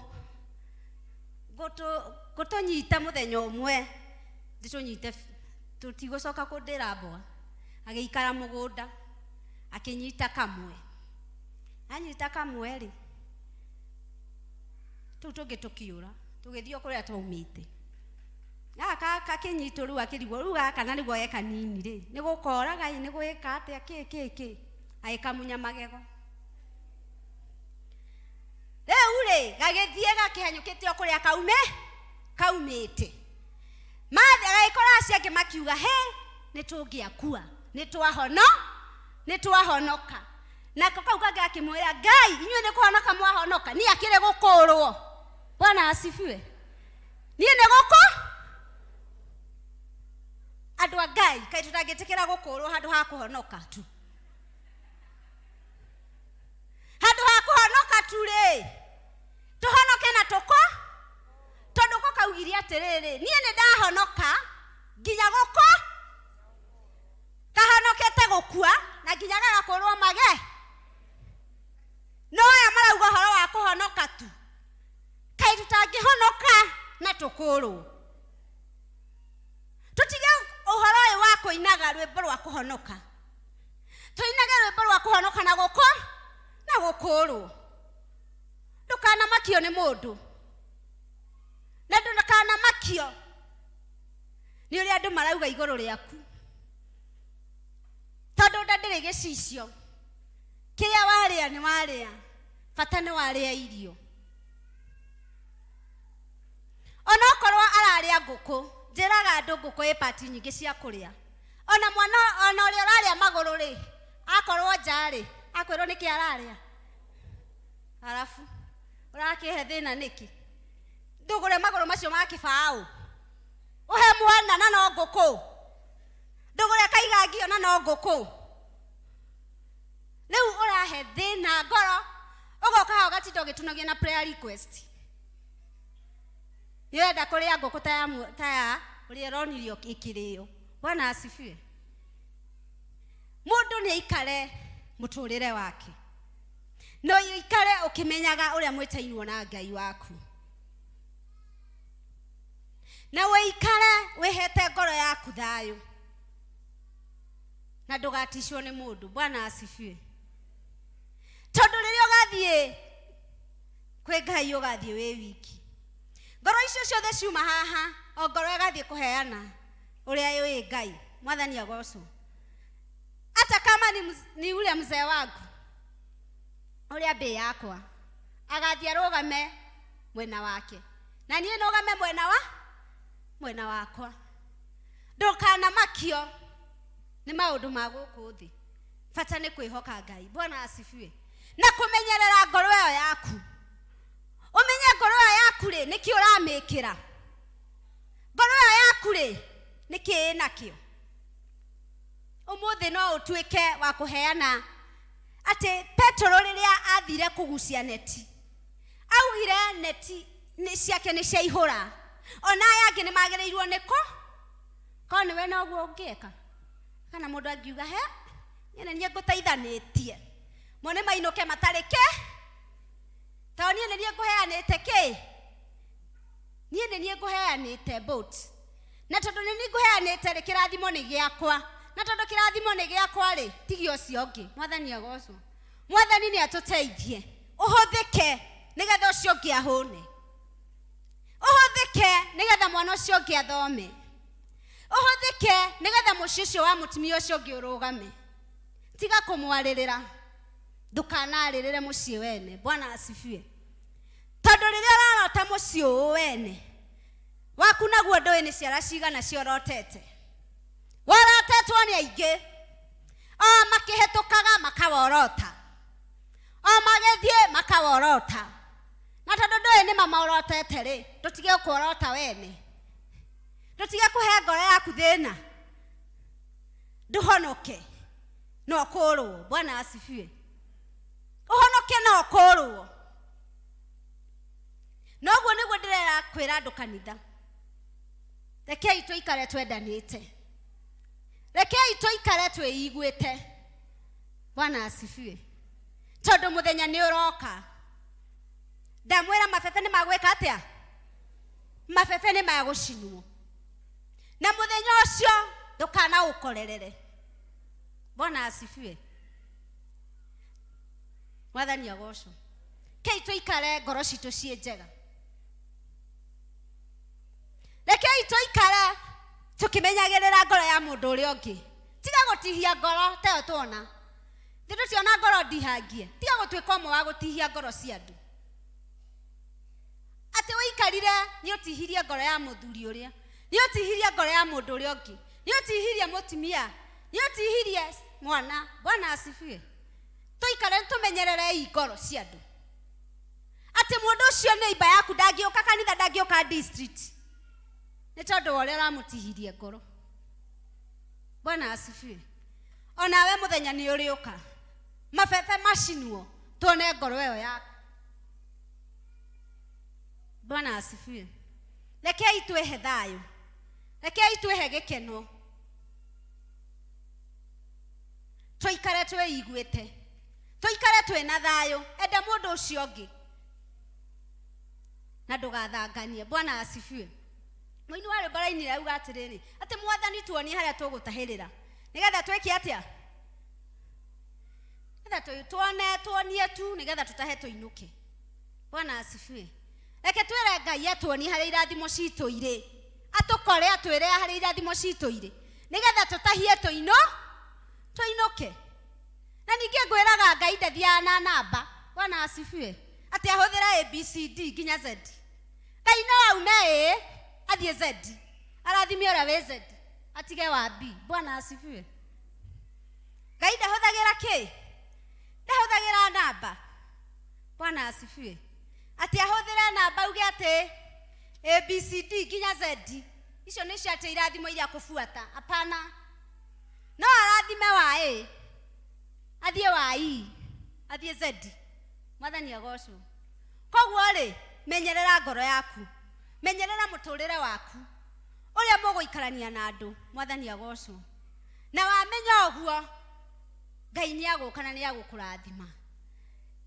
ngũtũnyita mũthenya ũmwe ndĩtũnyite tũtigũcoka kũndĩra mboga agĩikara mũgũnda akĩnyita kamwe anyita kamwe rĩ tũu tũngĩ tũkĩũra tũgĩthiĩ o kũrĩa twaumĩte gaka gakĩnyitwo rĩu akĩrigwo rĩu gaka na nĩguo ge kanini rĩ nĩ gũkoraga ĩ nĩ gwĩka atĩa kĩ kĩ kĩ agĩkamunya magego rĩu rĩ gagĩthiĩ gakĩhanyũkĩte o kũrĩa kaume kaumĩte mathi agagĩkora acio angĩ makiuga he nĩ tũngĩakua nĩ twahono nĩ twahonoka nako kau kangĩ gakĩmwĩra Ngai inyuĩ nĩ kũhonoka mwahonoka niĩ akĩrĩ gũkũrwo. Bwana asifiwe. Niĩ nĩ gũkũ andũ a Ngai kaĩ tũtangĩtĩkĩra gũkũrwo handũ ha kũhonoka tu handũ ha kũhonoka tu rĩ tũhonoke na tũkũ tondũ ko kaugire atĩrĩrĩ niĩ nĩ ndahonoka nginya gũkũ kahonokete gũkua na nginya gagakũrwo mage no aya marauga ũhoro wa kũhonoka tu kaĩ tũtangĩhonoka na tũkũrwo tũtige ũhoro ũyũ wa kũinaga rwĩmbo rwa kũhonoka tũinage rwĩmbo rwa kũhonoka na gũkũ na gũkũrwo ndũkanamakio nĩ mũndũ na ndũkanamakio nĩ ũrĩa andũ marauga igũrũ rĩaku tondũ nda ndĩrĩ gĩcicio kĩrĩa warĩa nĩ warĩa bata nĩ warĩa irio onokorwo ararĩa ngũkũ njĩraga andũ ngũkũ ĩ pati nyingĩ cia kũrĩa ona mwana ona ũrĩa ũrarĩa magũrũ rĩ akorwo nja rĩ akwĩrwo nĩkĩ ararĩa arabu ũrakĩhe thĩna nĩkĩ ndũgũre magũrũ macio ma kĩbaũ ũhe mwana na no ngũkũ ndũgũre kaiga ngio na no ngũkũ rĩu ũrahe thĩna ngoro ũgoka haha ũgatinda ũgĩtunagia na prayer request nĩ ũrenda kũrĩa ngũkũ ta ya ta ya ũrĩa ũronirio ĩkĩrĩo. Bwana asifiwe. Mũndũ nĩ aikare mũtũrĩre wake no ũikare ũkĩmenyaga ũrĩa mwĩtainwo na Ngai waku na ũikare wĩhete ngoro yaku thayũ na ndũgaticwo nĩ mũndũ. Bwana asifiwe. Tondũ rĩrĩa ũgathiĩ kwĩ Ngai ũgathiĩ wĩ wiki ngoro icio ciothe ciuma haha o ngoro ĩgathiĩ kũheana ũrĩa yũĩ Ngai. Mwathani agocwo. Hata kama ni ule mzee wangu ũrĩa mbĩ yakwa agathiĩ arũgame mwena wake na niĩ nũgame mwena wa mwena wakwa. Ndũkanamakio nĩ maũndũ ma gũkũ thĩ. Bata nĩ kwĩhoka Ngai. Bwana asifiwe. Na kũmenyerera ngoro ĩyo yaku. Ũmenye ngoro ĩyo yaku rĩ, nĩkĩ ũramĩkĩra? Ngoro ĩyo yaku rĩ, nĩkĩ ĩnakĩo? Ũmũthĩ no ũtuĩke wa kũheana atĩ Petero rĩrĩa athire kũgucia neti, augire neti nĩ ciake nĩ ciaihũra, ona aya angĩ nĩ magĩrĩirwo nĩ kũ korwo nĩwe noguo ũngĩka. Kana mũndũ angiuga he niĩ nĩ niĩ ngũteithanĩtie, mo nĩ mainũke matarĩ kĩ, tondũ niĩ nĩ niĩ ngũheanĩte kĩ, niĩ nĩ niĩ ngũheanĩte boat, na tondũ nĩ niĩ ngũheanĩte rĩ, kĩrathimo nĩ gĩakwa, na tondũ kĩrathimo nĩ gĩakwa rĩ, tigia ũcio ũngĩ. Mwathani agocwo. Mwathani nĩ atũteithie ũhũthĩke nĩgetha ũcio ũngĩ ahũne, ũhũthĩke nĩgetha mwana ũcio ũngĩ athome, ũhũthĩke nĩgetha mũciĩ ũcio wa mũtumia ũcio ũngĩ ũrũgame. Tiga kũmwarĩrĩra, ndũkanarĩrĩre mũciĩ wene. Bwana asifiwe. Tondũ rĩrĩa ũrarota mũciĩ ũũ wene waku, naguo ndũĩ nĩ ciara cigana ciorotete, worotetwo nĩ aingĩ, o makĩhĩtũkaga makaworota, o magĩthiĩ makaworota, na tondũ ndũĩ nĩ mamorotete rĩ, ndũtige kworota wene, ndũtige kũhe ngoro yaku thĩna, ndũhonoke no ũkũrwo. Bwana asifiwe. Ũhonoke no ũkũrwo. Noguo nĩguo ndĩrera kwĩra andũ kanitha, rekei tũikare twendanĩte, rekei tũikare twĩiguĩte. Bwana asifiwe. Tondũ mũthenya nĩ ũroka, ndamwĩra mabebe nĩ magwĩka atĩa? Mabebe nĩ magũcinwo, na mũthenya ũcio ndũkanaũkorerere. Bwana asifiwe. Mwathani agocwo. Kei tũikare ngoro citũ ciĩ njega, rekei tũikare tũkĩmenyagĩrĩra ngoro ya mũndũ ũrĩa ũngĩ. Tiga gũtihia ngoro tayo tuona thĩ, tũtiona ngoro ndihangie. Tiga gũtuĩka ũmwe wa gũtihia ngoro cia andũ, atĩ ũikarire nĩ ũtihirie ngoro ya mũthuri ũrĩa, nĩ ũtihirie ngoro ya mũndũ ũrĩa ũngĩ, nĩ ũtihirie mũtumia, nĩ ũtihirie mwana. Bwana asifiwe. Tũikare tũmenyererei ngoro cia andũ, atĩ mũndũ ũcio nĩ imba yaku, ndangĩũka kanitha, ndangĩũka district, nĩ tondũ wa ũrĩa ũramũtihirie ngoro. Bwana asifiwe. Onawe mũthenya nĩ ũrĩũka, mabebe macinwo, tuone ngoro ĩyo yaku. Bwana asifiwe. Rekei twĩhe thayũ, rekei twĩhe gĩkeno, tũikare twĩiguĩte, tũikare twĩna thayũ. Enda mũndũ ũcio ũngĩ na ndũgathanganie. Bwana asifiwe. Mũini wa rwĩmbo arainire auga atĩrĩrĩ, atĩ mwathani tuonie harĩa tũgũtahĩrĩra nĩgetha twĩke atĩa, nĩgetha tuone, tuonie tu nĩgetha tũtahe tũinũke. Bwana asifiwe. Reke twĩre Ngai atuonie harĩa irathimo citũ irĩ, atũkore atwĩre harĩa irathimo citũ irĩ nĩgetha tũtahie tũinũ tũinũke. Na ningĩ ngwĩraga Ngai ndathiaga na namba. Bwana asifiwe. Atĩ ahũthĩre A B C D nginya Z. Ngai no aume A athiĩ Z, arathime ũrĩa wĩ Z, atige wa B. Bwana asifiwe. Ngai ndahũthagĩra kĩ? Ndahũthagĩra namba. Bwana asifiwe. Atĩ ahũthĩre namba uge atĩ A B C D nginya Z, icio nĩcio atĩ irathimo iria kũbuata. Hapana. No arathime wa A, athiĩ wa E, athiĩ Z. Mwathani agocwo. Koguo rĩ, menyerera ngoro yaku, menyerera mũtũrĩre waku, ũrĩa mũgũikarania na andũ. Mwathani agocwo. Na wamenya ũguo, Ngai nĩ agũka na nĩ agũkũrathima.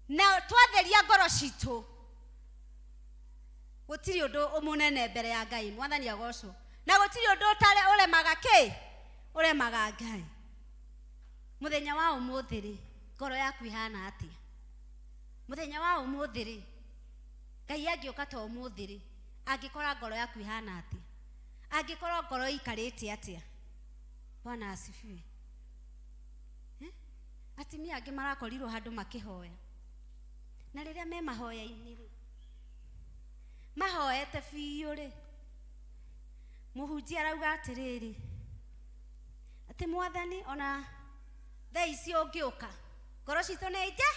Na twatheria ngoro citũ, gũtirĩ ũndũ mũnene mbere ya Ngai. Mwathani agocwo. Na gũtirĩ ũndũ ũtarĩ ũremaga kĩ? Ũremaga Ngai. Mũthenya wa ũmũthĩ rĩ, ngoro yaku ĩhana atĩa? Mũthenya wa ũmũthĩ rĩ, Ngai angĩũka ta ũmũthĩ rĩ, angĩkora ngoro yaku ĩhana atĩa? Angĩkorwo ngoro ĩikarĩte atĩa? Bwana asifiwe. Atumia angĩ marakorirwo handũ makĩhoya, na rĩrĩa me mahoya-inĩ rĩ, mahoete biũ rĩ, mũhunjia arauga atĩrĩrĩ, Atĩ mwathani ona thaa ici ũngĩũka ngoro citũ nĩ nje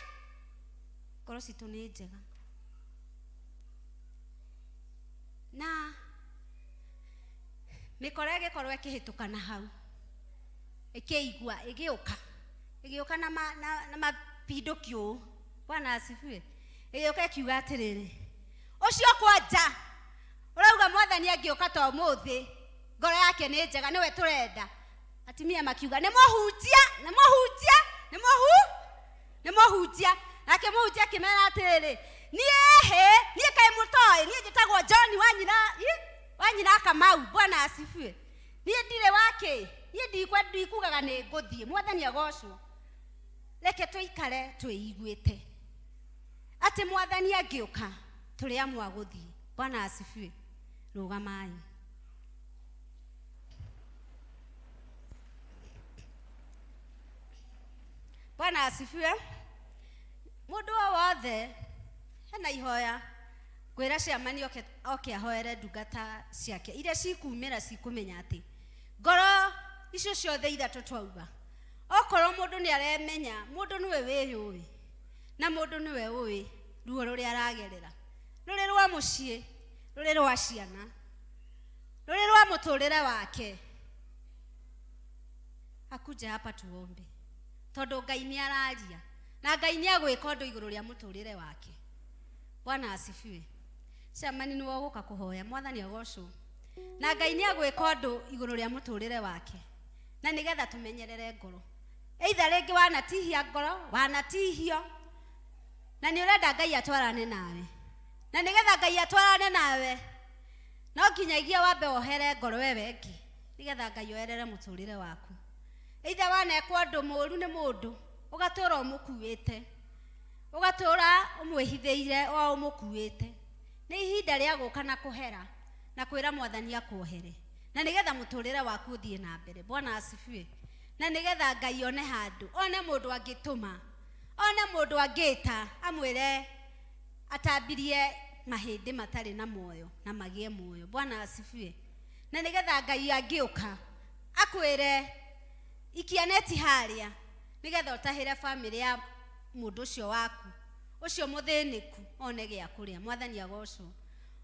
ngoro citũ nĩ njega na mĩkora ĩgĩkorwo ĩkĩhĩtũka na hau ĩkĩigua ĩgĩũka ĩgĩũka na, ma, na, na mapindũki ũũ bwana asifiwe ĩgĩũka ĩkiuga atĩrĩrĩ ũcio kwanja ũrauga mwathani angĩũka ta ũmũthĩ ngoro yake nĩ njega nĩwe tũrenda atumia makiuga nĩ mũhunjia nĩ mũhunjia nĩ mũhu nĩ mũhunjia nake mũhunjia akĩmera atĩrĩrĩ niĩ hĩ niĩ kaĩ mũtoĩ niĩ njĩtagwo John wa nyina ĩ, wa nyina Kamau bwana asifiwe niĩ ndirĩ wakĩ niĩ ndikwe ndikugaga nĩ ngũthiĩ mwathani agocwo reke tũikare twĩiguĩte atĩ mwathani angĩũka tũrĩ amwe a gũthiĩ bwana asifiwe rũgamai bwana asifiwe mundu o wothe hena ihoya ngwĩra ciamani oke, oke ahoere ndungata ciake iria cikumĩra cikũmenya atĩ ngoro icio ciothe ithatũ twauga okorwo mũndũ nĩ aremenya mũndũ nĩwe wĩyũĩ na mũndũ nĩwe ũĩ ruo rũrĩa aragerera rũrĩ rwa mũciĩ rũrĩ rwa ciana rũrĩ rwa mũtũrĩre wake akuje hapa tuombe tondu ngai nĩ araria na ngai nĩ agwĩka ũndũ igũrũ rĩa mũtũrĩre wake bwana asifiwe ciamani nĩwe ũgũka kũhoya mwathani agocwo na ngai nĩ agwĩka ũndũ igũrũ rĩa mũtũrĩre wake na nĩgetha tũmenyerere ngoro eitha rĩngĩ wanatihia ngoro wanatihio na nĩ ũrenda ngai atwarane nawe na nĩgetha ngai atwarane nawe no nginyagia wambe wohere ngoro wewe ĩngĩ nĩgetha ngai oherere mũtũrĩre waku eitha wanekwo ũndũ mũũru nĩ mũndũ ũgatũra ũmũkuĩte ũgatũra ũmwĩhithĩire o ũmũkuĩte nĩ ihinda rĩa gũka na kũhera na kwĩra mwathani akuohere na nĩgetha mũtũrĩre waku ũthiĩ na mbere bwana asifiwe na nĩgetha ngai one handũ one mũndũ angĩtũma one mũndũ angĩta amwĩre atambirie mahĩndĩ matarĩ na muoyo na magĩe muoyo bwana asifiwe na nĩgetha ngai angĩũka akwĩre ikia neti harĩa nĩgetha ũtahĩre bamĩrĩ ya mũndũ ũcio waku ũcio mũthĩnĩku one gĩa kũrĩa mwathani agocwo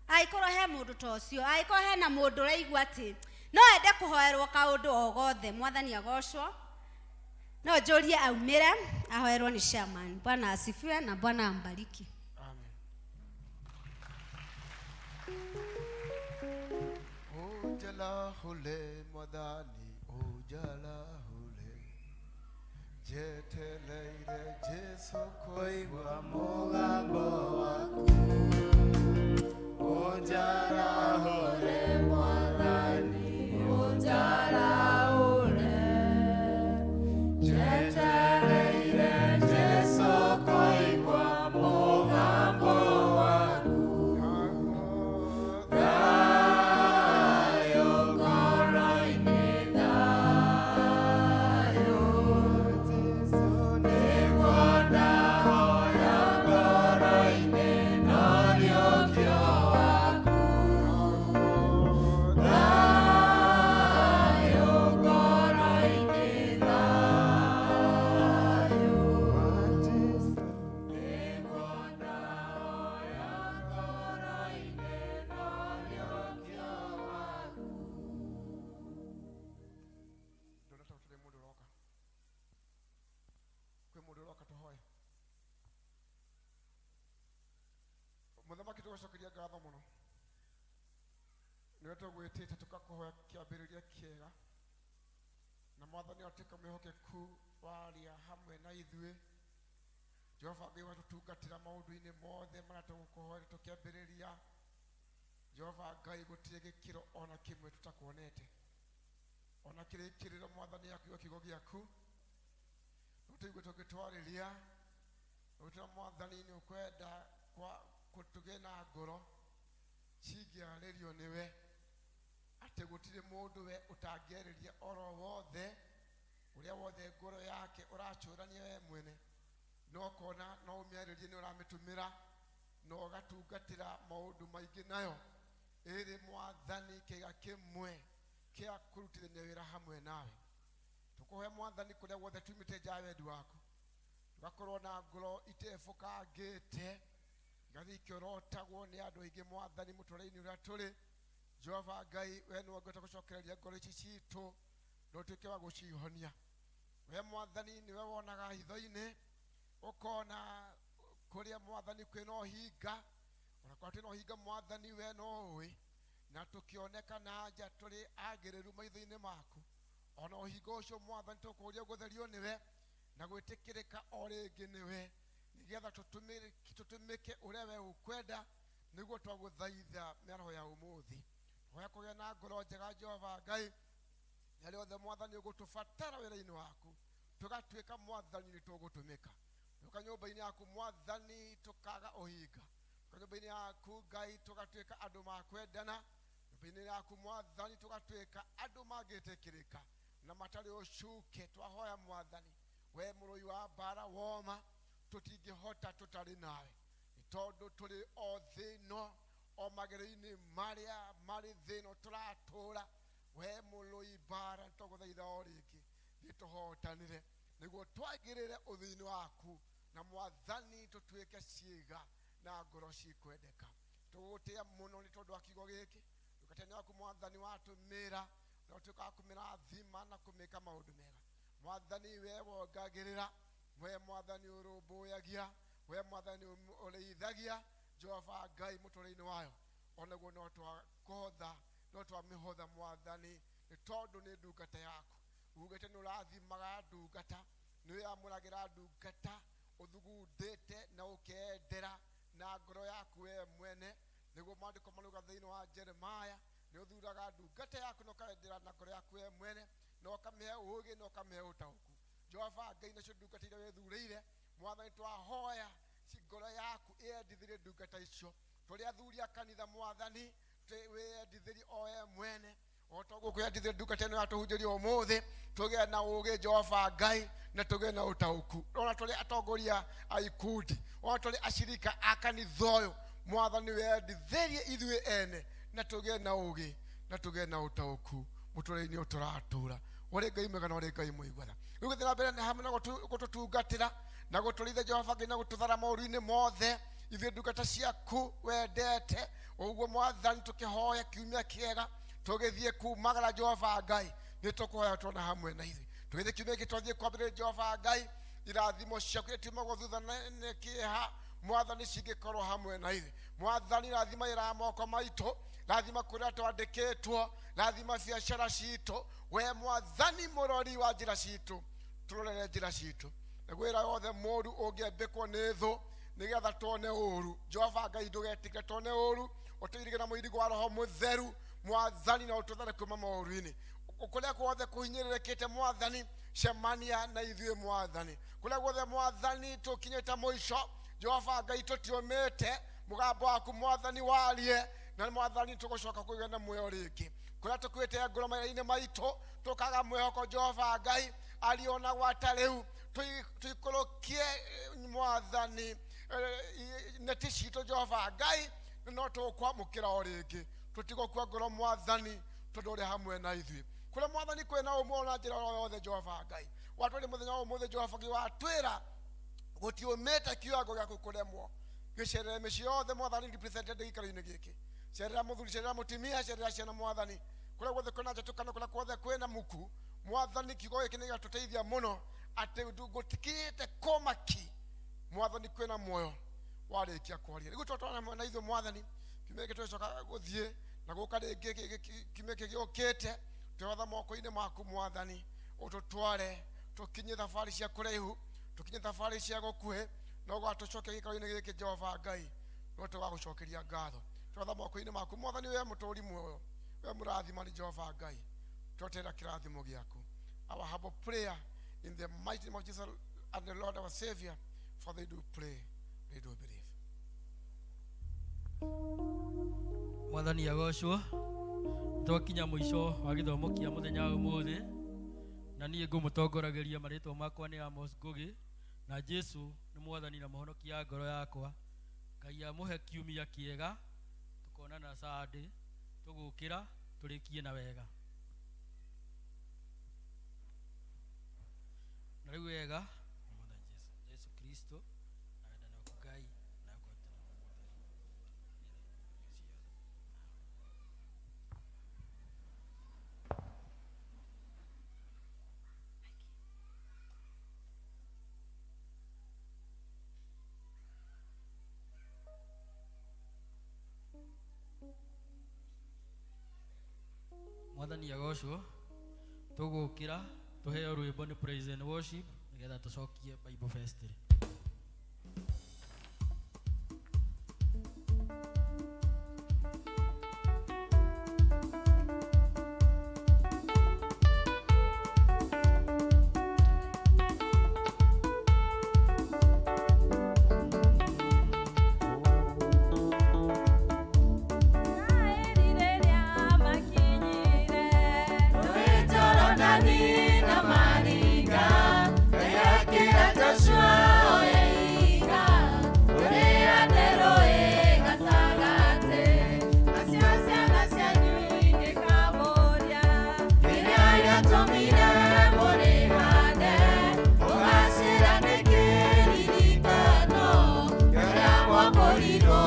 angĩkorwo he mũndũ ta ũcio angĩkorwo hena mũndũ ũraigua atĩ no ende kũhoerwo kaũndũ o gothe mwathani agocwo no njũrie aumĩre ahoerwo nĩ chairman bwana asifiwe na bwana ambariki Ujala hule mwathani ujala hule njetereire Jesu kũigua mũgambo waku ũnjarahũre mwathani ũnjarahũre njetereire Jesu kũigua mũgambo waku thayũ ngoro-inĩ thayũ Jesu nĩguo ndahoya ngoro-inĩ no riũkio waku thayũ ngoro-inĩ thayũ Jesu nĩguo ndahoya ngoro-inĩ no riũkio waku. Ndona ta gũtirĩ mũndũ ũroka kwĩ mũndũ ũroka tũhoe mũthamaki tũgũcokeria ngatho mũno nĩwe tũgwĩtĩte tũkakũhoya kĩambĩrĩria kĩega na mwathani atuĩka mwĩhokeku waria hamwe na ithuĩ jehova ngai watũtungatĩra maũndũ-inĩ mothe marĩa tũgũkũhoera tũkĩambĩrĩria jehova ngai gũtirĩ gĩkĩro ona kĩmwe tũtakuonete ona kĩrĩkĩrĩro mwathani akiuga kiugo gĩaku nĩtũigue tũgĩtwarĩria ũgĩtwĩra mwathani nĩ ũkwenda tũgĩe na ngoro cingĩarĩrio nĩwe atĩ gũtirĩ mũndũ we ũtangĩarĩria oro wothe ũrĩa wothe ngoro yake ũracũrania we mwene no kona no ũmĩarĩrie nĩ ũramĩtũmĩra na ũgatungatĩra maũndũ maingĩ nayo ĩrĩ mwathani kĩga kĩmwe kĩa kũrutithania wĩra hamwe nawe Tũkũhe mwathani kũrĩa guothe tumĩte nja ya wendi waku, tũgakorwo na ngoro itebũkangĩte, igathiĩ ikĩorotagwo nĩ andũ aingĩ mwathani mũtũrĩre-inĩ ũrĩa tũrĩ. Jehova Ngai, we nĩwe ũngĩhota gũcokereria ngoro ici citũ na ũtuĩke wa gũcihonia. We mwathani nĩwe wonaga hitho-inĩ, ũkona kũrĩa mwathani kwĩna ũhinga, ona kwa twĩna ũhinga mwathani we no ũĩ, na tũkĩoneka na nja tũrĩ agĩrĩru maitho-inĩ maku. Ona ũhinga ũcio mwathani tũkũũria gũtherio nĩwe na gwĩtĩkĩrĩka o rĩngĩ nĩwe, nĩgetha tũtũmĩke ũrĩa we ũkwenda, nĩguo twagũthaitha mĩaraho ya ũmũthĩ. Hoya kũgĩa na ngoro njega Jehova Ngai, na rĩothe mwathani ũgũtũbatara wĩra-inĩ waku, tũgatuĩka mwathani nĩ tũgũtũmĩka. Tũka nyũmba-inĩ yaku mwathani tũkaga ũhinga, tũka nyũmba-inĩ yaku Ngai tũgatuĩka andũ makwendana, nyũmba-inĩ yaku mwathani tũgatuĩka andũ mangĩtĩkĩrĩka na matarĩ ũcuke. Twahoya mwathani, we mũrũi wa mbara woma, tũtingĩhota tũtarĩ nawe, nĩ tondũ tũrĩ o thĩ ĩno, o magerio-inĩ marĩa marĩ thĩ ĩno tũratũra. We mũrũi mbara, nĩtwagũthaitha o rĩngĩ nĩtũhotanire, nĩguo twagĩrĩre ũthiũ-inĩ waku, na mwathani tũtuĩke ciĩga na ngoro cikwendeka. Tũgũgũtĩĩa mũno nĩ tondũ wa kiugo gĩkĩ, ndungata yaku mwathani watũmĩra, na ũtuĩka wa kũmĩrathima na kũmĩka maũndũ mega. Mwathani we wongagĩrĩra, we mwathani ũrũmbũyagia, we mwathani ũrĩithagia Jehova Ngai mũtũrĩre-inĩ wayo, onaguo no twakũhotha, no twamĩhotha mwathani, nĩ tondũ nĩ ndungata yaku. Ugĩte nĩ ũrathimaga ndungata, nĩ wĩamũragĩra ndungata, ũthugundĩte na ũkeendera na ngoro yaku we mwene, nĩguo maandĩko marauga thĩinĩ wa Jeremiah, nĩ ũthuraga ndungata yaku na ũkendera na ngoro yaku we mwene, na ũkamĩhe ũũgĩ na ũkamĩhe ũtaũku. Jehova Ngai, nacio ndungata iria wĩthurĩire mwathani, twahoya ngoro yaku ĩyendithĩrie ndungata icio. Tũrĩ athuri a kanitha mwathani, wĩyendithĩrie o we mwene, o ta ũguo kwĩyendithĩria ndungata ĩno yatũhunjĩria ũmũthĩ, tũgĩe na ũũgĩ Jehova Ngai, na tũgĩe na ũtaũku. Ona tũrĩ atongoria a ikundi, ona tũrĩ acirika a kanitha ũyũ mwathani, wendithĩrie ithuĩ ene, na tũgĩe na ũũgĩ na tũgĩe na ũtaũku mũtũrĩre-inĩ ũyũ tũratũra. Ũrĩ Ngai mwega na ũrĩ Ngai mũigua. Rĩu gũthiĩ na mbere na hamwe na gũtũtungatĩra na gũtũrĩithia Jehova Ngai, na gũtũthara moru-inĩ mothe ithuĩ ndungata ciaku wendete. Ũguo mwathani tũkĩhoya kiumia kĩega, tũgĩthiĩ kumagara Jehova Ngai, nĩ tũkũhoya tuona hamwe na ithuĩ. Tũgĩthiĩ kiumia gĩkĩ twathiĩ kwambĩrĩria Jehova Ngai, irathimo ciaku iria tiumagwo thutha nĩ kĩeha mwathani cingĩkorwo hamwe na ithuĩ. Mwathani rathima wĩra wa moko maitũ, rathima kũrĩa twandĩkĩtwo, rathima biacara citũ. We mwathani mũrori wa njĩra citũ, tũrorere njĩra citũ, naguo wĩra wothe mũũru ũngĩambĩkwo nĩ thũ nĩgetha tuone ũũru, Jehova Ngai ndũgetĩkĩre tuone ũũru, ũtũirige na mũirigo wa Roho Mũtheru mwathani, na ũtũthare kuma maũru-inĩ. Kũrĩa guothe kũhinyĩrĩrĩkĩte mwathani, cemania na ithuĩ mwathani. Kũrĩa guothe mwathani tũkinyĩte mũico, Jehova Ngai tũtiũmĩte, mũgambo waku mwathani warie, na mwathani tũgũcoka kũgĩa na muoyo rĩngĩ. Kũrĩa tũkuĩte ngoro mawĩra-inĩ maitũ, tũkaga mwĩhoko Jehova Ngai, ariona gwata rĩu tũikũrũkie mwathani neti citũ Jehova Ngai, no tũkwamũkĩra o rĩngĩ, tũtigũkua ngoro mwathani, tondũ ũrĩ hamwe na ithuĩ. Kũrĩa mwathani kwĩna ũmwe na njĩra o yothe Jehova Ngai, watwĩre mũthenya wa ũmũthĩ Jehova Ngai, watwĩra gũtiũmĩte kiwango gĩaku kũremwo, gĩcerere mĩciĩ yothe mwathani represented gĩikaro-inĩ gĩkĩ. Cerera mũthuri, cerera mũtumia, cerera ciana mwathani, kũrĩa guothe kwĩna njatũkano, kũrĩa guothe kwĩna muku mwathani, kiugo gĩkĩ nĩ gĩgatũteithia mũno atĩ gũtikĩte kũmaki mwathani, kwĩna muoyo warĩkia kwaria. Rĩu twatwarana hamwe na ithuĩ mwathani, kiumia gĩkĩ tũgĩcoka gũthiĩ na gũka rĩngĩ kiumia gĩkĩ gĩũkĩte, twĩhotha moko-inĩ maku mwathani, ũtũtware tũkinye thabarĩ cia kũraihu, tũkinye thabarĩ cia gũkuhĩ, no gwatũcokia gĩikaro-inĩ gĩkĩ Jehova Ngai, no tũgagũcokeria ngatho. Twĩhotha moko-inĩ maku mwathani, we mũtũũri muoyo, we mũrathimani Jehova Ngai, twetera kĩrathimo gĩaku. Our humble prayer in the mighty name of Jesus and the Lord our Savior, for they do pray, they do believe. Mwathani agocwo. Twakinya mũico wa gĩthomo kĩa mũthenya wa ũmũthĩ, na niĩ ngũmũtongoragĩria, marĩtwa makwa nĩ Amos Ngugi, na Jesu nĩ mwathani na mũhonokia wa ngoro yakwa. Ngai amũhe kiumia kĩega, tũkonana Sunday, tũgũkĩra tũrĩkie na wega. Rĩu wega Jesu Kristo na wendani waku Ngai na ngwatanĩro Mwathani agocwo. Tũgũkĩra tũheo rwĩmbo nĩ praise and worship nĩgetha tũcokie Bible festival. Kĩrĩa gĩatũmire mũrĩhande, mũgacĩra nĩ kĩririkano kĩrĩa mwakũrirwo.